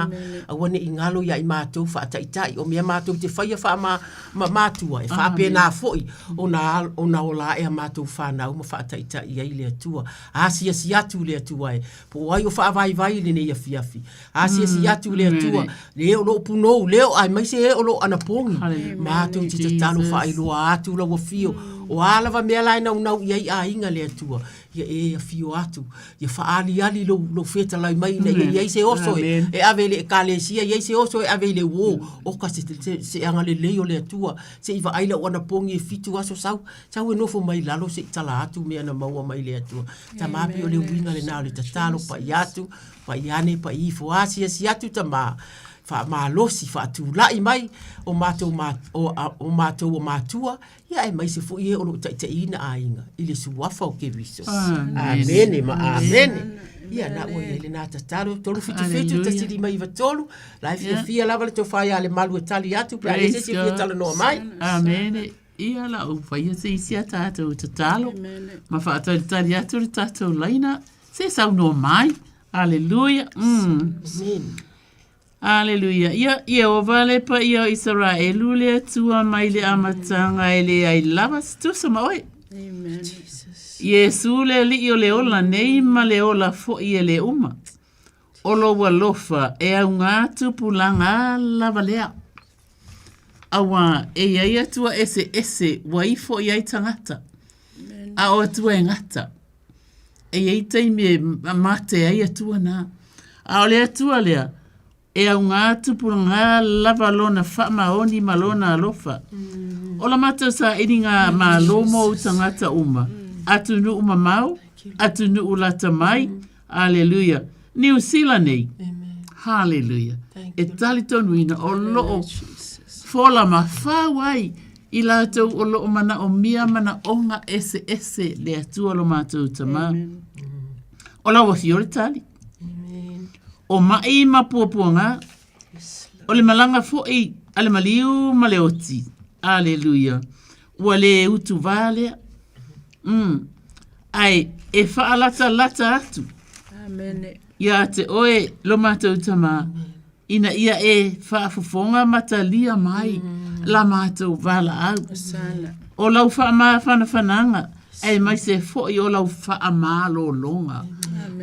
aua ne i galo ia i matou faataitai, o mea matou te faia faama, ma, matua, e faapena foi ona, ona ola ae a matou fanau ma faataitai ai le Atua. Asiasi atu le Atua e, po o ai o faavaivai i lenei afiafi. Asiasi atu le Atua, le o loo punou, le o aemaise e o loo anapogi. Matou te tatalo faailoa atu lau afio, o a lava mea la e naunau i ai aiga le Atua, ia e afio atu, ia faaaliali lou, lou fetalai mai ina ia i ai se oso e, e ave i le Ekalesia, i ai se oso e ave i le uō, oka se, se, se agalelei o le Atua, se i vaai lau anapogi e fitu aso sau, sau e nofo mai lalo se i tala atu mea na maua mai le Atua. Tamā pei o le uiga lenā o le tatalo paʻi atu, paʻi ane, paʻi ifo, asiasi atu tamā, faamalosi, faatulai mai o matou ma, o, a, o matou o matua, ia aemaise foi e o lo o taitaiina aiga i le suafa o Keriso. Amene ma amene. Ia, na ua i ai lenā tatalo, 377 153, la e fiafia lava le tofa ia Lemalu e tali atu pe a i ai se isi e fia talanoa mai. Amene. Ia la ou faia se isi a tatou tatalo ma faatalitali atu le tatou laina se saunoa mai. Aleluia. Mm. Aleluia. Ia, Ieova le paia o Isaraelu le Atua mai le amataga e leai lava se tusa ma oe. Amen. Iesu le Alii o le ola nei ma le ola foi e le uma. O lou alofa e augā tupulaga lava lea. Auā, e i ai atua eseese ua ifo i ai tagata, a o atua e gata. E i ai taimi e mate ai atua nā. A o le Atua lea, e augā tupulaga lava lona faamaoni ma lona alofa. O la matou sailiga malo mo ou tagata uma, atunuu mamao, atunuu lata mai, Aleluia. Niu Sila nei. Haleluia. E talitonuina o loo fola ma fau ai i latou o loo manaomia manaoga eseese le Atua lo matou Tamā. O lau afio le tali. O maʻi ma puapuaga, o le malaga foi a le maliu ma le oti. Aleluia. Ua le utuvā lea. Mm. Ae e faalatalata atu. Amene. Ia te oe lo matou Tamā, ina ia e faafofoga ma talia mai la matou valaau. O lau faamafanafanaga, aemaise foi o lau faamalologa.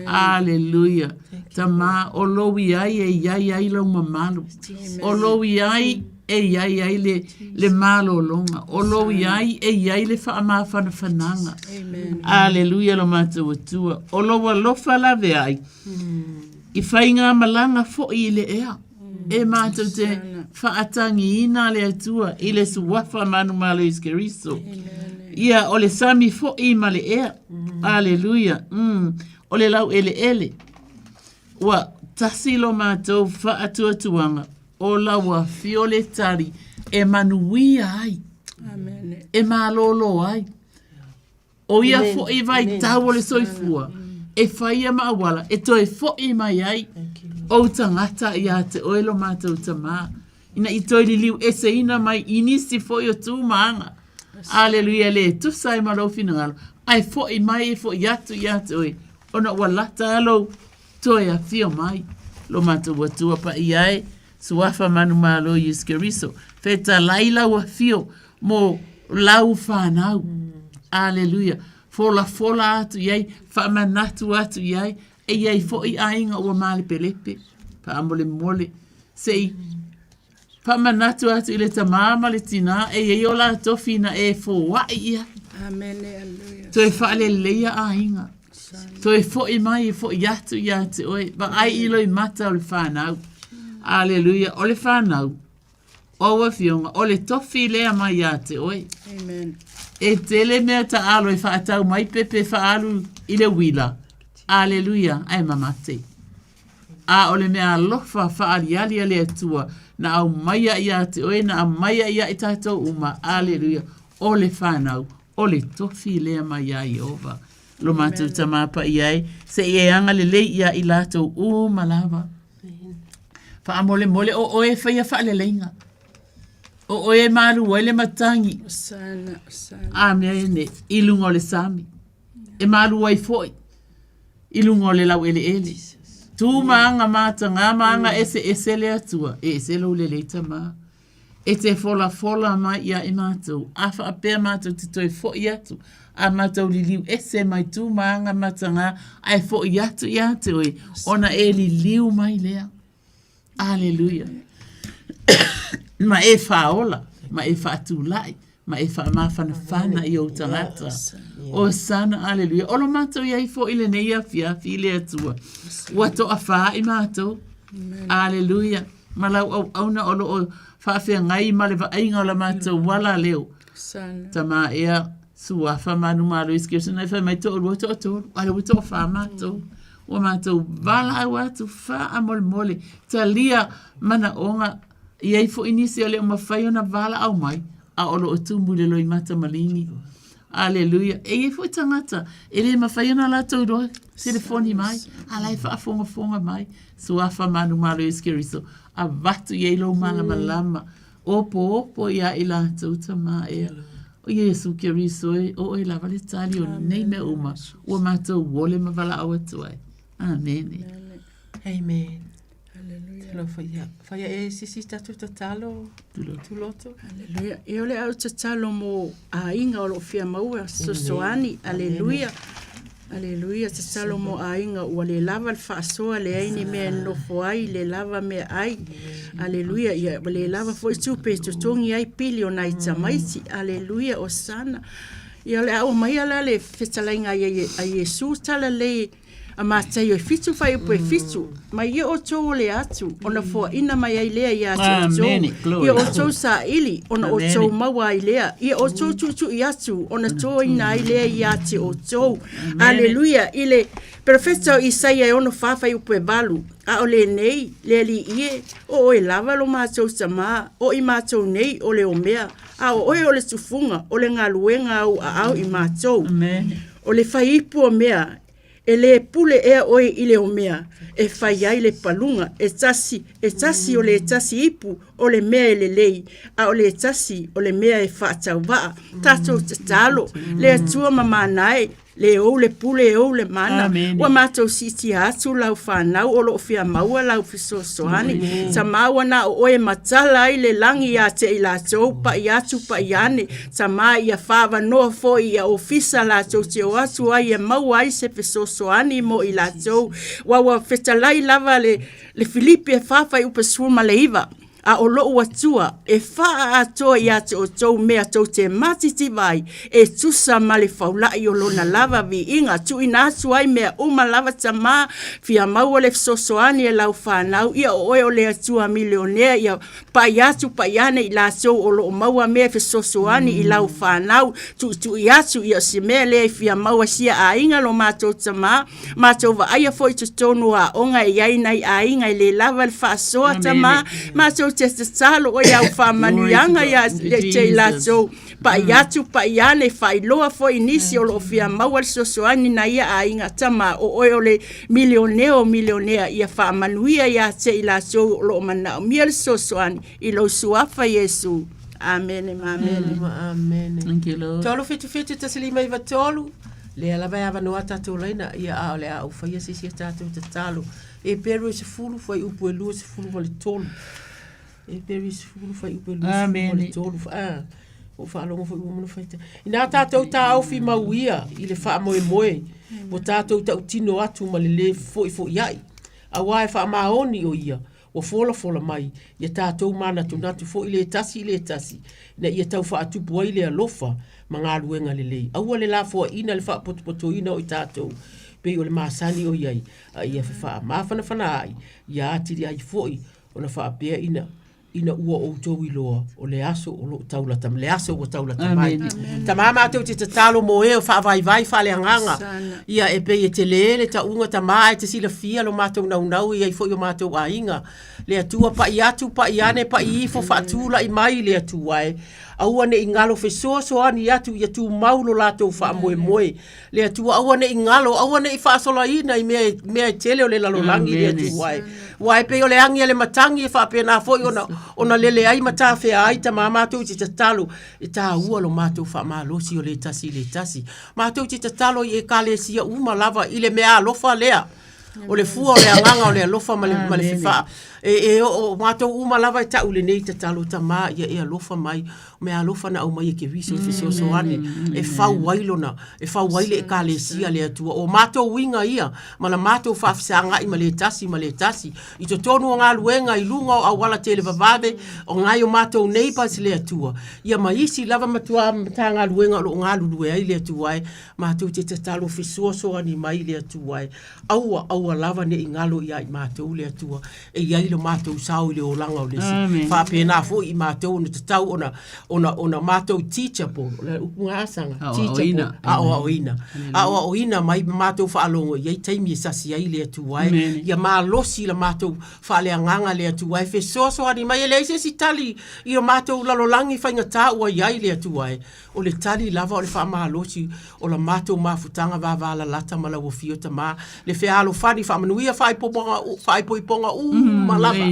Aleluia. Tamā, o lou i ai e i ai ai lau mamalu. O lou i ai e i ai ai le, le malologa. O lou i ai e i ai le faamafanafanaga. Aleluia lo matou Atua. O lou alofa laveai i faigamalaga foi i le ea. E matou te Faatagiina le Atua i le suafa manumalo Iesu Keriso. Ia, o le sami foʻi ma le ea. Aleluia. O le laueleele. Ua tasi lo matou faatuatuaga o lau afio le tali e manuia ai. Amen. E malōlō ai. O ia foʻi vaitau o le soifua e faia ma auala e toe foʻi mai ai ou tagata iā te oe lo matou Tamā, ina i toe liliu eseina mai i nisi foʻi o tu ma aga. Aleluia, le tusa ai ma lou finagalo, ae foʻi mai e foʻi atu iā te oe, ona ua lata a lou toe afio mai. Lo matou Atua paia e, Suafa manumalo Iesu Keriso, fetalai lau afio mo lau whanau. Aleluia. Folafola atu i ai, faamanatu atu i ai, e i ai foʻi aiga ua malepelepe. Faamolemole, se i faamanatu atu i le tamā ma le tinā, e i ai o latou fina e foaʻi i ai. Amen. Aleluia. Toe faaleleia aiga. Toe foʻi mai e foʻi atu iā te oe. Vaai i loimata o le whanau. Aleluia. O le whanau. O au afioga, o le tofi lea mai iā te oe. Amen. E tele mea taalo e faatau mai pepe faaalu i le uila. Aleluia, ae mamate. A o le mea alofa faaliali a le Atua, na aumaia iā te oe, na aumaia iā i tatou uma. Aleluia, o le whanau, o le tofi lea mai iā Iehova. Lo matou Tamā paia e, se i e agalelei iā i latou uma lava. Faamolemole o oe e faia faaleleiga. O oe e malu ai le matagi. Osana, osana. Amene. I luga o le sami. E malu ai foʻi i luga o le laueleele. Tu ma aga matagā ma aga eseese le Atua, e ese lou lelei Tamā. E te folafola mai iā i matou, a faapea matou te toe foʻi atu, a matou liliu ese mai tu ma aga matagā, ae foʻi atu iā te oe, ona e liliu mai lea. Aleluia. Ma e faaola, ma e faatulai, ma e faamafanafana i ou tagata. Osana, aleluia. O lo matou i ai foʻi lenei afiafi i le Atua. Ua toafā i matou. Aleluia. Ma lau auauna o loo faafeagai ma le vaaiga o la matou ala leo. Tamā ea, suafa manumalo Iesu Keriso na e fai mai toalua toatolu, a lea ua toafā matou. Ua matou valaau atu faamolemole, talia manaoga, e i ai foi nisi o le o mafai ona valaau mai, a o loo tumu i le loimata maligi. Aleluia. E i ai foi tagata e le mafai ona latou iloa telefoni mai, a la e faafogafoga mai. Suafa manumalo Iesu Keriso, avatu i ai lou malamalama, opoopo iā i latou tamā ea. O Iesu Keriso e, o oe lava le tali o nei mea uma, ua matou ole ma valaau atu ai. Amene. Amen. Hallelujah. Talofa ia. Faia e sisi tatou tatalo. Tuloto. Hallelujah. Ia o le au tatalo mo aiga o loo fia maua fesoasoani. Hallelujah. Hallelujah. Tatalo mo aiga ua le lava le faasoa, leai ni mea e nonofo ai, le lava meaai. Hallelujah. Ia ua le lava foi tupe e totogi ai pili o nai tamaiti. Hallelujah. Osana. Ia o le a aumaia la le fetalaiga a Iesu talalei A Mataio e fitu fuaiupu e fitu, mai ia outou ole atu, ona foaina mai ai lea iā te outou. Ia outou saili, ona outou maua ai lea. Ia outou tuitui atu, ona toina ai lea iā te outou. Aleluia! I le Perofeta o Isaia e 64 fuaiupu e valu, A o lenei, le Alii e, o oe lava lo matou Tamā, o i matou nei o le omea, a o oe o le tufuga o le galuega a ou aao i matou. O le faiipu o mea, e lē pule ea oe i le omea e fai ai le paluga, e tasi, e tasi o le tasi ipu o le mea e lelei, a o le tasi o le mea e faatauvaa. Tatou tatalo, le Atua mamana e, le ou le pule e ou le mana, ua matou siitia atu lau fanau o lo o fia maua lau fesoasoani. Tamā ua na o oe e matala ai le lagi iā te i latou, paʻi atu paʻi ane, Tamā ia faaavanoa foi ia ofisa latou te o atu ai e maua ai se fesoasoani mo i latou. Ua ua fetalai lava le, le Filipi e 4 fuaiupu 19. A o loʻu Atua e faaatoa iā te ʻoutou mea tou te matitiva ai, e tusa ma le faulaʻi o lona lava viiga, tuuina atu ai mea uma lava tamā, fia maua le fesoasoani e lau fanau, ia o oe o le Atua milionea, ia paʻi atu paʻi ane i latou o loo maua mea e fesoasoani i lau fanau, tuʻituʻi atu ia o se mea lea i fia maua sia aiga lo matou tamā, Matou vaaia foi i totonu o aoga e i ai nai aiga e le lava le faasoa tamā. Matou te tatalo oe au faamanuiaga ia te i latou paʻi atu paʻi ane faailoa foi i nisi o loo fia maua le fesoasoani na ia aiga tamā o oe o le milionea o milionea ia faamanuia ia te i latou o loo manaomia le fesoasoani i lou suafa Iesu. Amene ma amene. Ma amene. Thank you, Lord. 3 7 7 1 5 9 3. Lea lava e avanoa tatou laina, ia a o le a ou faia se isi a tatou tatalo. Eperu e 10, fuaiupu e 23. Eperu e 10, fuaiupu e 23. Ah, ua faalogo foi ua mana faita. Inā tatou taofi mau ia i le faamoemoe, ua tatou tautino atu ma le lē fefoifoiai, auā e faamaoni o ia, ua folafola mai ia tatou manatunatu foi le tasi i le tasi, ina ia tau faatupu ai le alofa ma galuega lelei. Aua le lafoaiina le faapotopotoina o i tatou, pei o le masani o i ai, a ia fefaamafanafana ai, ia atili ai foi ona faapea ina ina ua outou iloa o le aso o loo taulata le aso ua taulata mai. Tamā matou te tatalo mo e o faavaivai faaleagaga ia e pei e tele le tauga tamā ae te silafia lo matou naunau e i ai foi o matou aiga. Le Atua paʻi atu paʻi ane paʻi ifo faatulaʻi mai le Atua e aua ne i galo fesoasoani atu ia tumau lo latou faamoemoe. Le Atua aua ne i galo aua ne i faasolaina i mea mea e tele o le lalolagi le Atua e. Ua e pei o le agi a le matagi e faapena foi ona ona lele ai ma tafea ai tamā matou te tatalo E tāua lo matou faamalosi o le tasi i le tasi. Matou te tatalo i Ekalesia uma lava i le mea alofa lea. O le fua o le agaga o le alofa ma le, ma le fefaa. E, e o, o matou uma lava e tau lenei tatalo tamā ia e alofa mai. O mea alofa na aumai e Keriso e fesoasoani e fau ai lona, e fau ai le Ekalesia le Atua. O matou uiga ia ma la matou faafesagai ma le tasi ma le tasi. I totonu o galuega i luga o auala televavave o ngai o matou neighbours le Atua, ia ma isi lava matua Matagaluega o lo o galulue ai le Atua e, matou te tatalo fesoasoani mai le Atua e, aua aua lava ne i galo ia i matou le Atua e i ai lo matou sao i le olaga o le isi. Faapena foi i matou ona tatau ona ona ona matou teachable, o le upu gasana, teachable, aoaoina, aoaoina mai ma matou faalogo i ai taimi e sasi ai le Atua e, ia malosi la matou faaleagaga le Atua e, fesoasoani mai, e leai se isi tali i o matou lalolagi faigata ua i ai le Atua e, o le tali lava o le faamalosi o la matou mafutaga vavalalata ma lau Afio Tamā, le fealofani faamanuia faaipoipoga uma lava.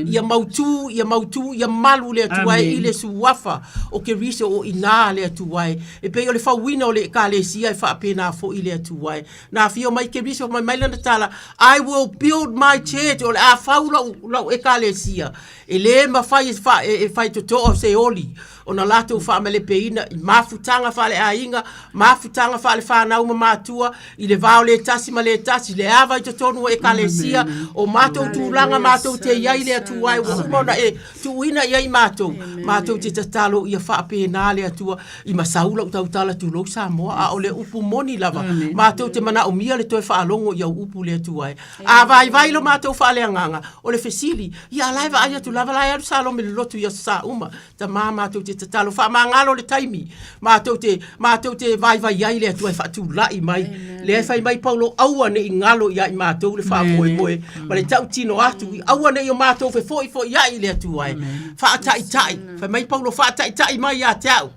Ia mautū, ia mautū, ia malu le Atua e i le suafa o Keriso o inā le Atua e. E pei o le fauina o le Ekalesia e faapena foi le Atua e. Na afio mai Keriso fai mai lana tala, I will build my church, o le a fau lau, lau Ekalesia. E lē mafai e, fa, e, e faitotoa se oli ona latou faamalepeina i mafutaga faaleaiga, mafutaga faalefanau ma matua, i le va o le tasi ma le tasi, le ava i totonu o Ekalesia, o matou tulaga matou te i ai le Atua e ua uma ona e tuuina i ai matou, matou te tatalo ia faapena le Atua i masau lau tautala tulou Samoa, a o le upu moni lava, matou te manaomia le toe faalogo i au upu le Atua e. A vaivai lo matou faaleagaga, o le fesili, ia a la e vaai atu lava la e alu Salome i le lotu i aso Sa uma. Tamā matou te tatalo, faamagalo le taimi, matou te, matou te vaivai ai le Atua e faatulai mai. Lea e fai mai Paulo, aua ne i galo ia i matou le faamoemoe ma le tautino atu, aua ne i o matou fefoifoiai i le Atua e. Faataitai, fai mai Paulo, faataitai mai ia te au.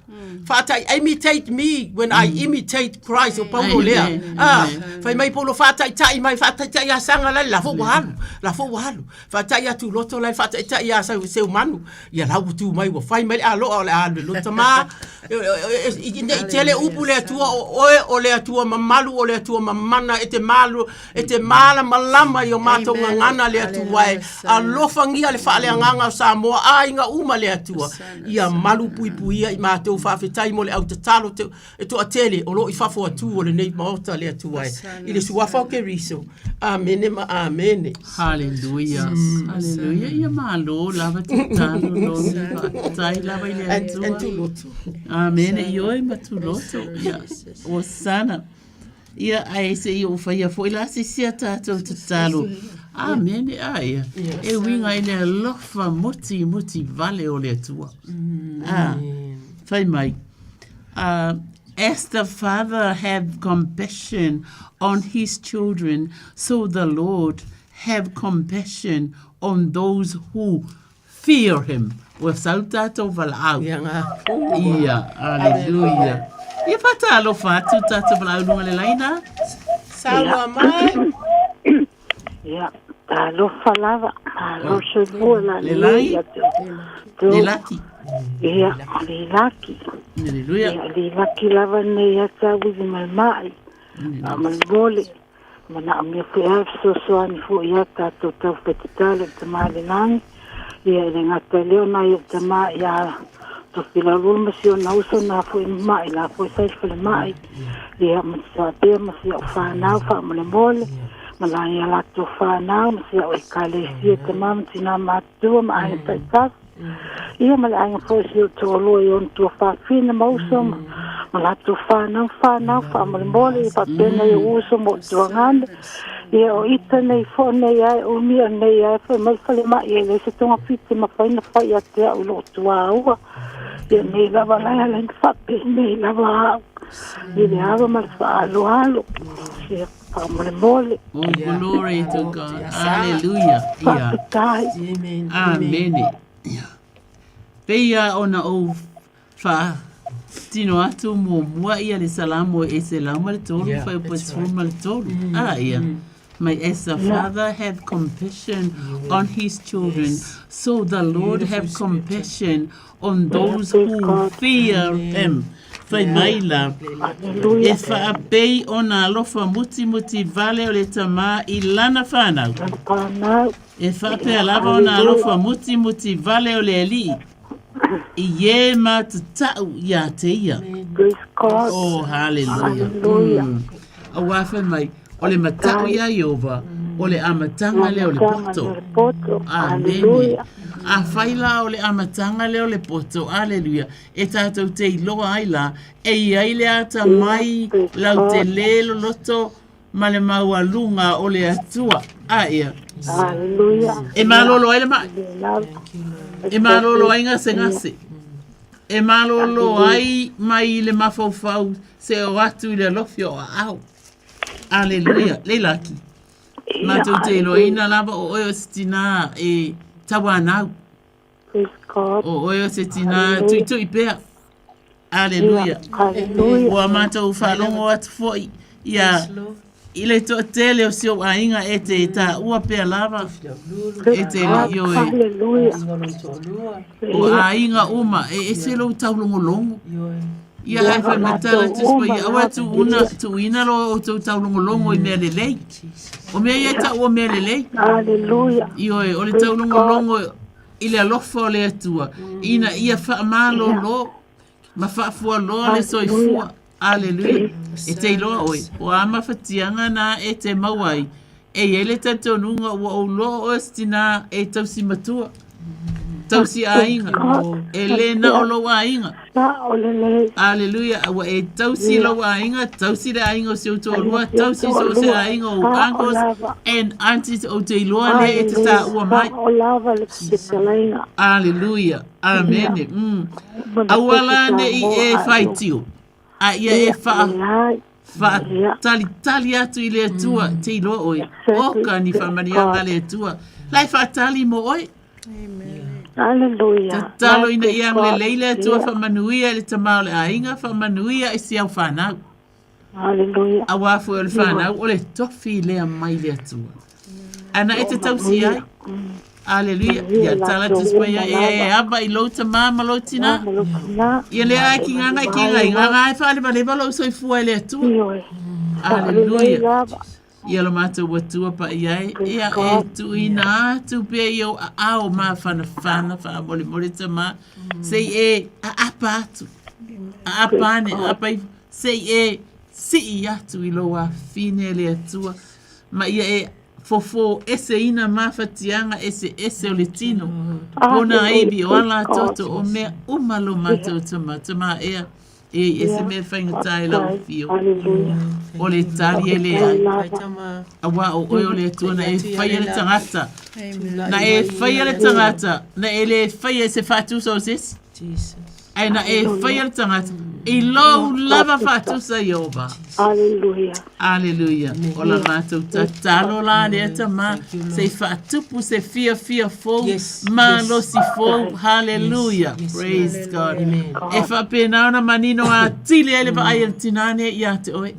Faatai, imitate me when I imitate Christ, o Paulo lea. Ah, fai mai Paulo, faataitai mai, faataitai ia Saga la, la foi ua alu, la foi ua alu. Faataitai atu loto la, faataitai ia Seumanu, ia la ua tu mai, ua fai mai le aloa o le a alu i le loto. Ma, ne i tele upu le Atua, o oe o le Atua mamalu, o le Atua mamana, e te malu, E te malamalama i o matou gagana le Atua e, alofagia le faaleagaga o Samoa, aiga uma le Atua, ia malu puipuia i matou. matou faafetai mo le au tatalo te, e toatele o lo o i fafo atu o lenei Maota le Atua e, i le suafa o Keriso. Amene ma amene. Haleluia. Haleluia. Ia malo lava tatalo Lomi. Faafetai lava i le Atua. And Tuloto. Amene. Ioe ma Tuloto. Ia, Osana. Ia, ae se i ou faia foi la se isi a tātou tatalo. Amene, a ia. E uiga i le alofa muti muti vale o le Atua. A, fai mai. As the father have compassion on his children, so the Lord have compassion on those who Fear him. Ua sau tātou valaau. Ia ngā. Ia, aleluia. Ia whataalofa atu tātou valaau lunga le laina. Saunoa mai. Ia, talofa lava, malo soifua la Le lagi. Le laki. Ia, le laki. Aleluia. Ia, le laki lava nei a tau i mai mai. A mai mole. Manaomia foi a fesoasoani foi ia tatou taufatatalo i le Tama i le Lagi, ia e le gata i lea o nai ou tama ia Tofilaululu ma si ona uso na foi mama'i la foi sa i le falemai, ia ma te faapea ma si a'u fanau faamolemole ma la ia latou fanau ma si a'u Ekalesia tama ma tinā matutua ma aiga taitasi. Ia ma le aiga foi o si ou toalua i ona tuafafine ma uso ma ma latou fanau fanau faamolemole ia faapea nai ou uso ma ou tuagane. Ia o ita nei foi nei ae umi o nei ae foi mai le falemai e leai se togafiti e mafai ona fai ia te au i lou tuaua. Ia nei lava la e ala ai ona faapenei lava au i le ava ma le faaaloalo. Ia faamolemole. Oh, glory to God. Hallelujah. Ia. Faafetai. Amene. Ia. Pei a ona ou faatino atu muamua ia le Salamo e 103, Yeah, fuaiupu that's right. 13. Ah, ia. May as the Father have compassion on his children, so the Lord have compassion on those who fear him. Fai mai la, e whaapei ona alofa mutimuti vale o le tamā i lana whānau. E whaapea lava ona alofa mutimuti vale o le alii i e ma tatau ia te ia. Oh, hallelujah. Auā fai mai, o le matau iā Ieova, o le amataga lea o le poto. Amene. Afai la o le amataga lea o le poto, aleluia, e tātou te iloa ai la, e i ai le atamai lautele loloto ma le maualuga o le Atua. A ia. E malolo ai le mai. E malolo ai gasegase. E malolo ai mai le mafaufau se o atu i le alofi o aao. Aleluia. Leilaki. Mātou te iloaina lava o oe o se tinā e tauanau. O oe o se tinā tuitui pea. Aleluia. Ua mātou whaalongo atu foi ia i le toatele o si ou aiga e te tāua pea lava e te li ioe. O aiga uma e ese lou taulogologo. Ia ae fai mai tala atu si paia aua e tuuna tuuina lo outou taulogologo i mea lelei. O mea ia e tau o mea lelei. Ioe, o le taulogologo i le alofa o le Atua, ina ia faamalolo ma faafualoa le soifua. Aleluia. E te iloa oe, o a mafatiaga na e te maua ai, e i ai le talitonuga ua ou loa oe o se tinā e tausi matua, tausi aiga, e le na o lou aiga. Aleluia, ua e tausi lou aiga, tausi le aiga o si ou toalua, tausi so o se aiga o ou uncles and aunties, ou te iloa lea e te taua mai. Aleluia, amene. Aua la ne i e faitio, a ia e wha, whaatalitali atu i le Atua, te iloa oe, oka ni whamanianga le Atua. La e whaatali mo oe. Hallelujah. Tatalo ina ia agalelei le Atua faamanuia i le tama o le aiga, faamanuia i si au whanau. Hallelujah. Auā foi o le whanau, o le tofi lea mai le Atua. Ana e te tausi ai. Aleluia. Ia tala atu si paia e e ava i lou tamā ma lou tinā. Ia lea ai ki ngā ngai ki ngai. Ngā ngā e whaalewalewa lou soifua e le Atua. Aleluia. Ia lo mātou Atua paia e, ia e tuuina atu pea i ou aao māwhanawhana whaamolemole tamā, sei e aapa atu. Aapa ane, aapa ifo, se i e sii atu i lou afafine e le Atua, ma ia e fofo eseina mafatiaga eseese o le tino, pona ivi, o ala toto, o mea uma lo matou tama, tama ea, e i e se mea faigata i lau afio. O le tali e leai. Auā o oe o le Atua na e faia le tagata. Na e faia le tagata, na e le faia i se faatusa o se isi. Ae na e faia le tagata i lou lava faatusa Ieova. Aleluia. Aleluia. O la matou tatalo la lea tama, se i faatupu se fiafia fou, malosi fou. Haleluia. Praise God. E faapena ona manino atili ai le vaai a le tinā nei ia te oe.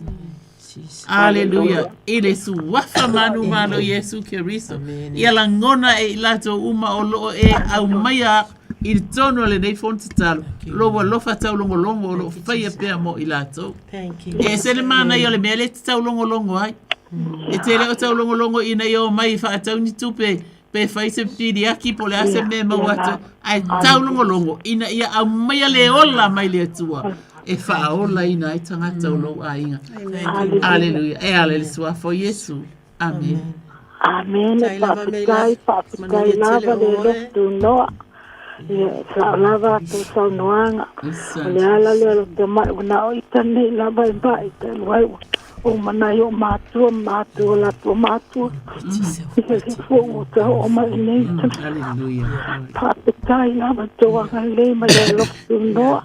Aleluia. I le suafa manumalo o Iesu Keriso. Ia lagona e i latou uma o loo e aumaia i totonu o lenei fono tatalo, lou alofa taulogologo o loo faia pea mo i latou. E ese le manaia o le mea lea e te taulogologo ai. E te le o taulogologo ina ia omai e faatau ni tupe pe fai se piliaki po o le a se mea e maua atu ai, ae taulogologo ina ia aumaia le ola mai le Atua e faaolaina ai tagata o lou aiga. Aleluia. E ala i le suafa o Iesu. Amene. Amene. Faafetai, faafetai lava le alofa tunoa. Ia, sao lava a outou saunoaga. O le ala lea o le tamai ua na o ita nei lava e mai talu ai ua uma nai o matua ma matua o latou matua. Ia le fua ua toe oo mai nei. Hallelujah. Faafetai lava i tou agalelei ma le alofa tunoa.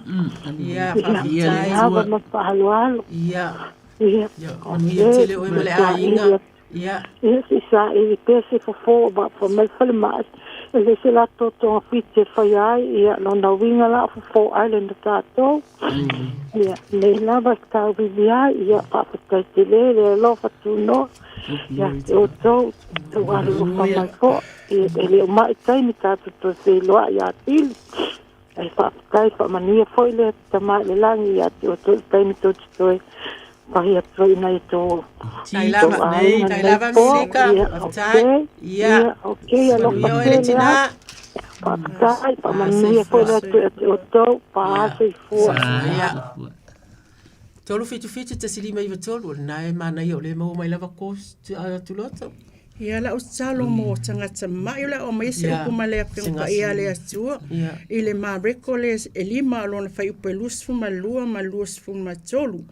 Ia, Ia, faafetai. lava ma faaaloalo. Ia. Ia, Ia, manuia tele oe ma le aiga. Ia. Ia, se i saili pea se fofo ma fai mai le falemai, e leai se latou togafiti e faia ai, ia, lona uiga la o fofo island o tatou. Ia, nei lava e tauivi ai, ia, faafetai tele le alofa tunoa ia te outou, tou alolofa mai foi, ia, e le o mai taimi tatou toe feiloai atili. Ae faafetai, faamanuia foi le Tama i le Lagi ia te outou i le taimi tou te toe fai atu ai i nai outou Tai lava, aiga tai lenei lava po. Milika, Ia, faafetai. okei, Ia, ia, okei, alofa manuia oe le tele tinā. atu. Faafetai, faamanuia foi le Atua ia te outou, pa soifua. Ia. 377 1593, o lena e manaia o lea e maua mai lava course tuloto. Ia lau tatalo mo tagata ma'i o le a oo mai se upu ma le Afioga Paia a le Atua i le Mareko le e lima o lona fuaiupu e 22 ma le 23.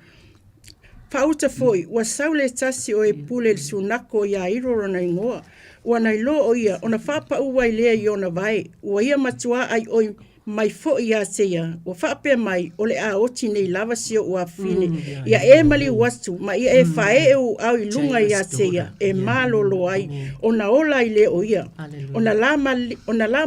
Faauta foi, ua sau le tasi o e pule i le sunako o Iairo lona igoa, ua nailoa o ia ona faapaʻu ai lea i ona vae, ua ia matuā aioi mai foi ia te ia, ua faapea mai, o le a oti nei lava si ou afafine, ia e maliu atu, ma ia e faaee ou aao i luga ia te ia, e malolo ai, ona ola ai lea o ia. Ona la, ona la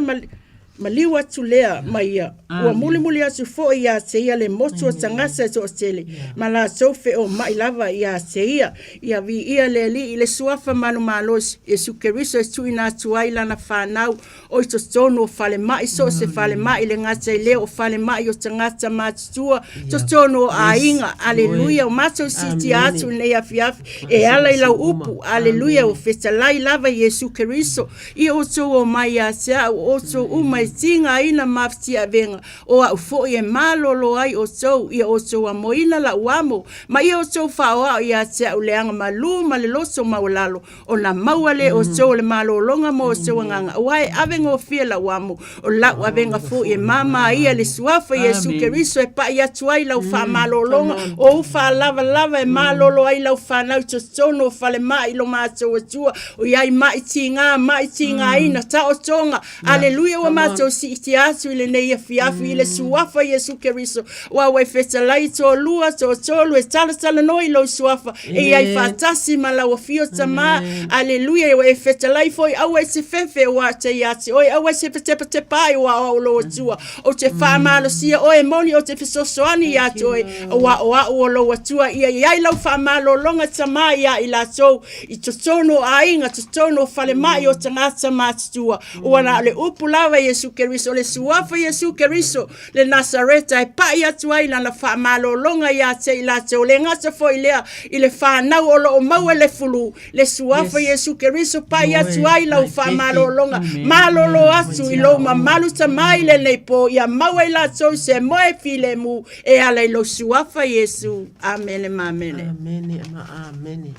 maliu atu lea ma ia, ua mulimuli atu foi ia te ia le motu o tagata e toatele, ma latou feomai lava ia te ia. Ia viia le Alii i le suafa manumalo Iesu Keriso e tuuina atu ai lana fanau o i totonu o falemai, so o se falemai, le gata i lea o falemai o tagata matutua, totonu o aiga. Aleluia! O matou siitia atu i lenei afiafi e ala i lau upu. Aleluia! Ua fetalai lava Iesu Keriso i outou omai ia te au, o outou uma e tigaina mafatiavega, o au foi e malolo ai outou, ia outou amoina lau amo, ma ia outou faaoao ia te au le agamalu ma le loto maualalo, Ona maua lea e outou o le malologa mo outou agaga, aua e ave gofie lau amo, o lau avega foi e māmā ia le suafa Iesu Keriso e paʻi atu ai lau faamalologa, o ou faalavalava e malolo ai lau fanau i totonu o falemai i lo matou Atua, o i ai maʻi tigā, maʻi tigaina, taotoga, Aleluia, ua matou siitia atu i lenei afiafi i le suafa Iesu Keriso, aua ua e fetalai toalua, toatolu e talatalanoa i lou suafa, e i ai faatasi ma lau afio Tama. Aleluia, ua e fetalai foi, aua e te fefe aua te ia te oe, aua e tepatepatepa ai aua o au lou Atua. Ou te faamalosia oe, moni ou te fesoasoani ia te oe, aua o au o lou Atua, ia i ai lau faamalologa Tama ia i latou i totonu o aiga, totonu o falemai o tagata matutua. Ua na o le upu lava Iesu. Iesu Keriso, o le Suafa Iesu Keriso, le Nasareta e pa'i atu ai lana faamalologa ia te i latou, le gata foi lea i le fanau o lo o maua le fulu, le Suafa yes. Iesu Keriso pa'i atu ai lau faamalologa, malolo atu i lou mamalu tamai lenei po, ia maua i latou se moe filemu e ala i lou Suafa Iesu. Amene ma amene. Amene ma amene.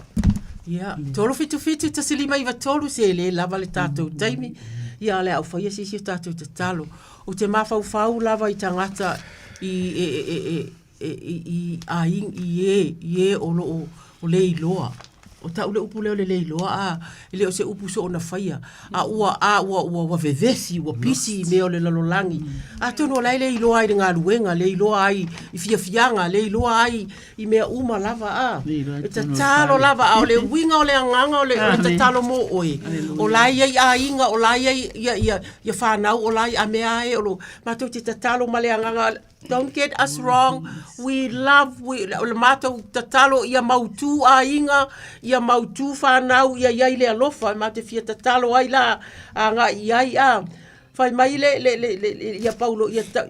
Ia, 377 1593 se le lava le tatou taimi. Ia, o le a ou faia se isi o tatou tatalo. Ou te mafaufau lava i tagata i e e e e i i aiga i e i e o lo o o le iloa. O ta'u le upu lea o le le iloa a, e le o se upu soona faia, a ua a ua ua ua vevesi, ua pisi i mea o le lalolagi. Atonu o la e le iloa ai i le galuega, le iloa ai i fiafiaga, le iloa ai i mea uma lava a. E tatalo lava, a o le uiga o le agaga o le, o le tatalo mo oe, o la e i ai aiga, o la e i ai ia, ia, ia fanau, o la e, a mea e o lo, matou te tatalo ma le agaga, don't get us wrong, we love, we, o le matou tatalo ia mautū aiga, ia mautū fanau, ia i ai le alofa, matou te fia tatalo ai la, agai i ai a. Fai mai le, le, le, le, le ia Paulo, ia, ta,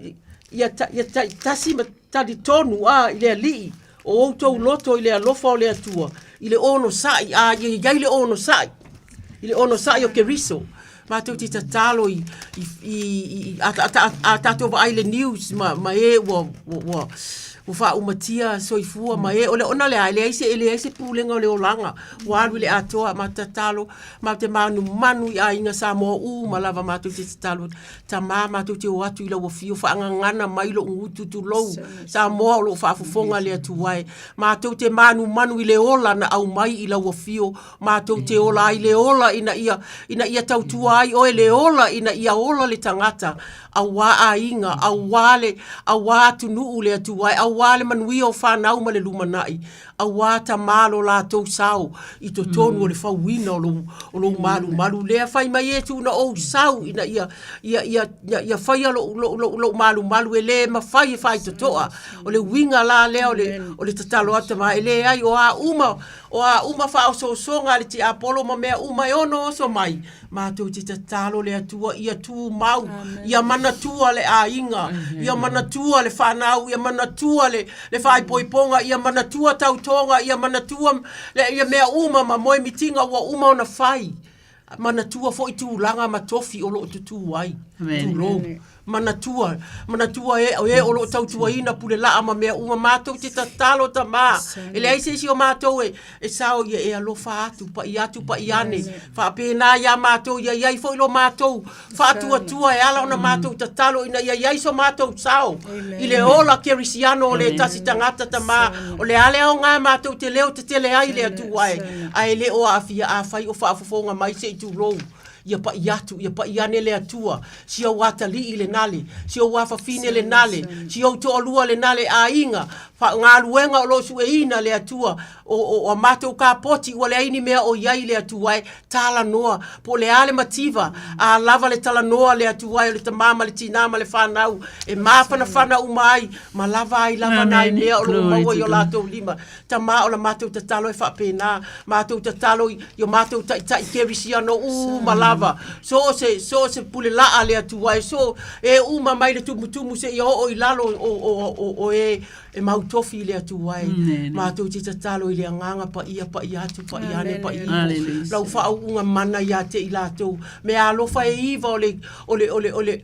ia, ta, ia ta, tasi ma talitonu a i le Alii, o outou loto i le alofa o le Atua, i le onosai, a ia i ai le onosai, i le onosai o Keriso. Matou te tatalo i, i, i, i a, a, a, a tatou vaai i le news ma, ma e ua, ua, ua, ua faaumatia soifua ma e, o le ona lea, e leai se, e leai se pulega o le olaga, ua alu i le atoa, matou tatalo, matou te manumanu i aiga Samoa uma lava matou te tatalo Tama matou te o atu i lau afio faagagana mai lou gutu tulou Samoa o lo o faafofoga le Atua e. Matou te manumanu i le ola na aumai i lau afio matou te ola ai le ola ina ia ina ia tautua ai oe le ola ina ia ola le tagata auā aiga auā le auā atunuu le Atua e auā le manuia o fanau ma le lumanai auā Tama lo latou sao i totonu o le fauina o lou, o lou malumalu lea fai mai e tuuna ou sau ina ia, ia, ia, ia, ia faia lou, lou, lou, lou malumalu e le mafai e faitotoa. O le uiga la lea o le, o le tatalo atu Tama e leai o a uma, o a uma faaosoosoga a le tiapolo ma mea uma e ono oso mai, Matou te tatalo le Atua ia tumau, ia manatua le aiga, ia manatua le fanau, ia manatua le, le faaipoipoga, ia manatua tautoga, ia manatua le, ia mea uma ma moemitiga ua uma ona fai. Manatua foi tulaga ma tofi o lo o tutū ai. Tulou. Manatua, manatua e, o e o lo o tautuaina pule laa ma mea uma, matou te tatalo Tama. E leai se isi o matou e, e sao ia e alofa atu, pa'i atu, pa'i ane. Faapena iā matou, ia i ai foi lo matou faatuatua e ala ona matou tatalo ina ia i ai so matou sao i le ola kerisiano o le tasi tagata Tama. O le a le aoga matou te leo tetele ai le Atua e, ae le o aafia afai o faafofoga mai se i tulou. Ia pa'i atu, ia pa'i ane le Atua, si ou atalii lenale, si ou afafine lenale, si ou toalua lenale aiga, galuega o lo o sueina le Atua, o, o, o a matou kapoti ua leai ni mea o i ai le Atua e, talanoa, po o le a le mativa, a lava le talanoa le Atua e o le tamā ma le tinā ma le fanau, e mafanafana uma ai, ma lava ai lava nai mea o lo o maua i o latou lima. Tama o la matou tatalo e faapena, matou tatalo i o matou taitai kerisiano uma lava, so o se, so o se pule laa le Atua e so e uma mai le tumutumu seia oo i lalo o, o, o, o e e mautofi i le Atua e. Matou te tatalo i le agaga paia, paia atu, paia ane, paia ifo, lau faauuga mana ia te i latou, mea alofa e iva o le, o le, o le, o le,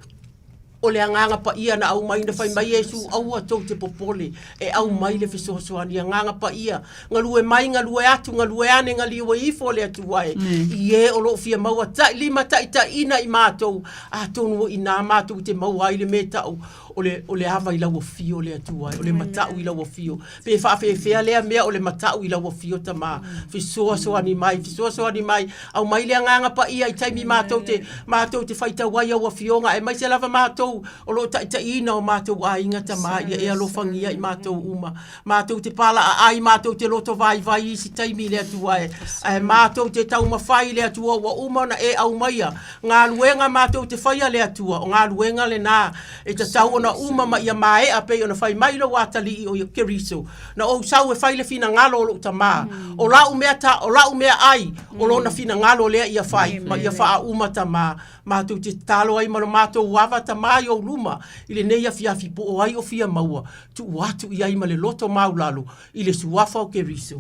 O le agaga paia na aumai na fai mai Iesu, aua tou te popole, e aumai le fesoasoani. Agaga paia, galue mai, galue atu, galue ane, galiue ifo le Atua e, i e o lo o fia maua tai lima taitaiina i matou, atonu o i ina matou te maua ai le mea tau o le, o le ava i lau afio le Atua e, o le matau i lau afio. Pe faafefea lea mea o le matau i lau afio Tama, fesoasoani mai, fesoasoani mai, aumai le Agaga Paia i taimi matou te, matou te faitau ai au afioga, aemaise lava matou o lo o taitaiina o matou aiga Tama, ia e alofagia i matou uma. Matou te palaaai, matou te loto vaivai i isi taimi le Atua e, ae matou te taumafai le Atua ua uma ona e aumaia galuega matou te faia le Atua, o galuega lena e tatau ona. ona uma ma ia maea pei ona fai mai lou atalii o ia Keriso. Na ou sau e fai le finagalo o lou Tamā. O la'u mea ta, o la'u mea ai, o lona finagalo lea ia fai ma ia faauma Tamā. Matou te tatalo ai ma lo matou ava Tamā i ou luma i lenei afiafi po o ai o fia maua, tuu atu i ai ma le loto maulalo i le suafa o Keriso.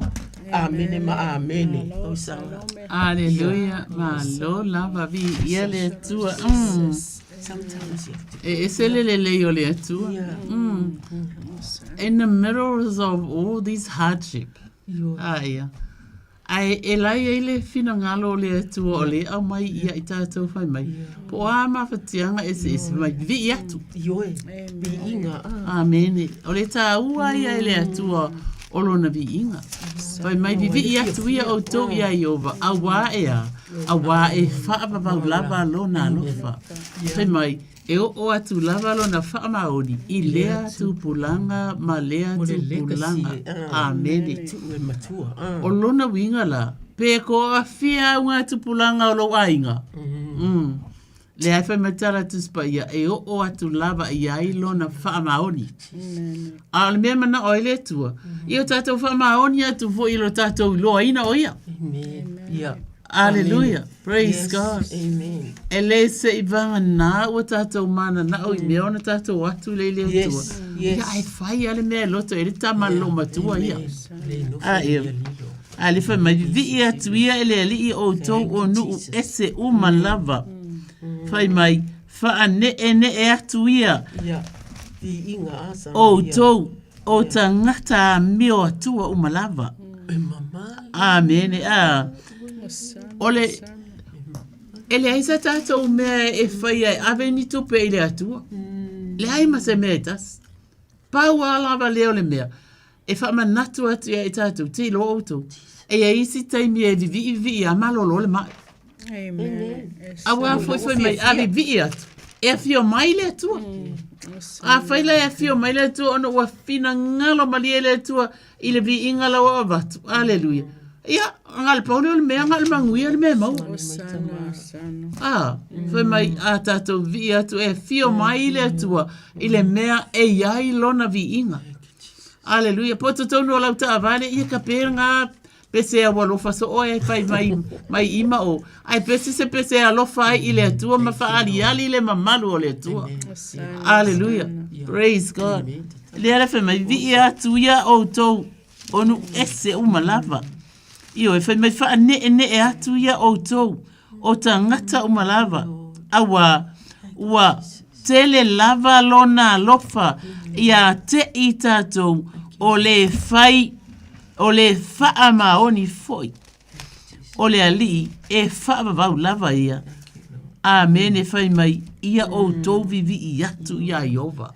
Amene ma amene. Hosana. Aleluia, malo lava viia le Atua. E ese le lelei o le Atua. Mm. In the middle of all this hardship. Ah, ia. Ae e lai ai le finagalo o le Atua o le aumai ia i tatou fai mai. Po o a mafatiaga eseese mai vivii atu. Ioe, viiga. Amene. O le taua ia e le Atua o lona viiga. Fai mai vivii atu ia outou iā Ieova, auā e a, auā e faavavau lava lona alofa. Fai mai, E oo atu lava lona faamaoni i lea tupulaga ma lea tupulaga. Amene. O lona uiga la, pe ko afia au ngā tupulaga o lou aiga? Mm. Lea e fai mai tala Tusi Paia, e oo atu lava i ai lona faamaoni. A o le mea manao ai le Atua, ia o tatou faamaoni atu foi i lo tatou iloaina o ia. Amen. Yeah. Aleluia. Praise Yes. God. Amen. E le se i vagana ua tatou mananao i mea ona tatou atu le i le Atua. Yes, yes. Ia, ai fai a le mea e loto e le tama yeah. matua ia. Le nofo A ia. ia lilo. A le fai mai vivii atu ia e le alii o outou o nuu ese uma lava. Fai mai, whaanee atu ia Ia. Viiga a sa. outou o tagata amio atua uma lava. Amene. A. O le, e leai sa tatou mea e faia e ave ni tupe i le Atua. Leai ma se mea e tasi. Pau a lava lea o le mea, e faamanatu atu ia i tatou, te iloa outou, e i ai isi taimi e vivii vivii a malolo le mai. Auā foi fai mai, a vivii atu, e afio mai le Atua. Afai la e afio mai le Atua ona ua finagalo malie le Atua i le viiga la ua avatu. Aleluia. Ia, na o le pau lea o le mea, na o le manuia le mea e maua. A, fai mai, a tatou vivii atu, e afio mai le Atua i le mea e i ai lona viiga. Aleluia. Po totonu o lau taavale, ia ka pe ngā pese au alofa so oe e fai mai, mai ima o. Ai pese se pese alofa ai i le Atua ma whaaliali le mamalu o le Atua. Aleluia. Praise God. Le ala fai mai, vii atu ia outou onu ese uma lava. Ioe, fai mai whaanee atu ia outou o tagata uma lava, auā ua tele lava lona alofa iā te i tatou o le fai, o le faamaoni foi o le Alii e faavavau lava ia. Amene fai mai ia outou vivii atu iā Ieova.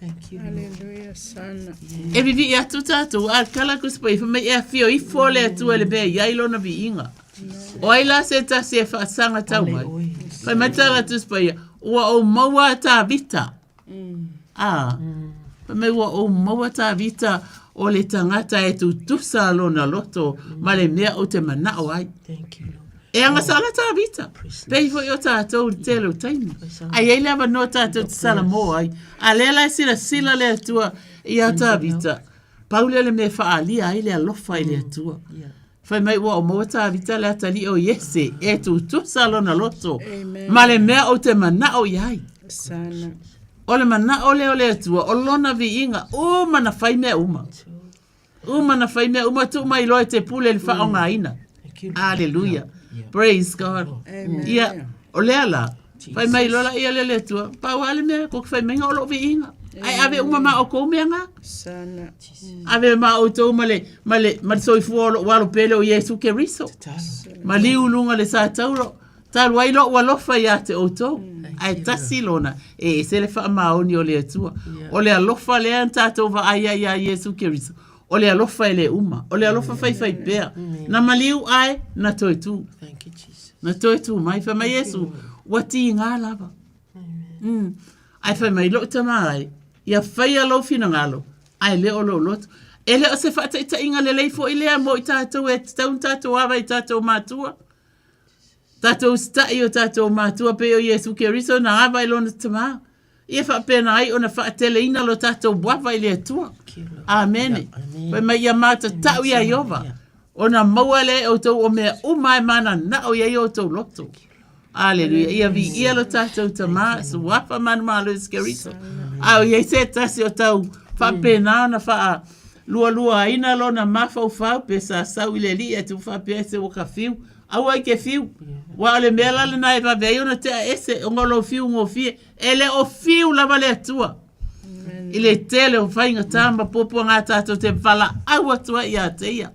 E vivii atu tatou, a kala kusi pai, fai mai e afio ifo le Atua i le mea e i ai lona viiga. O ai la se tasi e faasaga tau mai? Fai mai tā la Tusi Paia, ua ou maua a Tāvita. Ā, fai mai ua ou maua Tāvita o le tagata e tutusa lona loto ma le mea ou te manao ai. E agasala Tāvita. Pei foi o tātou i le tele o taimi. A i ai le avanoa tātou te salamo ai. A lea la e silasila le Atua iā Tāvita. Pau lea o le mea e faaalia ai le alofa i le Atua. Fai mai ua o maua Tāvita le atalii o Iese e tutusa lona loto ma le mea ou te manao i ai. Sana. O le manao lea o le Atua, o lona viiga, uma na fai mea uma. Uma na fai mea uma, tuu mai loa e te pule le faaaogaina. Aleluia. Praise God. Ia, o lea la, fai mai loa laia lea le Atua, pau lava le mea, ko ke fai maiga o lou viiga. Ae ave uma ma outou mea nga. Sana. Ave ma outou ma le, ma le, ma le soifua o lou alo pele o Iesu Keriso. Ma liu luga le sa tauro, talu ai lou alofa iā te outou. Ae tasi lona, e ese le faamaoni o le Atua. O le alofa lea na tatou vaai ai iā Iesu Keriso, o le alofa e le uma, o le alofa faifai pea. Na maliu ae, na toe tū. Na toe tū mai. Fai mai Iesu, ua tīgā lava. Mm. Ae fai mai lou tama ai, ia faia lou finagalo, ae le o lou loto. E le o se faataitaiga lelei foi lea mo i tatou e tatau ona tatou ava i tatou matua. Tatou usitai i o tatou matua pei o Iesu Keriso na ava i lona tama. Ia faapena ai ona faateleina lo tatou ava i le Atua. Amene. Fai mai ia matatau iā Ieova, ona maua lea e outou o mea uma e mananao i ai o outou loto. Aleluia. Ia viia lo tatou Tamā, Suafa manumalo Iesu Keriso. A o i ai se tasi o tau faapena ona faa lualuaina lona mafaufau pe sa sau i le alii ae tuu faapea se ua ka fiu. Aua i ke fiu. Ua o le mea la lena e vave ai ona tea ese ona o lou fiu gofie. E le o fiu lava le Atua. I le tele o faigata ma puapuaga a tatou te valaau atu ai ia te ia.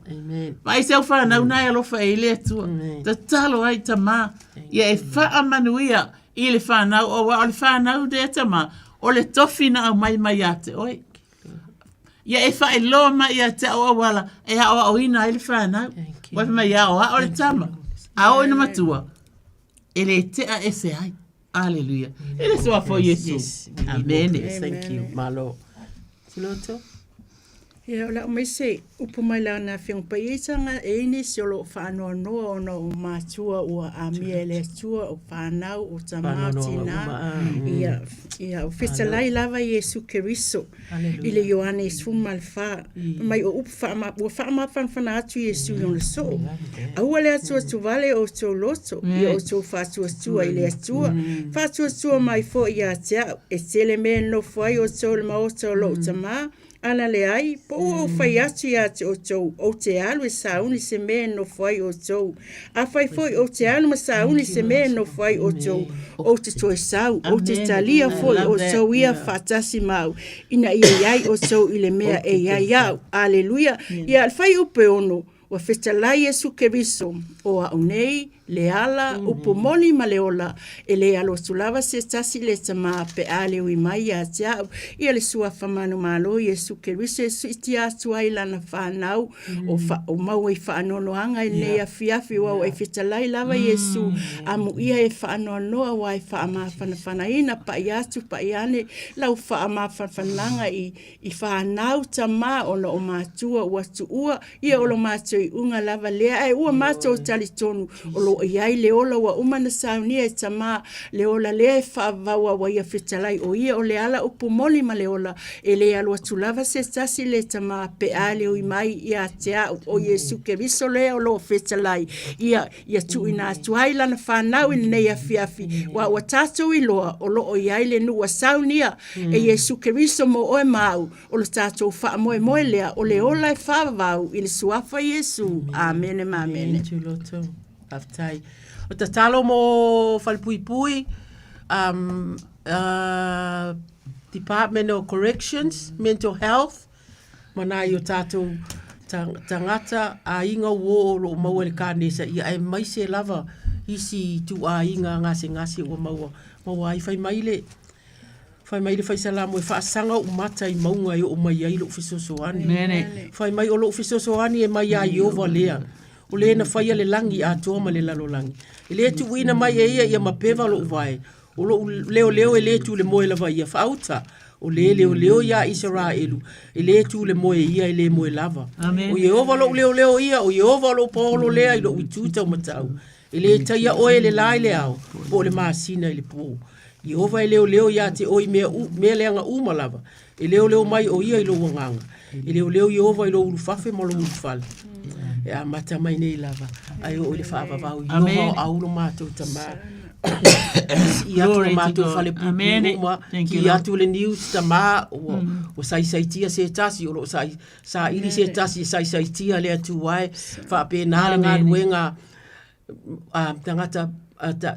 Vaai se au fanau na e alofa e i le Atua. Tatalo ai tamā ia e faamanuia i le fanau aua o le fanau lea tamā o le tofi na aumai mai ia te oe. Ia e faailoa mai ia te au auala e aoaoina ai le fanau. Ua fai mai e aoao le tama, a oo ina matua, e le tea ese ai. Aleluia. E le suafa o Iesu. Amene. Thank you. Malo. Tuloto. Ia, o le a aumai se upu mai lana Afioga Paia i taga e i nisi o lo o faanoanoa ona o matua ua amia e le Atua, o fanau, o tama, o tina. Ia, ia, o fetalai lava Iesu Keriso i le Ioane 14, fai mai o upu faama, ua faamafanafana atu Iesu i ona soo. Aua le atuatuvale o outou loto, ia outou faatuatua i le Atua, faatuatua mai foi ia te au, e tele mea e nofo ai outou i le maota o lou Tamā, Ana leai, po ua ou fai atu ia te outou, ou te alu e sauni se mea e nofo ai outou. Afai foi ou te alu ma sauni se mea e nofo ai outou, ou te toe sau, ou te talia foi outou ia faatasi ma au, ina ia i ai outou i le mea e i ai au. Aleluia! Ia, le fuaiupu e 6, Ua fetalai Iesu Keriso, o au nei, le ala, upu moni ma le ola, e le alo atu lava se tasi i le Tamā pe a le ui mai ia te au. Ia le Suafa manumalo Iesu Keriso e suitia atu ai lana fanau o, fa, o maua i faanoanoaga i lenei afiafi, ua ua e fetalai lava Iesu, amuia e faanoanoa ua e faamafanafanaina, paia atu paia ane lau faamafanafanaga i I fanau tamā ona o matua ua tuua ia o lo matou iuga lava lea ae ua matou talitonu o lo o i ai le ola ua uma na saunia e tamā le ola lea e faavavau ua ia fetalai o ia o le ala upu moni ma le ola e le alu atu lava se tasi le tamā pe a le ui mai ia te au o Iesu Keriso lea o lo o fetalai ia ia tuuina atu ai lana fanau i lenei afiafi ua ua tatou iloa o lo o i ai le nuu ua saunia E Iesu Keriso mo oe ma au, o lo tatou faamoemoe lea, o le ola e faavavau i le Suafa Iesu. Amene ma amene. Tuloto. Faafetai. O tatalo mo Falepuipui, um, uh, Department of Corrections, Mental Health, ma nai o tatou tagata aiga uo o lo o maua i le kanesa ia aemaise lava isi ituaiga gasegase ua maua maua ai. Fai mai le fai mai le Faisalamo e faasaga ou mata i mauga e oo mai ai lou fesoasoani. Fai mai o lou fesoasoani e mai ia Ieova lea, o le na faia le lagi atoa ma le lalolagi. E le tuuina mai e ia ia mapeva lou vae, O lou leoleo e le tu le moe lava ia faauta, o le leoleo iā Isaraelu, e le tu le moe ia e le moe lava. O Ieova lou leoleo ia, o Ieova o lou paolo lea i lou itu taumatau. E le taia oe e le la i le ao, po o le masina i le po. Ieova e leoleo iā te oe i mea, u, mea leaga uma lava, E leoleo mai ʻo ia i lou agaga. E leoleo Ieova i lou ulufafe ma lou ulufale. E amata mai nei lava, ae oo i le faavavau. Ieova o au lo matou tamā. Sii atu lo matou fale puipui uma, ki atu le news tamā, ua, ua saisaitia se tasi, o lo o sai, saili se tasi e saisaitia le Atua e faapena le galuega a tagata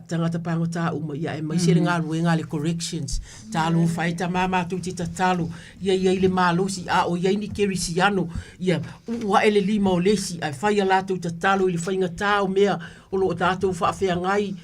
tagata pagota uma ia aemaise le galuega a le corrections talofa e tama matou te tatalo ia i ai le malosi a o i ai ni kerisiano ia uu ae le lima o le isi ae fai a latou tatalo i le faigata o mea o lo o tatou faafeagai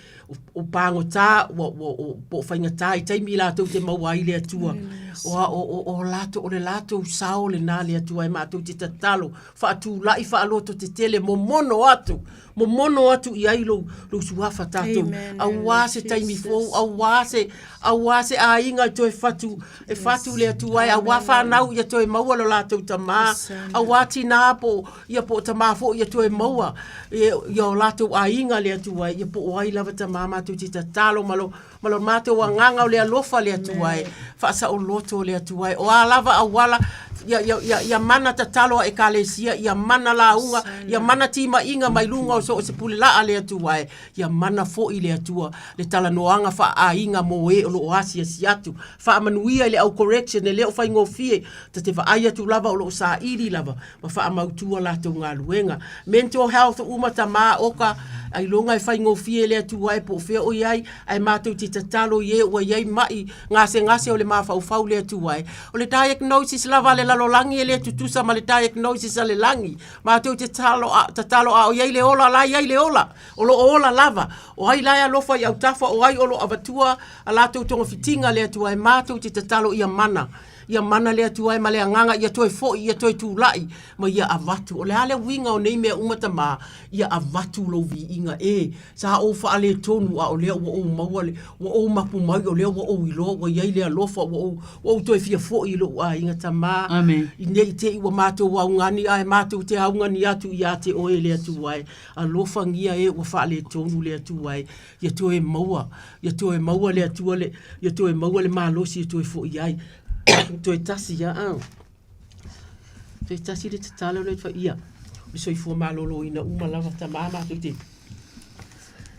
o pagota ua ua o po o faigata i taimi latou te maua ai le Atua o a o o o latou o le latou sao lena le Atua e matou te tatalo faatulai faalototetele momono atu. Momono atu i ai lou, lou suafa tātou. Auā se taimi fou, auā se, auā se aiga e toe fatu, e fatu le Atua e, auā whānau ia toe maua lo lātou tamā, auā tinā po, ia po tamā fo ia toe maua, ia, ia o lātou aiga le Atua e, ia po o ai lava tamā mātou te tatalo ma lo, ma lo mātou agaga o le alofa le Atua e, faasaoloto le Atua e, o a lava auala, ia, ia, ia, ia mana tatalo a Ekalesia, ia mana lauga, ia mana timaiga mai luga o so o se pule laa le Atua e, ia mana foʻi le Atua le talanoaga faaaiga mo e o loo asiasi atu. Faamanuia i le au correction e le o faigofie, ta te vaai atu lava o loo saili lava ma faamautu a latou galuega. Mental health uma tamā oka, ailoga e faigofie le Atua e po o fea o i ai, ae matou te tatalo i e ua i ai maʻi gasegase o le mafaufau le Atua e. O le diagnosis lava a le lalolagi e le tutusa ma le diagnosis a le lagi. Matou te tatalo a, tatalo a o i ai le ola, la i ai le ola. O lo o ola lava. O ai la e alofa i autafa, o ai o lo o avatua a latou togafitiga le Atua e matou te tatalo ia mana. Ia mana le Atua e ma le agaga ia toe foʻi, ia toe tulai, ma ia avatu. O le a le uiga o nei mea uma tamā? Ia avatu lou viiga e. Sa ou faaletonu a o lea ua ou maua le, ua ou mapu mai o lea ua ou iloa ua i ai le alofa ua ou, ua ou toe fia foʻi i loʻu aiga tamā. Amen. I nei te i ua matou augani ae matou te augani atu ia te oe le Atua e. Alofagia e ua faaletonu le Atua e. Ia toe maua, ia toe maua le Atua le, ia toe maua le malosi e toe foʻi ai. Toe tasi ia a. Toe tasi le tatalo lea fai ia. O le soifua maloloina uma lava tamā matou te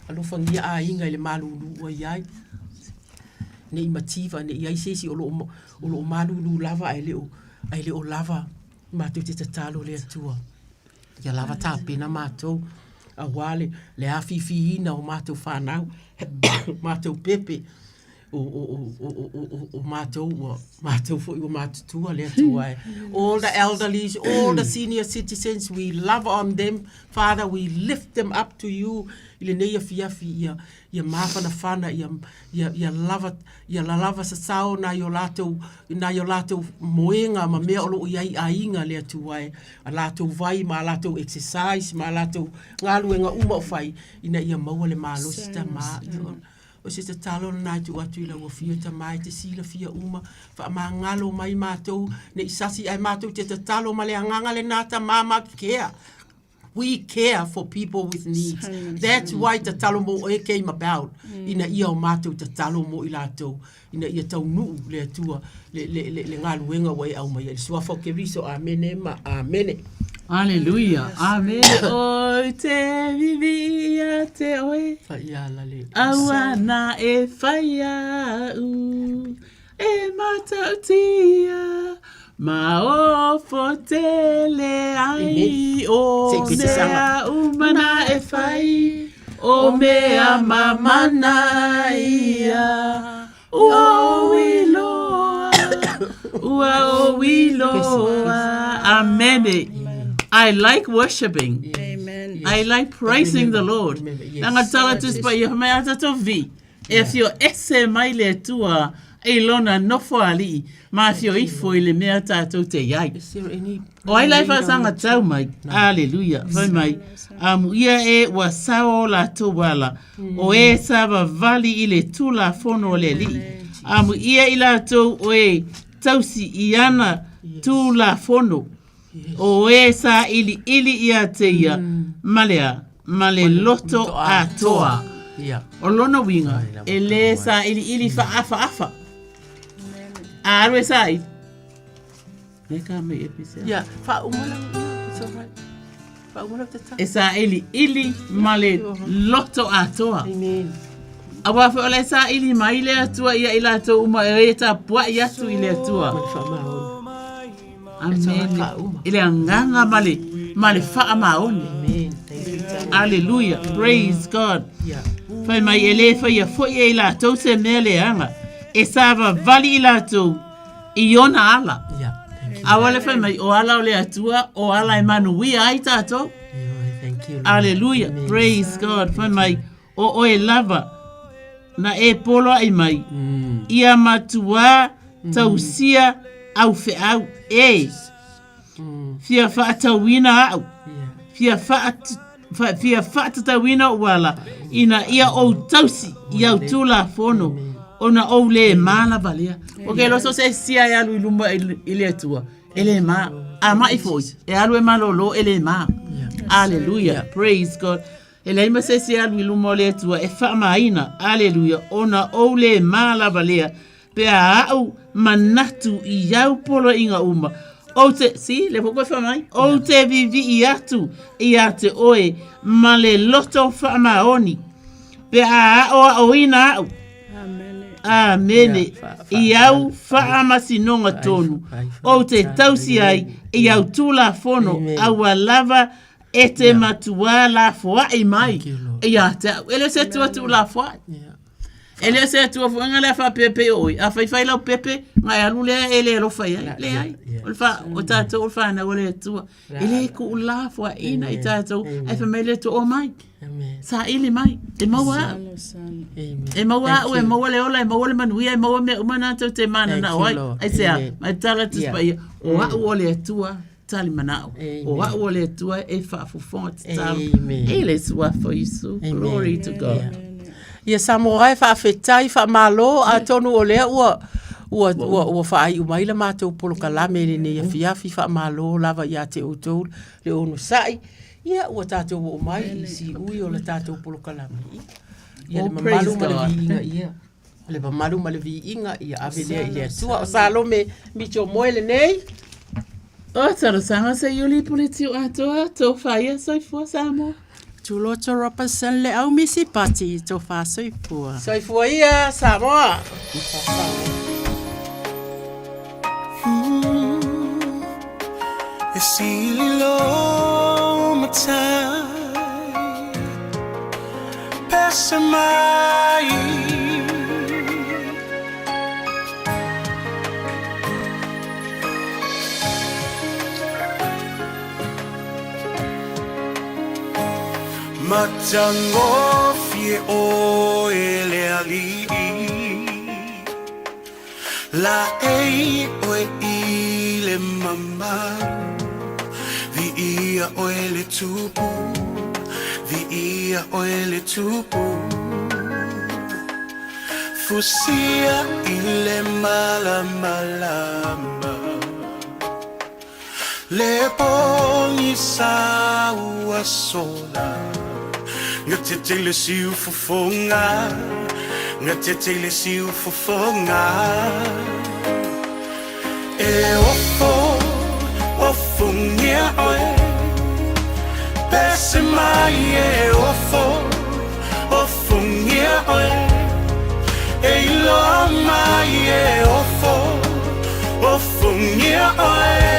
alofagia aiga i le malulu ua i ai. Ne i mativa, ne i ai se isi o loo, o loo malulu lava ae le o, ae le o lava matou te tatalo le Atua. Ia lava tapena matou auā le, le afifiina o matou fanau, matou pepe, o, o, o, o, o, o, o matou ua, matou foi ua matutua le Atua e. All the elderlies, all the senior citizens, we love on them. Father, we lift them up to you i lenei afiafi ia, ia mafanafana, ia, ia, ia lava, ia lalava sasao nai o latou, nai o latou moega ma mea o loo i ai i aiga le Atua e, a latou vai ma a latou exercise ma a latou galuega uma o fai, ina ia maua le malosi tamā. O se tatalo lena e tuu atu i lau afio tamā e te silafia uma, faamagalo mai matou ne i sasi ae matou te tatalo ma le agaga lena tamā ma kea. We care for people with needs. That's why tatalo mo oe came about. Ina ia o matou tatalo mo i latou. Ina ia taunuu le Atua le, le, le, le galuega ua e aumaia. I le suafa o Keriso. Amene ma amene. Aleluia. Amene. Oi te vivi ia te oe. Whaiala le. Aua na e whai au. E matautia ma ofo tele ai o mea uma na e whai o mea mamana ia ua ou iloa ua ou iloa. Amene. I like worshiping. Amen. I like praising the Lord. Nanga tala tus pa ia mai ata vi. E afio ese mai le Atua i lona nofo aliʻi, ma afio ifo i le mea tātou te i ai. O ai la e whaasanga tau mai, aleluia, fai mai, amuia e ua sao o latou ala, o e savavali i le Tulafono o le Alii, amuia i latou o e tausi i ana Tulafono, O e sailiili ia te ia, ma le a? Ma le loto atoa. O lona uiga, e lē sailiili faaafaafa. A alu e saili. E ka mai e pese. Ia, faauma lau, it's all right. Faauma lau tatalo. E sailiili ma le loto atoa. Amen. Auā foi o la e saili mai le Atua ia i latou uma e e tapuai atu i le Atua. Ma le faamaoni. Amene. I le agaga ma le, ma le faamaoni. Aleluia. Praise God. Fai mai e lē faia foi e i latou se mea leaga, e savavali i latou i ona ala. Aua le fai mai, o ala o le Atua, o ala e manuia ai tatou. Aleluia. Praise God. Fai mai, o oe lava na e poloaʻi mai, ia matuā tausia au feau, e fia faatauina aʻu, fia fia faatatauina ou ala, ina ia ou tausi i au Tulafono, ona ou lē ma lava lea. Ok, lo so se sia e alu i luma i le Atua, e lē ma. A maʻi foi, e alu e malōlō, e lē ma. Aleluia, praise God. E leai ma se isi e alu i luma o le Atua e faamaina, aleluia, ona ou lē ma lava lea, pe a aʻu manatu i au poloaiga uma, ou te, see, lea foi koe fai mai, ou te vivii atu ia te oe ma le loto faamaoni, pe a aʻoaʻoina aʻu, Āmene. I au faamasinoga tonu, ou te tausi ai i au Tulafono, aua lava e te matuā lafoaʻi mai ia te au. E le o se Atua tuulafoaʻi. E le o se Atua foi nga lea faapea pei o oe, a faifai lau pepe, nga e alu lea e le alofa i ai. Leai. O le fa, o tatou o le fanau a le Atua. E le tuulafoaʻina i tatou, ae fai mai le Atua, omai. Saili mai, e maua au. E maua au, e maua le ola, e maua le manuia, e maua mea uma na tou te mananao ai. Aisea, mai tala Tusi Paia, o au o le Atua tali manao. O au o le Atua e faafofoga tatalo. E le suafa o Iesu. Glory to God. Ia Samoa e faafetai, faamalo, atonu o lea ua ua ua ua faaiu mai le matou polokalame i lenei afiafi, faamalo lava ia te outou le onosai. Ia ua tatou oo mai i siui o le tatou polokalame. Ia le Oh, mamalu praise ma le God. viiga ia. Le mamalu ma le viiga ia ave lea i le Atua. O Salome Mitchell Moe lenei. O talosaga se iuli pule tiu atoa, tofa ia soifua Samoa. Tuloto Robertson le au misi pati, tofa soifua. Soifua ia Samoa. E sili lo matai Pese mai Matagofie oe le alii Laei oe i le mamalu Viia oe le Tupu Viia oe le Tupu Fusia i le malamalama Le pogisa ua sola Gatete i le siufofoga Gatete i le siufofoga E ofo, ofongia oe Pese mai e ofo, ofongia oe E iloa mai e ofo, ofongia oe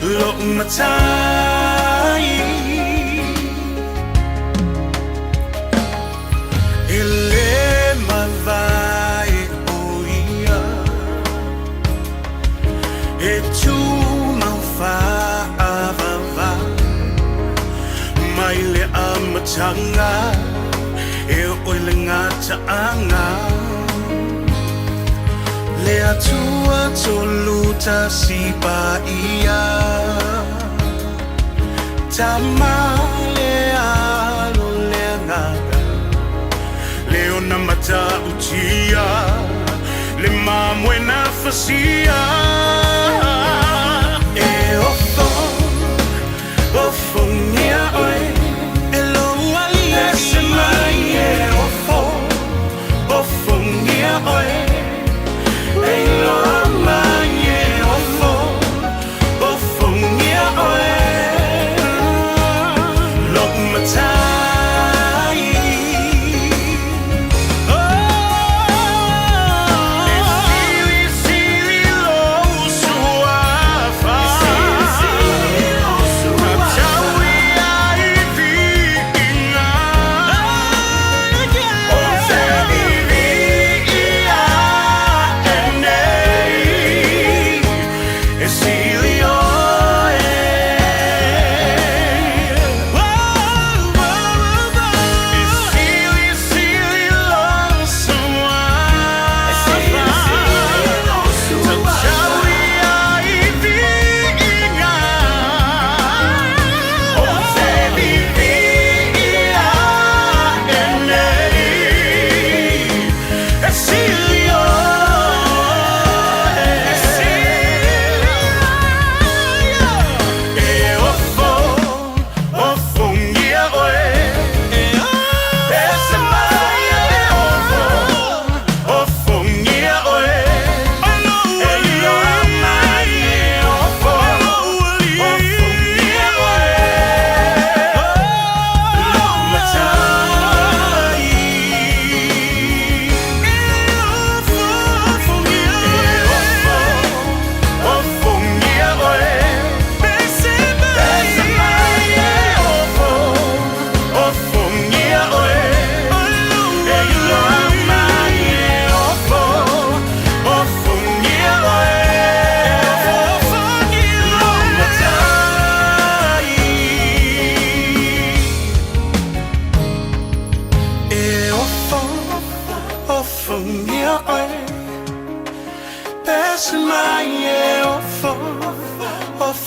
Lo'u matai E le mavae o ia E tumau faavavau Mai le amataga E oo i le gataaga Le Atua tolu tasi paia Tama le Alo le Agaga Le ona matautia Le mamoe na fasia E ofo, ofongia oe E lou alii Pese mai e ofo, ofongia oe E iloa mai e ofo, ofongia oe Lo'u matai E silisili lo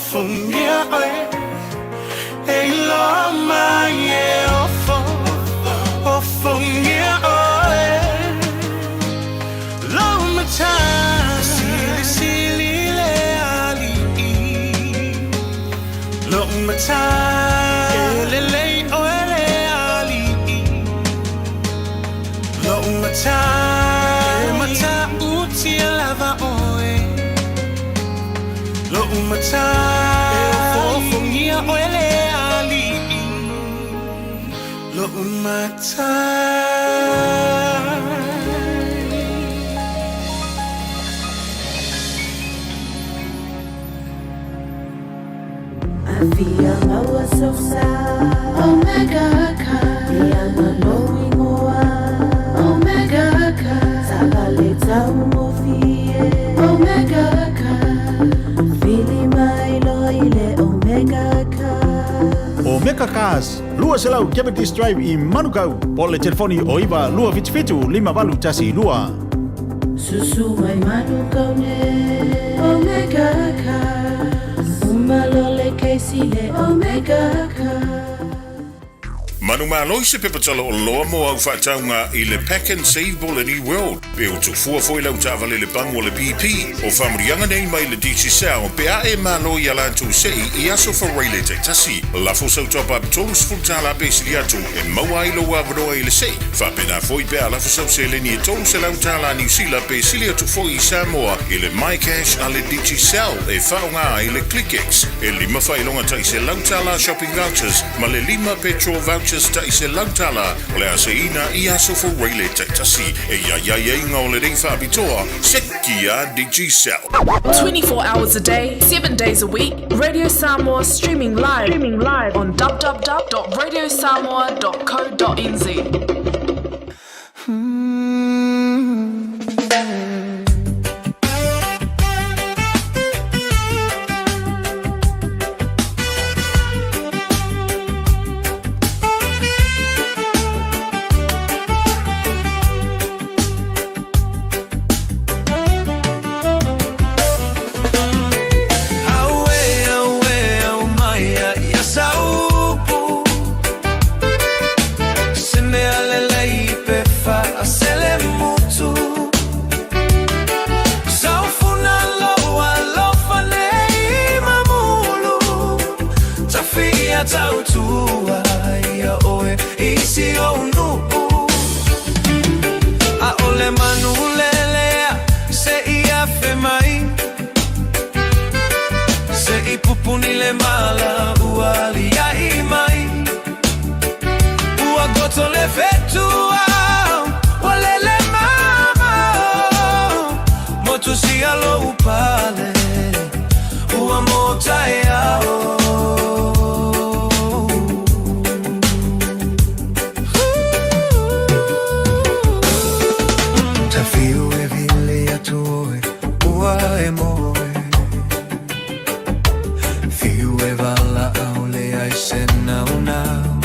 Ofofogia oe E iloa mai e ofo Ofogia oe Lou matai Silisili le ali'i Lou matai E lelei oe le ali'i Lou matai E matautia lava oe Lou matai E ofofogia oe le ali'i Lou matai. Afia maua sou sa Omega Car Ia ma lou igoa Omega Car Taavale taugofie Omega Car Vili mai loa i le Omega Car. Omega Cars, 200 Jeopardy Drive i Manukau, po o le telefoni o 9 277 5812. Susu mai Manukau nei Omega Cars Uma loa le kesi le Omega Cars. Manumalo i se pepa tala oloa mo au faatauga i le Pack and Save po o le New World, pe ua tufua foi lau taavale i le pagu a le BP. O faamanuiaga nei mai le Digicel pe a e malo i a latou sei i aso Faraile taitasi. Lafo sau top-up $30 pe sili atu e maua ai lou avanoa i le sei. Faapena foi pe a lafo sau seleni e $300 Niu Sila pe sili atu foi i Samoa i le MyCash a le Digicel e faaaoga ai le ClickX e lima faailoga tai $100 shopping vouchers ma le lima petrol vouchers tai $100 o le a seiina i aso Faraile taitasi. E i ai aiaiga o lenei faapitoa, seki a Digicel. 24 hours a day, 7 days a week, Radio Samoa streaming live, streaming live on www.radiosamoa.co.nz. Auē, auē, aumai ia sau upu Se mea lelei pe faaselemutu Saufuna lou alofa nei mamulu Tafia tautua ia oe i si ou nuu ʻAʻole manu lelea se i afe mai Se i pupuni le mala ua aliaʻi mai Ua goto le fetu ua lele mamao Motusia lou pale ua motaeao. Tafiu e vili atu oe ua e moe Fiu e valaau leai se naunau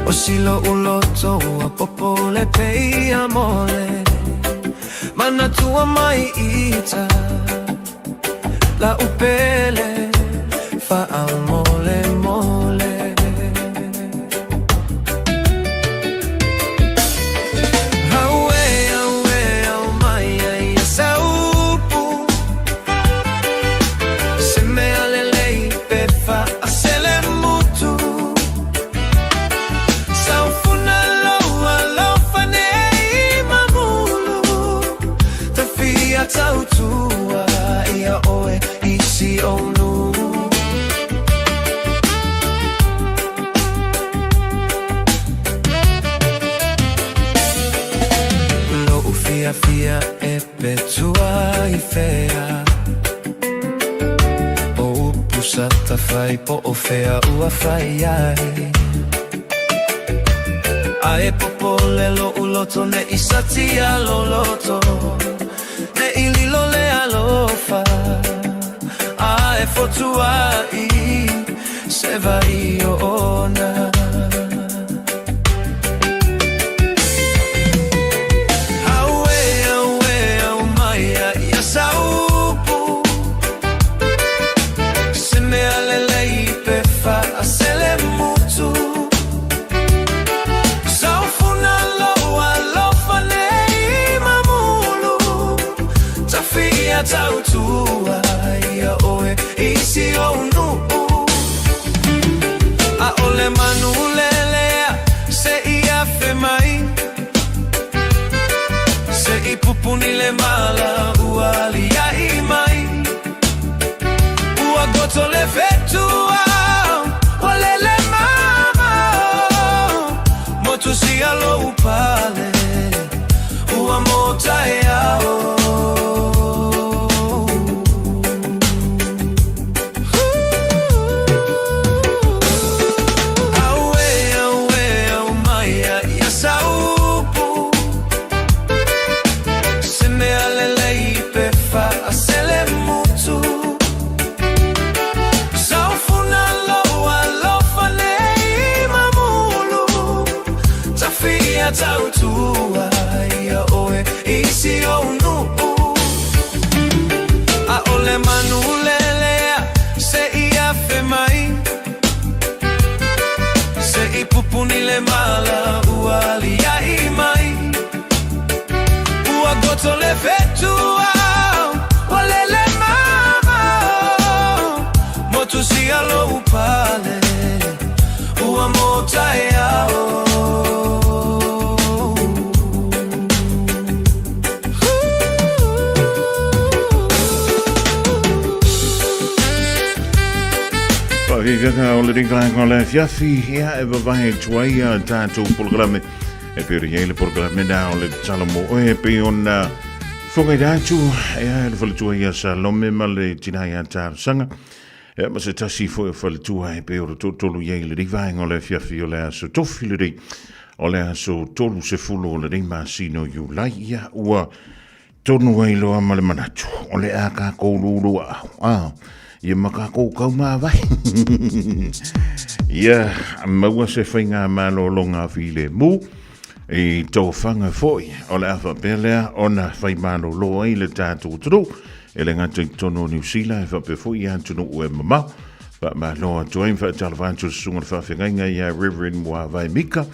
O si lo'u loto ua popole pei a mole Manatua mai ita la'u pele faamolemole. Auē, auē, aumai ia sau upu Se mea lelei pe faaselemutu Saufuna lou alofa nei mamulu Tafia tautua ia oe i si ou nuu. Lo'u fiafia e pe tua i fea O upu sa tafai po o fea ua fai ai Ae popole lo'u loto ne'i satia loloto Ne'i lilo le alofa Ae fotua'i se vai ona. Auē, auē, aumai ia sau upu Tafia tautua ia oe i si ou nuu. A ole manu lelea se i afe mai. Se i pupuni le mala ua alia'i mai. Ua goto le fetua ua lele mamao. Motu sia lou pale ua motaeao. Auē, auē, au mai a ia saupu. Se mea lelei pe faasele mutu. Saufuna lou alofa nei mamulu. Tafia tautua ia oe i si ou nuu. A ole manu lelea se i afe mai. Se i pupuni le mala ua alia'i mai. Ua goto le fetua ua lele mamao. Motu sia lou pale ua motaeao. Faafiafiaga o lenei vaega o le afiafi, ia e vavae atu ai a tatou polokalame e pei ona i ai le polokalame na o le tatalo mo oe e pei ona fogaina atu ia e le faletua ia Salome ma le tina ia Talosaga ia ma se tasi foi o faletua e pei ona toatolu i ai i lenei vaega o le afiafi o le aso Tofi lenei o le aso 30 o lenei masina o Iulai ia ua tonu ai loa ma le manatu o le a kākou lulu aau a ia ma kākou kaumāwae ia maua se faiga malologa filemu i tofaga foi o le a faapea lea ona fai malolo ai le tatou atunuu e le gata i totonu o Niu Sila e faapea foi i atunuu e mamao. Faamalo atu ai ma faatalofa atu le susuga o le faafeagaiga ia Reverend Muavae Mika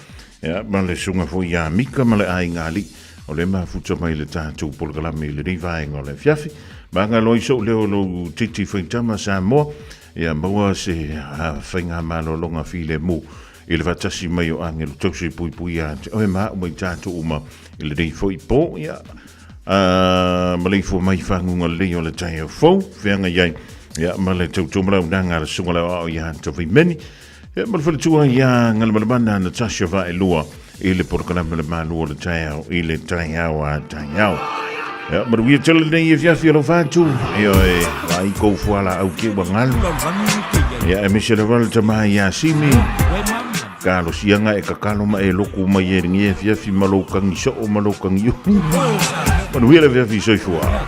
ia, ma le susuga foi ia Mika ma le aiga alii o le mafuta mai le tatou polokalame i lenei vaega o le afiafi. Magalo ai sou leo lou titi faitama Samoa, ia maua se faiga malologa filemu i le faatasi mai o agelu tausi puipuia ate oe ma au mai tatou uma i lenei foi po. Ia, maleifua mai i faguga lelei o le taeao fou, feagai ai ia, ma le tautua ma le auaunaga a le Susuga i le Aoao ia Tavaimeni. Ia, ma le faletua ia Galumalemana Natasha Vaelua i le polokalame le malu o le taeao i le taeao a taeao. Ia, manuia tele lenei afiafi alofa atu. Ia, e vaai kou fualaau ke ua galu. Ia, aemaise lava le tama ia Simi. Kalosiaga e kakalo ma e loku mai e lenei afiafi ma lou kagi soo ma lou kagi ulu. Manuia le afiafi soifua.